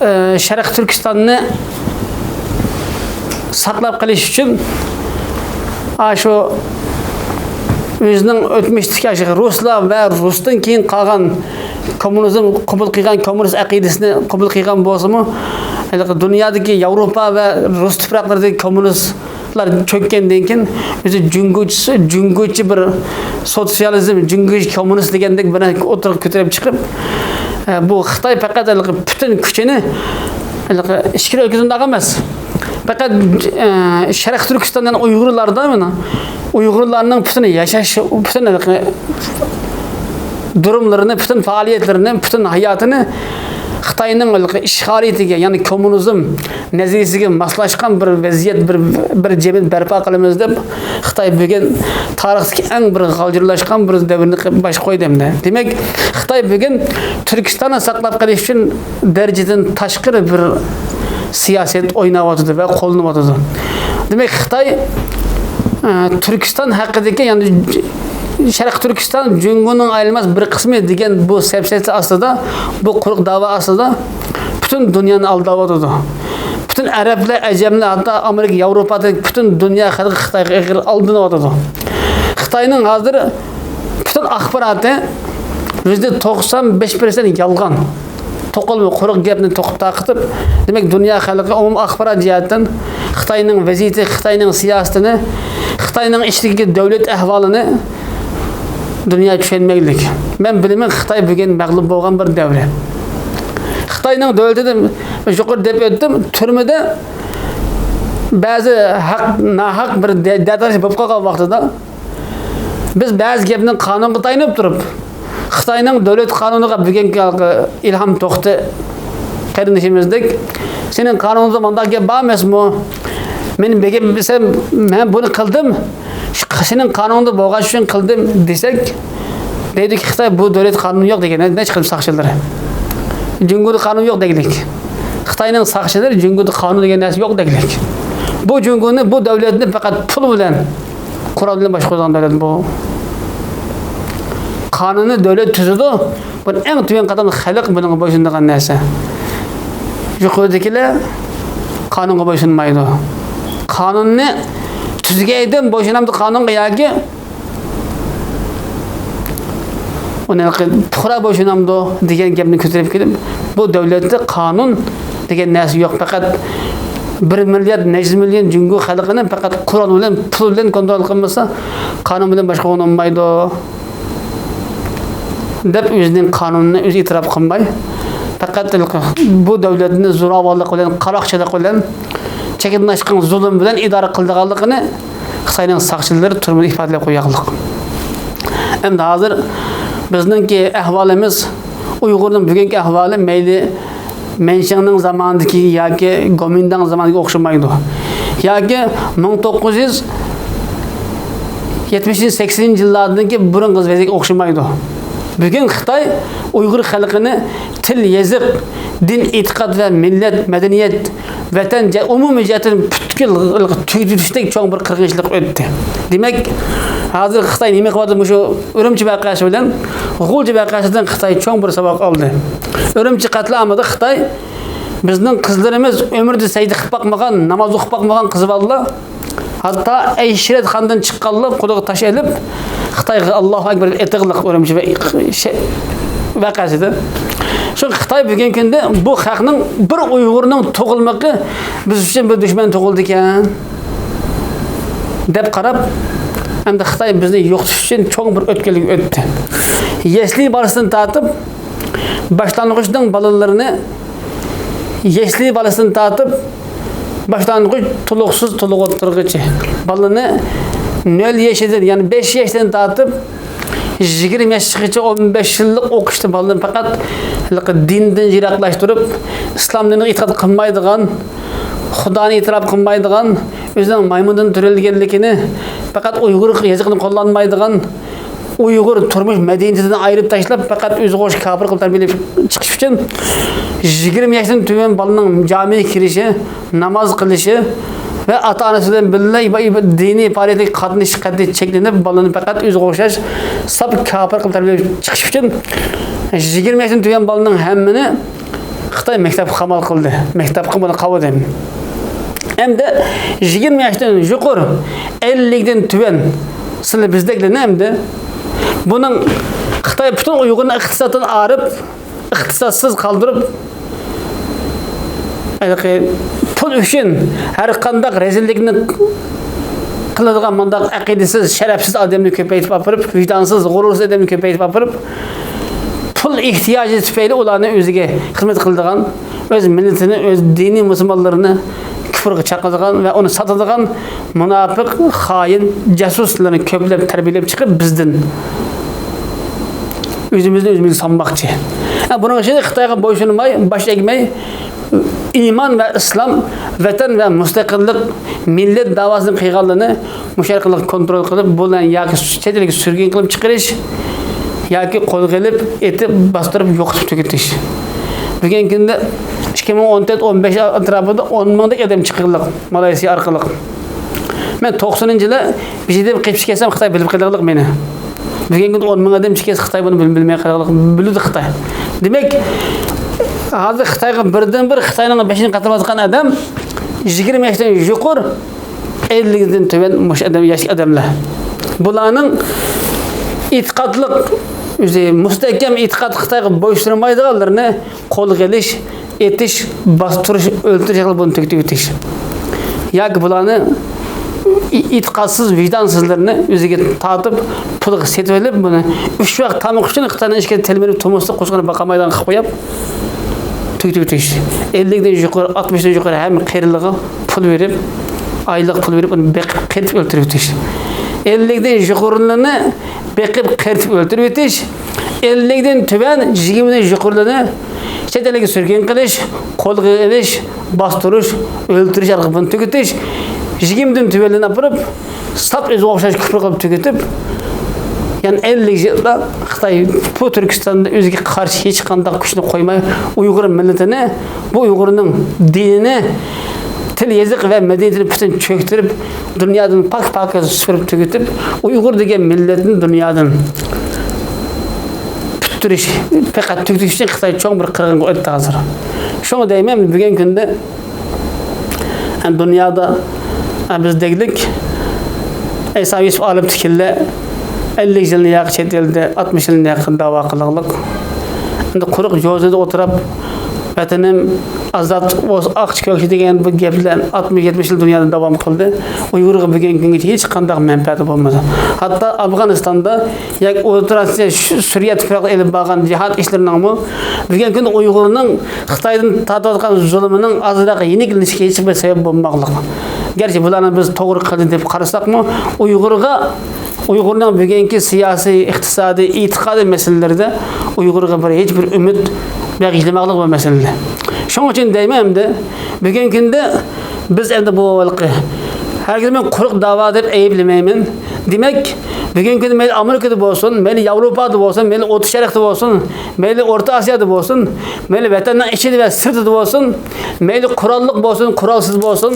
ئە، شەرقىي تۈركىستاننى ساقلاپ قېلىش ئۈچۈن، ئاشۇ ئۆزىنىڭ ئۆتمۈشتىكى ئاشۇ رۇسلار ۋە رۇستىن كېيىن قالغان كوممۇنىزم قوبۇل قىلغان، كوممۇنىست ئەقىدىسىنى قوبۇل قىلغان بولسىمۇ، ھېلىقى دۇنيادىكى ياۋروپا ۋە رۇس تۇپراقلىرىدىكى كوممۇنىستلار چۆككەندىن كېيىن، ئۆزى جۇڭگوچىسى، جۇڭگوچى بىر سوتسىيالىزم، جۇڭگوچى كوممۇنىست دېگەندەك بىر ئوتتۇرىغا كۆتۈرۈپ چىقىپ، ئە، بۇ خىتاي پەقەت ھېلىقى پۈتۈن كۈچىنى ھېلىقى ئىچكىرى ئۆلكىدىن ئەمەس، پەقەت، ئە، شەرقىي تۈركىستان، يەنى ئۇيغۇرلاردا مانا، ئۇيغۇرلارنىڭ پۈتۈن ياشاش، پۈتۈن ھېلىقى دۇرۇملىرىنى، پۈتۈن پائالىيەتلىرىنى، پۈتۈن ھاياتىنى خىتاينىڭ ھېلىقى ئىشغالىيىتىگە، يەنى كوممۇنىزم نەزەرىيىسىگە ماسلاشقان بىر ۋەزىيەت، بىر، بىر جەمئىيەت بەرپا قىلىمىز دەپ، خىتاي بۈگۈن تارىختىكى ئەڭ بىر غالجىرلاشقان بىر دەۋرنى باشقا قويدى ئەمدى. دېمەك، خىتاي بۈگۈن تۈركىستاننى ساقلاپ قېلىش ئۈچۈن دەرىجىدىن تاشقىرى بىر سىياسەت ئويناۋاتىدۇ ۋە قوللىنىۋاتىدۇ. دېمەك، خىتاي، ئە، تۈركىستان ھەققىدىكى، يەنى، شەرقىي تۈركىستان جۇڭگونىڭ ئايرىلماس بىر قىسمى دېگەن بۇ سەپسەتە ئاستىدا، بۇ قۇرۇق داۋا ئاستىدا پۈتۈن دۇنيانى ئالداۋاتىدۇ. پۈتۈن ئەرەبلەر، ئەجەملەر، ھەتتا ئامېرىكا، ياۋروپادىكى پۈتۈن دۇنيا خەلقى خىتايغا ئېغىر ئالدىنىۋاتىدۇ. خىتاينىڭ ھازىر پۈتۈن ئاخباراتى يۈزدە توقسان بەش پىرسەنت يالغان. توقۇلما قۇرۇق گەپنى توقۇپ تارقىتىپ، دېمەك، دۇنيا خەلقى ئومۇمىي ئاخبارات جەھەتتىن خىتاينىڭ ۋەزىيىتى، خىتاينىڭ سىياسىتىنى، خىتاينىڭ ئىچىدىكى دۆلەت ئەھۋالىنى دۇنيا چۈشەنمەكلىك. مەن بىلىمەن، خىتاي بۈگۈن مەغلۇپ بولغان بىر دەۋر. خىتاينىڭ دۆلىتىدە يۇقىرىدا دەپ ئۆتتۈم، تۈرمىدە بەزى ھەق، ناھەق بىر دە-، دەتاش بولۇپ قالغان ۋاقتىدا، بىز بەزى گەپنى قانۇنغا تايىنىپ تۇرۇپ، خىتاينىڭ دۆلەت قانۇنىغا بۈگۈنكى ئىلھام توختى قېرىندىشىمىزدەك، سېنىڭ قانۇنۇڭدا مۇنداق گەپ بار ئەمەسمۇ؟ مەن بېگىم، سەن، مەن بۇنى قىلدىم، شۇ سېنىڭ قانۇنۇڭدا بولغان ئۈچۈن قىلدىم دېسەك، دەيدۇكى، خىتاي بۇ دۆلەت قانۇنى يوق دېگەن، نەچچە قېتىم ساقچىلىرى. جۇڭگودا قانۇن يوق دەگلىك. خىتاينىڭ ساقچىلىرى جۇڭگودا قانۇن دېگەن نەرسە يوق دەگلىك. بۇ جۇڭگونى، بۇ دۆلەتنى پەقەت پۇل بىلەن، قورال بىلەن باشقۇرىدىغان دۆلەت بۇ. قانۇننى دۆلەت تۈزىدۇ. بۇ ئەڭ تۆۋەن قاتلام خەلق بۇنىڭغا بويسۇنىدىغان نەرسە. يۇقىرىدىكىلەر قانۇنغا بويسۇنمايدۇ. قانۇننى تۈزگەن ئادەم بويسۇنامدۇ قانۇنغا ياكى ئۇنى پۇقرا بويسۇنامدۇ دېگەن گەپنى كۆتۈرۈپ كېلىپ، بۇ دۆلەتتە قانۇن دېگەن نەرسە يوق، پەقەت بىر مىليارد نەچچە مىليون جۇڭگو خەلقىنى پەقەت قورال بىلەن، پۇل بىلەن كونترول قىلمىسا، قانۇن بىلەن باشقۇرغىلى بولمايدۇ دەپ، ئۆزىنىڭ قانۇنىنى ئۆزى ئېتىراپ قىلماي، پەقەت بۇ دۆلەتنى زوراۋانلىق بىلەن، قاراقچىلىق بىلەن، چېكىندۈرۈش، زۇلۇم بىلەن ئىدارە قىلىدىغانلىقىنى خىتاينىڭ ساقچىلىرى تۈرمىدە ئىپادىلەپ قويغانلىق. ئەمدى ھازىر بىزنىڭكى ئەھۋالىمىز، ئۇيغۇرنىڭ بۈگۈنكى ئەھۋالى مەيلى مەنشىڭنىڭ زامانىدىكى ياكى گومىنداڭ زامانىدىكى ئوخشىمايدۇ. ياكى مىڭ توققۇز يۈز يەتمىشىنچى، سەكسىنىنچى يىللاردىكى بۇرۇنقى ۋەزىيەتكە ئوخشىمايدۇ. بۈگۈن خىتاي ئۇيغۇر خەلقىنى تىل، يېزىق، دىن، ئېتىقاد ۋە مىللەت، مەدەنىيەت، ۋەتەن جە-، ئومۇمىي جەھەتتىن پۈتكۈل تۈگىتىشتەك چوڭ بىر قىرغىنچىلىق ئۆتتى. دېمەك، ھازىر خىتاي نېمە قىلىۋاتىدۇ؟ مۇشۇ ئۈرۈمچى ۋەقەسى بىلەن غۇلجا ۋەقەسىدىن خىتاي چوڭ بىر ساۋاق ئالدى. ئۈرۈمچى قەتلىئامىدا خىتاي بىزنىڭ قىزلىرىمىز ئۆمرىدە سەجدە قىلىپ باقمىغان، ناماز ئوقۇپ باقمىغان قىز بالىلار، ھەتتا ئەيشىرەتخانىدىن چىققانلار قولىغا تاش ئېلىپ، خىتايغا ئاللاھۇ ئەكبەر ئېيتىغلىق ئۈرۈمچى ۋە-، شە-، ۋەقەسىدە. شۇ خىتاي بۈگۈنكى كۈندە بۇ خەقنىڭ، بىر ئۇيغۇرنىڭ تۇغۇلمىقى بىز ئۈچۈن بىر دۈشمەن تۇغۇلدىكەن دەپ قاراپ، ئەمدى خىتاي بىزنى يوقىتىش ئۈچۈن چوڭ بىر ئۆتكەلگە ئۆتتى. يەسلى بالىسىدىن تارتىپ، باشلانغۇچنىڭ بالىلىرىنى، يەسلى بالىسىدىن تارتىپ، باشلانغۇچ تولۇقسىز، تولۇق ئوتتۇرىغىچە بالىنى نۆل يېشىدىن، يەنى بەش ياشتىن تارتىپ يىگىرمە ياشقىچە ئون بەش يىللىق ئوقۇشتا بالىنى پەقەت ھېلىقى دىندىن يىراقلاشتۇرۇپ، ئىسلام دىنىغا ئېتىقاد قىلمايدىغان، خۇدانى ئېتىراپ قىلمايدىغان، ئۆزىنىڭ مايمۇندىن تۆرەلگەنلىكىنى، پەقەت ئۇيغۇر يېزىقىنى قوللانمايدىغان، ئۇيغۇر تۇرمۇش مەدەنىيىتىدىن ئايرىپ تاشلاپ، پەقەت ئۆزىگە ئوخشاش كاپىر قىلىپ تەربىيەلەپ چىقىش ئۈچۈن، يىگىرمە ياشتىن تۆۋەن بالىنىڭ جامىگە كىرىشى، ناماز قىلىشى ۋە ئاتا-ئانىسى بىلەن بىللە ئىبا-، ئىبا-، دىنىي پائالىيەتكە قاتنىشىش قەتئىي چەكلىنىپ، بالىنى پەقەت ئۆزىگە ئوخشاش ساپ كاپىر قىلىپ تەربىيەلەپ چىقىش ئۈچۈن، يىگىرمە ياشتىن تۆۋەن بالىنىڭ ھەممىنى خىتاي مەكتەپكە قامال قىلدى. مەكتەپكە بۇنى قاۋىدى. ئەمدى يىگىرمە ياشتىن يۇقىرى، ئەللىكتىن تۆۋەن، سىلى بىزدەكلەرنى ئەمدى بۇنىڭ خىتاي پۈتۈن ئۇيغۇرنى ئىقتىسادتىن ئايرىپ، ئىقتىسادسىز قالدۇرۇپ، ھېلىقى پۇل ئۈچۈن ھەر قانداق رەزىللىكنى قىلىدىغان مۇنداق ئەقىدىسىز، شەرەپسىز ئادەمنى كۆپەيتىپ ئاپىرىپ، ۋىجدانسىز، غۇرۇرسىز ئادەمنى كۆپەيتىپ ئاپىرىپ، پۇل ئېھتىياجى تۈپەيلى ئۇلارنى ئۆزىگە خىزمەت قىلىدىغان، ئۆز مىللىتىنى، ئۆز دىنىي مۇسۇلمانلىرىنى كۇفرغا چاقىرىدىغان ۋە ئۇنى ساتىدىغان مۇناپىق، خائىن، جاسۇسلارنى كۆپلەپ تەربىيەلەپ چىقىپ، بىزدىن ئۆزىمىزنى ئۆزىمىز سانماقچى. ھە، بۇنىڭ ئۈچۈن خىتايغا بويسۇنماي، باش ئەگمەي، ئىمان ۋە ئىسلام، ۋەتەن ۋە مۇستەقىللىق، مىللەت داۋاسىنى قىلغانلىرىنى مۇشۇ ئارقىلىق كونترول قىلىپ، بۇلارنى ياكى چەت ئەلگە سۈرگۈن قىلىپ چىقىرىش، ياكى قولغا ئېلىپ، ئېتىپ، باستۇرۇپ، يوقىتىپ تۈگىتىش. بۈگۈنكى كۈندە ئىككى مىڭ ئون تۆت، ئون بەش ئەتراپىدا ئون مىڭدەك ئادەم چىققانلىق مالايسىيا ئارقىلىق. مەن توقسىنىنچى يىلى بىر يەردىن قېچىپ كەتسەم، خىتاي بىلىپ قېلىغلىق مېنى. بۈگۈنكى كۈندە ئون مىڭ ئادەم چېكىسى خىتاي بۇنى بىل-، بىلمەي قالغانلىقىنى بىلىدۇ خىتاي. دېمەك، ھازىر خىتايغا بىردىنبىر خىتاينىڭ بېشىنى قاتۇرۇۋاتقان ئادەم يىگىرمە ياشتىن يۇقىرى، ئەللىكتىن تۆۋەن مۇشۇ ئادەم، ياشلىق ئادەملەر. بۇلارنىڭ ئېتىقادلىق، ئۆزى مۇستەھكەم ئېتىقاد خىتايغا بويسۇنمايدىغانلىرىنى قولغا ئېلىش، ئېتىش، باستۇرۇش، ئۆلتۈرۈش ئارقىلىق بۇنى تۈگىتىۋېتىش. ياكى بۇلارنى ئېتىقادسىز، ۋىجدانسىزلىرىنى ئۆزىگە تارتىپ، پۇلغا سېتىۋېلىپ، بۇنى ئۈچ ۋاق تامىقى ئۈچۈن خىتاينىڭ ئىچكىرى تېلمىنىپ، تومۇزلۇق قوشقىنى باقالمايدىغان قىلىپ قويۇپ، تۈگىتىۋېتىش. ئەللىكتىن يۇقىرى، ئاتمىشتىن يۇقىرى ھەممە قېرىلىغا پۇل بېرىپ، ئايلىق پۇل بېرىپ، ئۇنى بېقىپ، قېرىتىپ ئۆلتۈرۈۋېتىش. ئەللىكتىن يۇقىرىلىرىنى بېقىپ، قېرىتىپ ئۆلتۈرۈۋېتىش. ئەللىكتىن تۆۋەن، يىگىرمىدىن يۇقىرىلىرىنى چەت ئەلگە سۈرگۈن قىلىش، قولغا ئېلىش، باستۇرۇش، ئۆلتۈرۈش ئارقىلىق بۇنى تۈگىتىش. يىگىرمىدىن تۆۋەنلىرىنى ئاپىرىپ، ساپ ئۆزىگە ئوخشاش كۇپۇر قىلىپ تۈگىتىپ، يەنە ئەللىك يىلدا خىتاي بۇ تۈركىستاندا ئۆزىگە قارشى ھېچقانداق كۈچنى قويماي، ئۇيغۇر مىللىتىنى، بۇ ئۇيغۇرنىڭ دىنىنى، تىل، يېزىق ۋە مەدەنىيىتىنى پۈتۈن چۆكتۈرۈپ، دۇنيادىن پاك-پاكىز سۈپۈرۈپ تۈگىتىپ، ئۇيغۇر دېگەن مىللەتنى دۇنيادىن پۈتتۈرۈش، پەقەت تۈگىتىش ئۈچۈن خىتاي چوڭ بىر قىرغىنغا ئۆتتى ھازىر. شۇڭا دەيمەن، بۈگۈنكى كۈندە دۇنيادا، بىز دەيلىك، ئەيسا يۈسۈپ ئالىم تىكىنلەر ئەللىك يىلنى ياقى چەت ئەلدە، ئاتمىش يىلنى ياقى داۋا قىلغانلىق. ئەمدى قۇرۇق جوزىدا ئولتۇرۇپ، ۋەتىنىم ئازاد بولسا، ئاقچى كۆكچى دېگەن بۇ گەپلەر ئاتمىش، يەتمىش يىل دۇنيادا داۋام قىلدى. ئۇيغۇرغا بۈگۈنكى كۈنگىچە ھېچقانداق مەنپەئەتى بولمىدى. ھەتتا ئافغانىستاندا ياكى ئوتتۇرا ئاسىيا، سۈ-، سۈرىيە تۇپراقلىرىدا ئېلىپ بارغان جىھاد ئىشلىرىنىڭمۇ بۈگۈنكى كۈندە ئۇيغۇرنىڭ خىتايدىن تارتىۋاتقان زۇلۇمىنىڭ ئازراق يېنىكلىشىشىگە ھېچ بىر سەۋەب بولمىغانلىق. گەرچە بۇلارنى بىز توغرا قىلدى دەپ قارىساقمۇ، ئۇيغۇرغا، ئۇيغۇرنىڭ بۈگۈنكى سىياسىي، ئىقتىسادىي، ئېتىقادىي مەسىلىلىرىدە ئۇيغۇرغا بىر، ھېچ بىر ئۈمىد بېغىشلىماقلىق بۇ مەسىلىدە. شۇنىڭ ئۈچۈن دەيمەن، ئەمدى بۈگۈنكى كۈندە بىز ئەمدى بۇ ھېلىقى، ھەرگىز مەن قۇرۇق داۋا دەپ ئەيىبلىمەيمەن. دېمەك، بۈگۈنكى كۈندە مەيلى ئامېرىكىدا بولسۇن، مەيلى ياۋروپادا بولسۇن، مەيلى ئوتتۇرا شەرقتە بولسۇن، مەيلى ئورتا ئاسىيادا بولسۇن، مەيلى ۋەتەننىڭ ئىچىدە ۋە سىرتىدا بولسۇن، مەيلى قوراللىق بولسۇن، قورالسىز بولسۇن،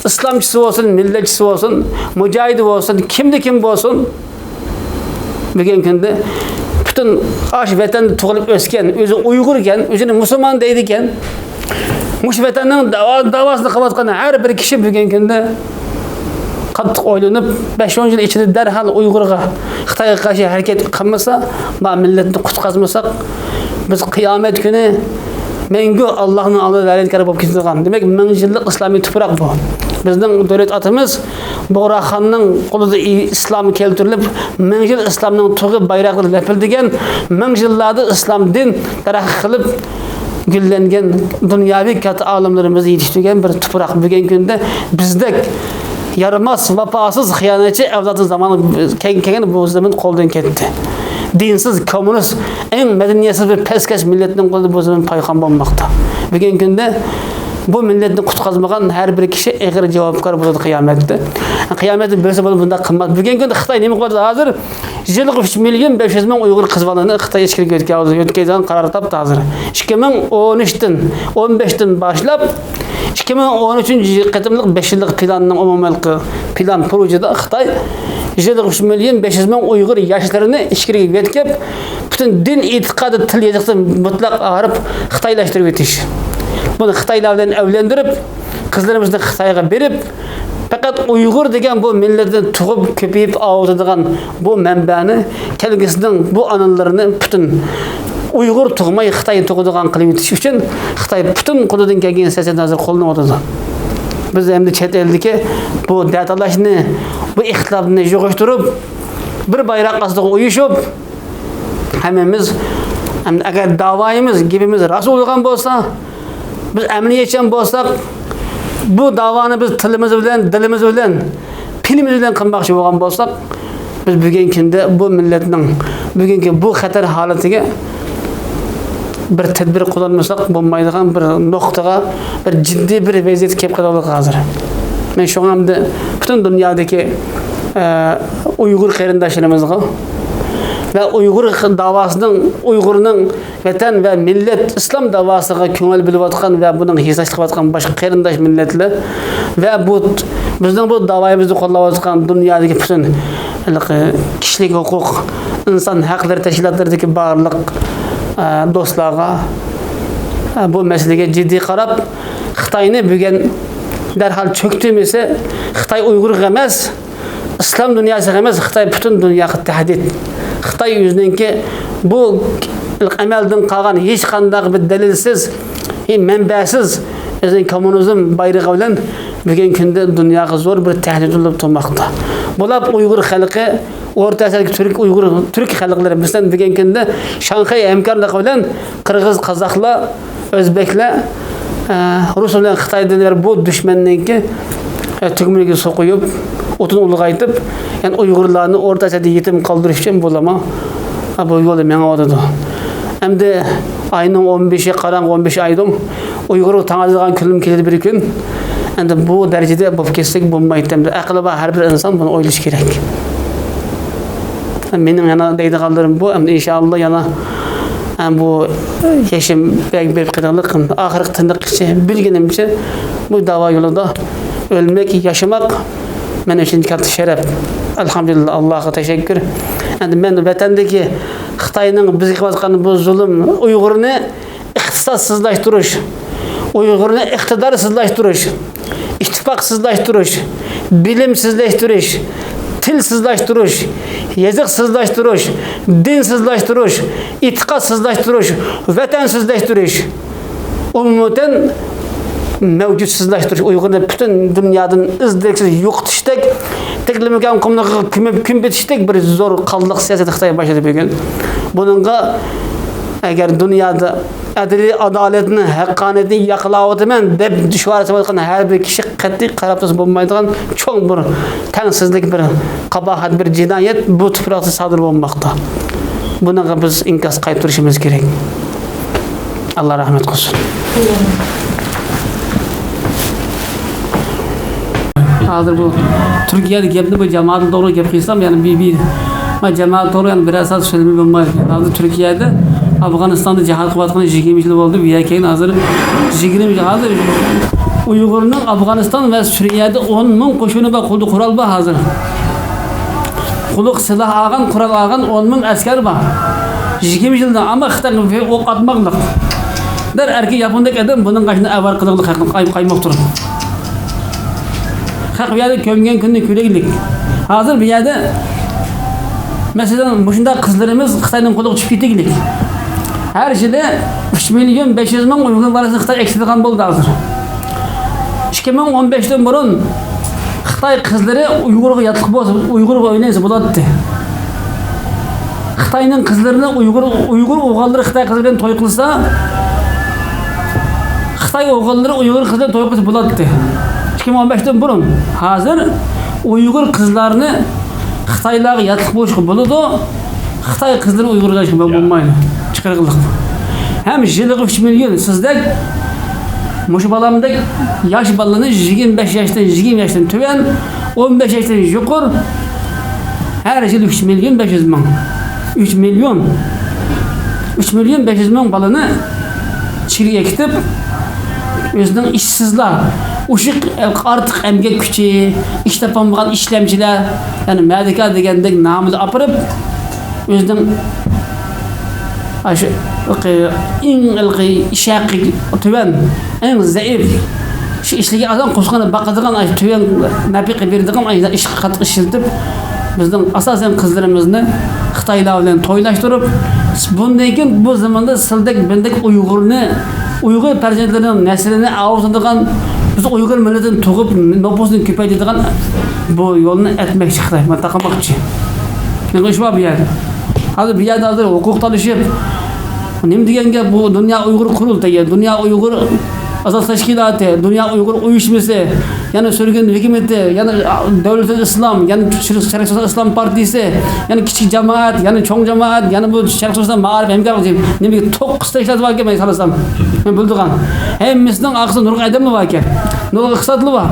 ئىسلامچىسى بولسۇن، مىللەتچىسى بولسۇن، مۇجاھىدى بولسۇن، كىمدە كىم بولسۇن، بۈگۈنكى كۈندە پۈتۈن ئاشۇ ۋەتەندە تۇغۇلۇپ ئۆسكەن، ئۆزى ئۇيغۇركەن، ئۆزىنى مۇسۇلمان دەيدىكەن، مۇشۇ ۋەتەننىڭ داۋا-، داۋاسىنى قىلىۋاتقان ھەر بىر كىشى بۈگۈنكى كۈندە قاتتىق ئويلىنىپ، بەش ئون يىل ئىچىدە دەرھال ئۇيغۇرغا، خىتايغا قارشى ھەرىكەت قىلمىسا، ما مىللەتنى قۇتقۇزمىساق، بىز قىيامەت كۈنى مەڭگۈ ئاللاھنىڭ ئالدىدا ۋەيرانكار بولۇپ كېتىدىغان. دېمەك، مىڭ يىللىق ئىسلامىي تۇپراق بۇ. بىزنىڭ دۆلەت ئاتىمىز بۇغراخاننىڭ قولىدا ئىسلام كەلتۈرۈلۈپ، مىڭ يىل ئىسلامنىڭ تۇغى بايراقلىرى لەپىلدىگەن، مىڭ يىللاردا ئىسلام دىن تەرەققىي قىلىپ، گۈللەنگەن دۇنياۋى كاتتا ئالىملىرىمىزنى يېتىشتۈرگەن بىر تۇپراق. بۈگۈنكى كۈندە بىزدەك يارىماس، ۋاپاسىز، خىيانەتچى ئەۋلادنىڭ زامانى كەل-، كەلگەن، بۇ زېمىن قولدىن كەتتى. دىنسىز، كوممۇنىست، ئەڭ مەدەنىيەتسىز بىر پەسكەش مىللەتنىڭ قولىدا بۇ زېمىن پايخان بولماقتا. بۈگۈنكى كۈندە بۇ مىللەتنى قۇتقۇزمىغان ھەر بىر كىشى ئېغىر جاۋابكار بولىدۇ قىيامەتتە. قىيامەتتە بىلسە بولىدۇ بۇنداق قىلماس. بۈگۈنكى كۈندە خىتاي نېمە قىلىۋاتىدۇ ھازىر؟ يىللىق ئۈچ مىليون بەش يۈز مىڭ ئۇيغۇر قىز بالىنى خىتاي ئىچكىرىگە يۆتكەيدىغان قارار تاپتى ھازىر. ئىككى مىڭ ئون ئۈچتىن، ئون بەشتىن باشلاپ، ئىككى مىڭ ئون ئۈچىنچى قېتىملىق بەش يىللىق پىلاننىڭ ئومۇمىي پىلان پروژىدا خىتاي يىللىق ئۈچ مىليون بەش يۈز مىڭ ئۇيغۇر ياشلىرىنى ئىچكىرىگە يۆتكەپ، پۈتۈن دىن، ئېتىقادى، تىل، يېزىقتىن مۇتلەق ئايرىپ خىتايلاشتۇرۇۋېتىش. بۇنى خىتايلار بىلەن ئەۋلەندۈرۈپ، قىزلىرىمىزنى خىتايغا بېرىپ، پەقەت ئۇيغۇر دېگەن بۇ مىللەتنى تۇغۇپ، كۆپىيىپ، ئاۋۇتىدىغان بۇ مەنبەنى كەلگۈسىنىڭ بۇ ئانىلىرىنى پۈتۈن ئۇيغۇر تۇغماي، خىتاي تۇغىدىغان قىلىۋېتىش ئۈچۈن خىتاي پۈتۈن قولىدىن كەلگەن سىياسەتنى ھازىر قوللىنىۋاتىدۇ. بىز ئەمدى چەت ئەلدىكى بۇ دەتالاشنى، بۇ ئىختىلاپنى يىغىشتۇرۇپ، بىر بايراق ئاستىغا ئۇيۇشۇپ، ھەممىمىز، ئەمدى ئەگەر داۋايىمىز، گېپىمىز راست بولىدىغان بولسا، بىز ئەمەلىيەتچان بولساق، بۇ داۋانى بىز تىلىمىز بىلەن، دىلىمىز بىلەن، پېلىمىز بىلەن قىلماقچى بولغان بولساق، بىز بۈگۈنكى كۈندە بۇ مىللەتنىڭ بۈگۈنكى بۇ خەتەر ھالىتىگە بىر تەدبىر قوللانمىساق بولمايدىغان بىر نۇقتىغا، بىر جىددىي بىر ۋەزىيەتكە كېلىپ قالدۇق ھازىر. مەن شۇڭا ئەمدى پۈتۈن دۇنيادىكى، ئە، ئۇيغۇر قېرىنداشلىرىمىزغا ۋە ئۇيغۇر داۋاسىنىڭ، ئۇيغۇرنىڭ ۋەتەن ۋە مىللەت ئىسلام داۋاسىغا كۆڭۈل بۆلۈۋاتقان ۋە بۇنىڭغا ھېسداشلىق قىلىۋاتقان باشقا قېرىنداش مىللەتلەر ۋە بۇ بىزنىڭ بۇ داۋايىمىزنى قوللاۋاتقان دۇنيادىكى پۈتۈن ھېلىقى كىشىلىك ھوقۇق ئىنسان ھەقلىرى تەشكىلاتلىرىدىكى بارلىق، ئە، دوستلارغا، ئە، بۇ مەسىلىگە جىددىي قاراپ، خىتاينى بۈگۈن دەرھال چۆكتۈرمىسە، خىتاي ئۇيغۇرغا ئەمەس، ئىسلام دۇنياسىغا ئەمەس، خىتاي پۈتۈن دۇنياغا تەھدىت. خىتاي ئۆزىنىڭكى بۇ ئەمەلدىن قالغان ھېچقانداق بىر دەلىلسىز، مەنبەسىز ئۆزىنىڭ كوممۇنىزم بايرىقى بىلەن بۈگۈنكى كۈندە دۇنياغا زور بىر تەھدىت بولۇپ تۇرماقتا. بۇلار ئۇيغۇر خەلقى، ئورتا ئاسىيادىكى تۈرك، ئۇيغۇر، تۈرك خەلقلىرى، مەسىلەن، بۈگۈنكى كۈندە شاڭخەي ھەمكارلىقى بىلەن قىرغىز، قازاقلار، ئۆزبەكلەر، ئە، رۇس بىلەن خىتايدىن بۇ دۈشمەننىڭكى، ئە، تۈگمىنىگە سوقۇيۇپ، ئوتۇن ئۇلغايتىپ، يەنى ئۇيغۇرلارنى ئورتا ئاسىيادا يېتىم قالدۇرۇش ئۈچۈن بۇلارمۇ، ئە، بۇ يولدا مېڭىۋاتىدۇ. ئەمدى ئاينىڭ ئون بەشى، قاراڭغۇ ئون بەش ئايدىڭ، ئۇيغۇرغا تاڭ ئاتىدىغان كۈنۈم كېلىدۇ بىر كۈن. ئەمدى بۇ دەرىجىدە بولۇپ كەتسەك بولمايدۇ. ئەمدى ئەقلى بار ھەر بىر ئىنسان بۇنى ئويلىشى كېرەك. مېنىڭ يەنە دەيدىغانلىرىم بۇ. ئەمدى ئىنشائاللا يەنە، ئە، بۇ يېشىم بەك بېرىپ قېلىدىغانلىق، ئاخىرقى تىنىققىچە بىلگىنىمچە بۇ داۋا يولىدا ئۆلمەك، ياشىماق مەن ئۈچۈن كاتتا شەرەپ. ئەلھەمدۇلىللا، ئاللاغا تەشەككۈر. ئەمدى مەن ۋەتەندىكى خىتاينىڭ بىزگە قىلىۋاتقان بۇ زۇلۇم، ئۇيغۇرنى ئىقتىسادسىزلاشتۇرۇش، ئۇيغۇرنى ئىقتىدارسىزلاشتۇرۇش، ئىتتىپاقسىزلاشتۇرۇش، بىلىمسىزلەشتۈرۈش، تىلسىزلاشتۇرۇش، يېزىقسىزلاشتۇرۇش، دىنسىزلاشتۇرۇش، ئېتىقادسىزلاشتۇرۇش، ۋەتەنسىزلەشتۈرۈش، ئومۇمەن مەۋجۇتسىزلاشتۇرۇش، ئۇيغۇرنى پۈتۈن دۇنيادىن ئىز دېرەكسىز يوقىتىشتەك، تەكلىماكان قۇملۇقىغا كۆمۈپ كۆمۈپ ئېتىشتەك بىر زور قانلىق سىياسەتنى خىتاي باشلىدى بۈگۈن. بۇنىڭغا ئەگەر دۇنيادا ئەدىلىي، ئادالەتنى، ھەققانىيەتنى ياقلاۋاتىمەن دەپ شوئار سېلىۋاتقان ھەر بىر كىشى قەتئىي قاراپ تۇرسا بولمايدىغان چوڭ بىر تەڭسىزلىك، بىر قاباھەت، بىر جىنايەت بۇ تۇپراقتا سادىر بولماقتا. بۇنىڭغا بىز ئىنكاس قايتۇرۇشىمىز كېرەك. ئاللا رەھمەت قىلسۇن. ھازىر بۇ تۈركىيەدە گەپنى بۇ جامائەت توغرا گەپ قىلسام، يەنە بىر، بىر، ما جامائەت توغرا يەنە بىرەر سائەت سۆزلىمەي بولمايدۇ. ھازىر تۈركىيەدە، ئافغانىستاندا جىھاد قىلىۋاتقىنى يىگىرمە يىل بولدى. بۇ يەر كەينى ھازىر يىگىرمە يىل، ھازىر ئۇيغۇرنىڭ ئافغانىستان ۋە سۈرىيەدە ئون مىڭ قوشۇنى بار، قولدا قورال بار ھازىر. قۇلۇق سىلاھ ئالغان، قورال ئالغان ئون مىڭ ئەسكەر بار. يىگىرمە يىلدا، ئەمما خىتايغا ئوق ئاتماقلىق. دەر ئەركىن ياپوندەك ئادەم بۇنىڭ قاشىنى ئەۋەر قىلىقلىق، خەقنى قاي-، قايمۇقتۇرۇپ. خەق بۇ يەردە كۆمگەن كۈننى كۆرەيلىك. ھازىر بۇ يەردە، مەسىلەن، مۇشۇنداق قىزلىرىمىز خىتاينىڭ قولىغا چۈشۈپ كېتىگلىك. ھەر يىلى ئۈچ مىليون بەش يۈز مىڭ ئۇيغۇر بالىسىنى خىتاي ئەكسىتىدىغان بولدى ھازىر. ئىككى مىڭ ئون بەشتىن بۇرۇن خىتاي قىزلىرى ئۇيغۇرغا ياتلىق بولسا، ئۇيغۇرغا ئوينىسا بولاتتى. خىتاينىڭ قىزلىرىنى ئۇيغۇر، ئۇيغۇر ئوغۇللىرى خىتاي قىزى بىلەن توي قىلسا، خىتاي ئوغۇللىرى ئۇيغۇر قىزى بىلەن توي قىلسا بولاتتى. ئىككى مىڭ ئون بەشتىن بۇرۇن. ھازىر ئۇيغۇر قىزلارنى خىتايلارغا ياتلىق بولۇشقا بولىدۇ، خىتاي قىزلىرىنى ئۇيغۇرغا ياتلىق بولمايدۇ. چىقىرىقلىق. ھەم يىلىغا ئۈچ مىليون سىزدەك، مۇشۇ بالامدەك ياش بالىنى، يىگىرمە بەش ياشتىن، يىگىرمە ياشتىن تۆۋەن، ئون بەش ياشتىن يۇقىرى، ھەر يىلى ئۈچ مىليون بەش يۈز مىڭ. ئۈچ مىليون. ئۈچ مىليون بەش يۈز مىڭ بالىنى چىرىگە كېتىپ، ئۆزىنىڭ ئىشسىزلار، ئوشۇق، ئارتۇق ئەمگەك كۈچى، ئىش تاپالمىغان ئىشلەمچىلەر، يەنى مەدىكار دېگەندەك نامىدا ئاپىرىپ، ئۆزىنىڭ ئاشۇ ئىڭ ئىش ھەققى تۆۋەن، ئەڭ زەئىپ، شۇ ئىشلىگەن ئادەم قوشقاندا باقىدىغان، ئاشۇ تۆۋەن نەپىقە بېرىدىغان ئاشۇ ئىشقا قاتتىق ئىشلىتىپ، بىزنىڭ ئاساسەن قىزلىرىمىزنى خىتايلار بىلەن تويلاشتۇرۇپ، بۇندىن كېيىن بۇ زاماندا سىلدەك، مەندەك ئۇيغۇرنى، ئۇيغۇر پەرزەنتلىرىنىڭ نەسلىنى ئاۋۇتىدىغان، بىز ئۇيغۇر مىللىتىنى تۇغۇپ، نوپۇسىنى كۆپەيتىدىغان بۇ يولنى ئەتمەكچى خىتاي، مانا تاقىماقچى. نېمە ئىش بار بۇ يەردە؟ ھازىر بۇ يەردە ھازىر ھوقۇق تالىشىپ، نېمە دېگەن گەپ بۇ؟ دۇنيا ئۇيغۇر قۇرۇلتىيى، دۇنيا ئۇيغۇر ئازاد تەشكىلاتى، دۇنيا ئۇيغۇر ئۇيۇشمىسى، يەنە سۈرگۈن ھۆكۈمىتى، يەنە دۆلىتى ئىسلام، يەنە شەرقىي تۈركىستان ئىسلام پارتىيىسى، يەنە كىچىك جامائەت، يەنە چوڭ جامائەت، يەنە بۇ شەرقىي تۈركىستان مائارىپ ھەمكارلىقى، نېمە توققۇز تەشكىلات باركەن، مەن سانىسام، مەن بىلىدىغان. ھەممىسىنىڭ ئارقىسىدا نۇرغۇن ئادەملەر باركەن، نۇرغۇن ئىقتىسادلار بار.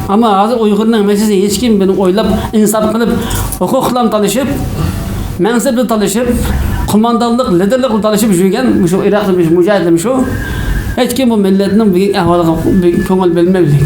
ئەمما ھازىر ئۇيغۇرنىڭ مەسىلىسىنى ھېچكىم بۇنى ئويلاپ، ئىنساپ قىلىپ، ھوقۇقلار تالىشىپ، مەنسەپلەر تالىشىپ، قوماندانلىق، لىدېرلىق تالىشىپ يۈرگەن مۇشۇ ئىراقتا مۇجاھىدلار شۇ. ھېچكىم بۇ مىللەتنىڭ بۈگۈنكى ئەھۋالىغا بۈگۈن كۆڭۈل بۆلمەيدۇ.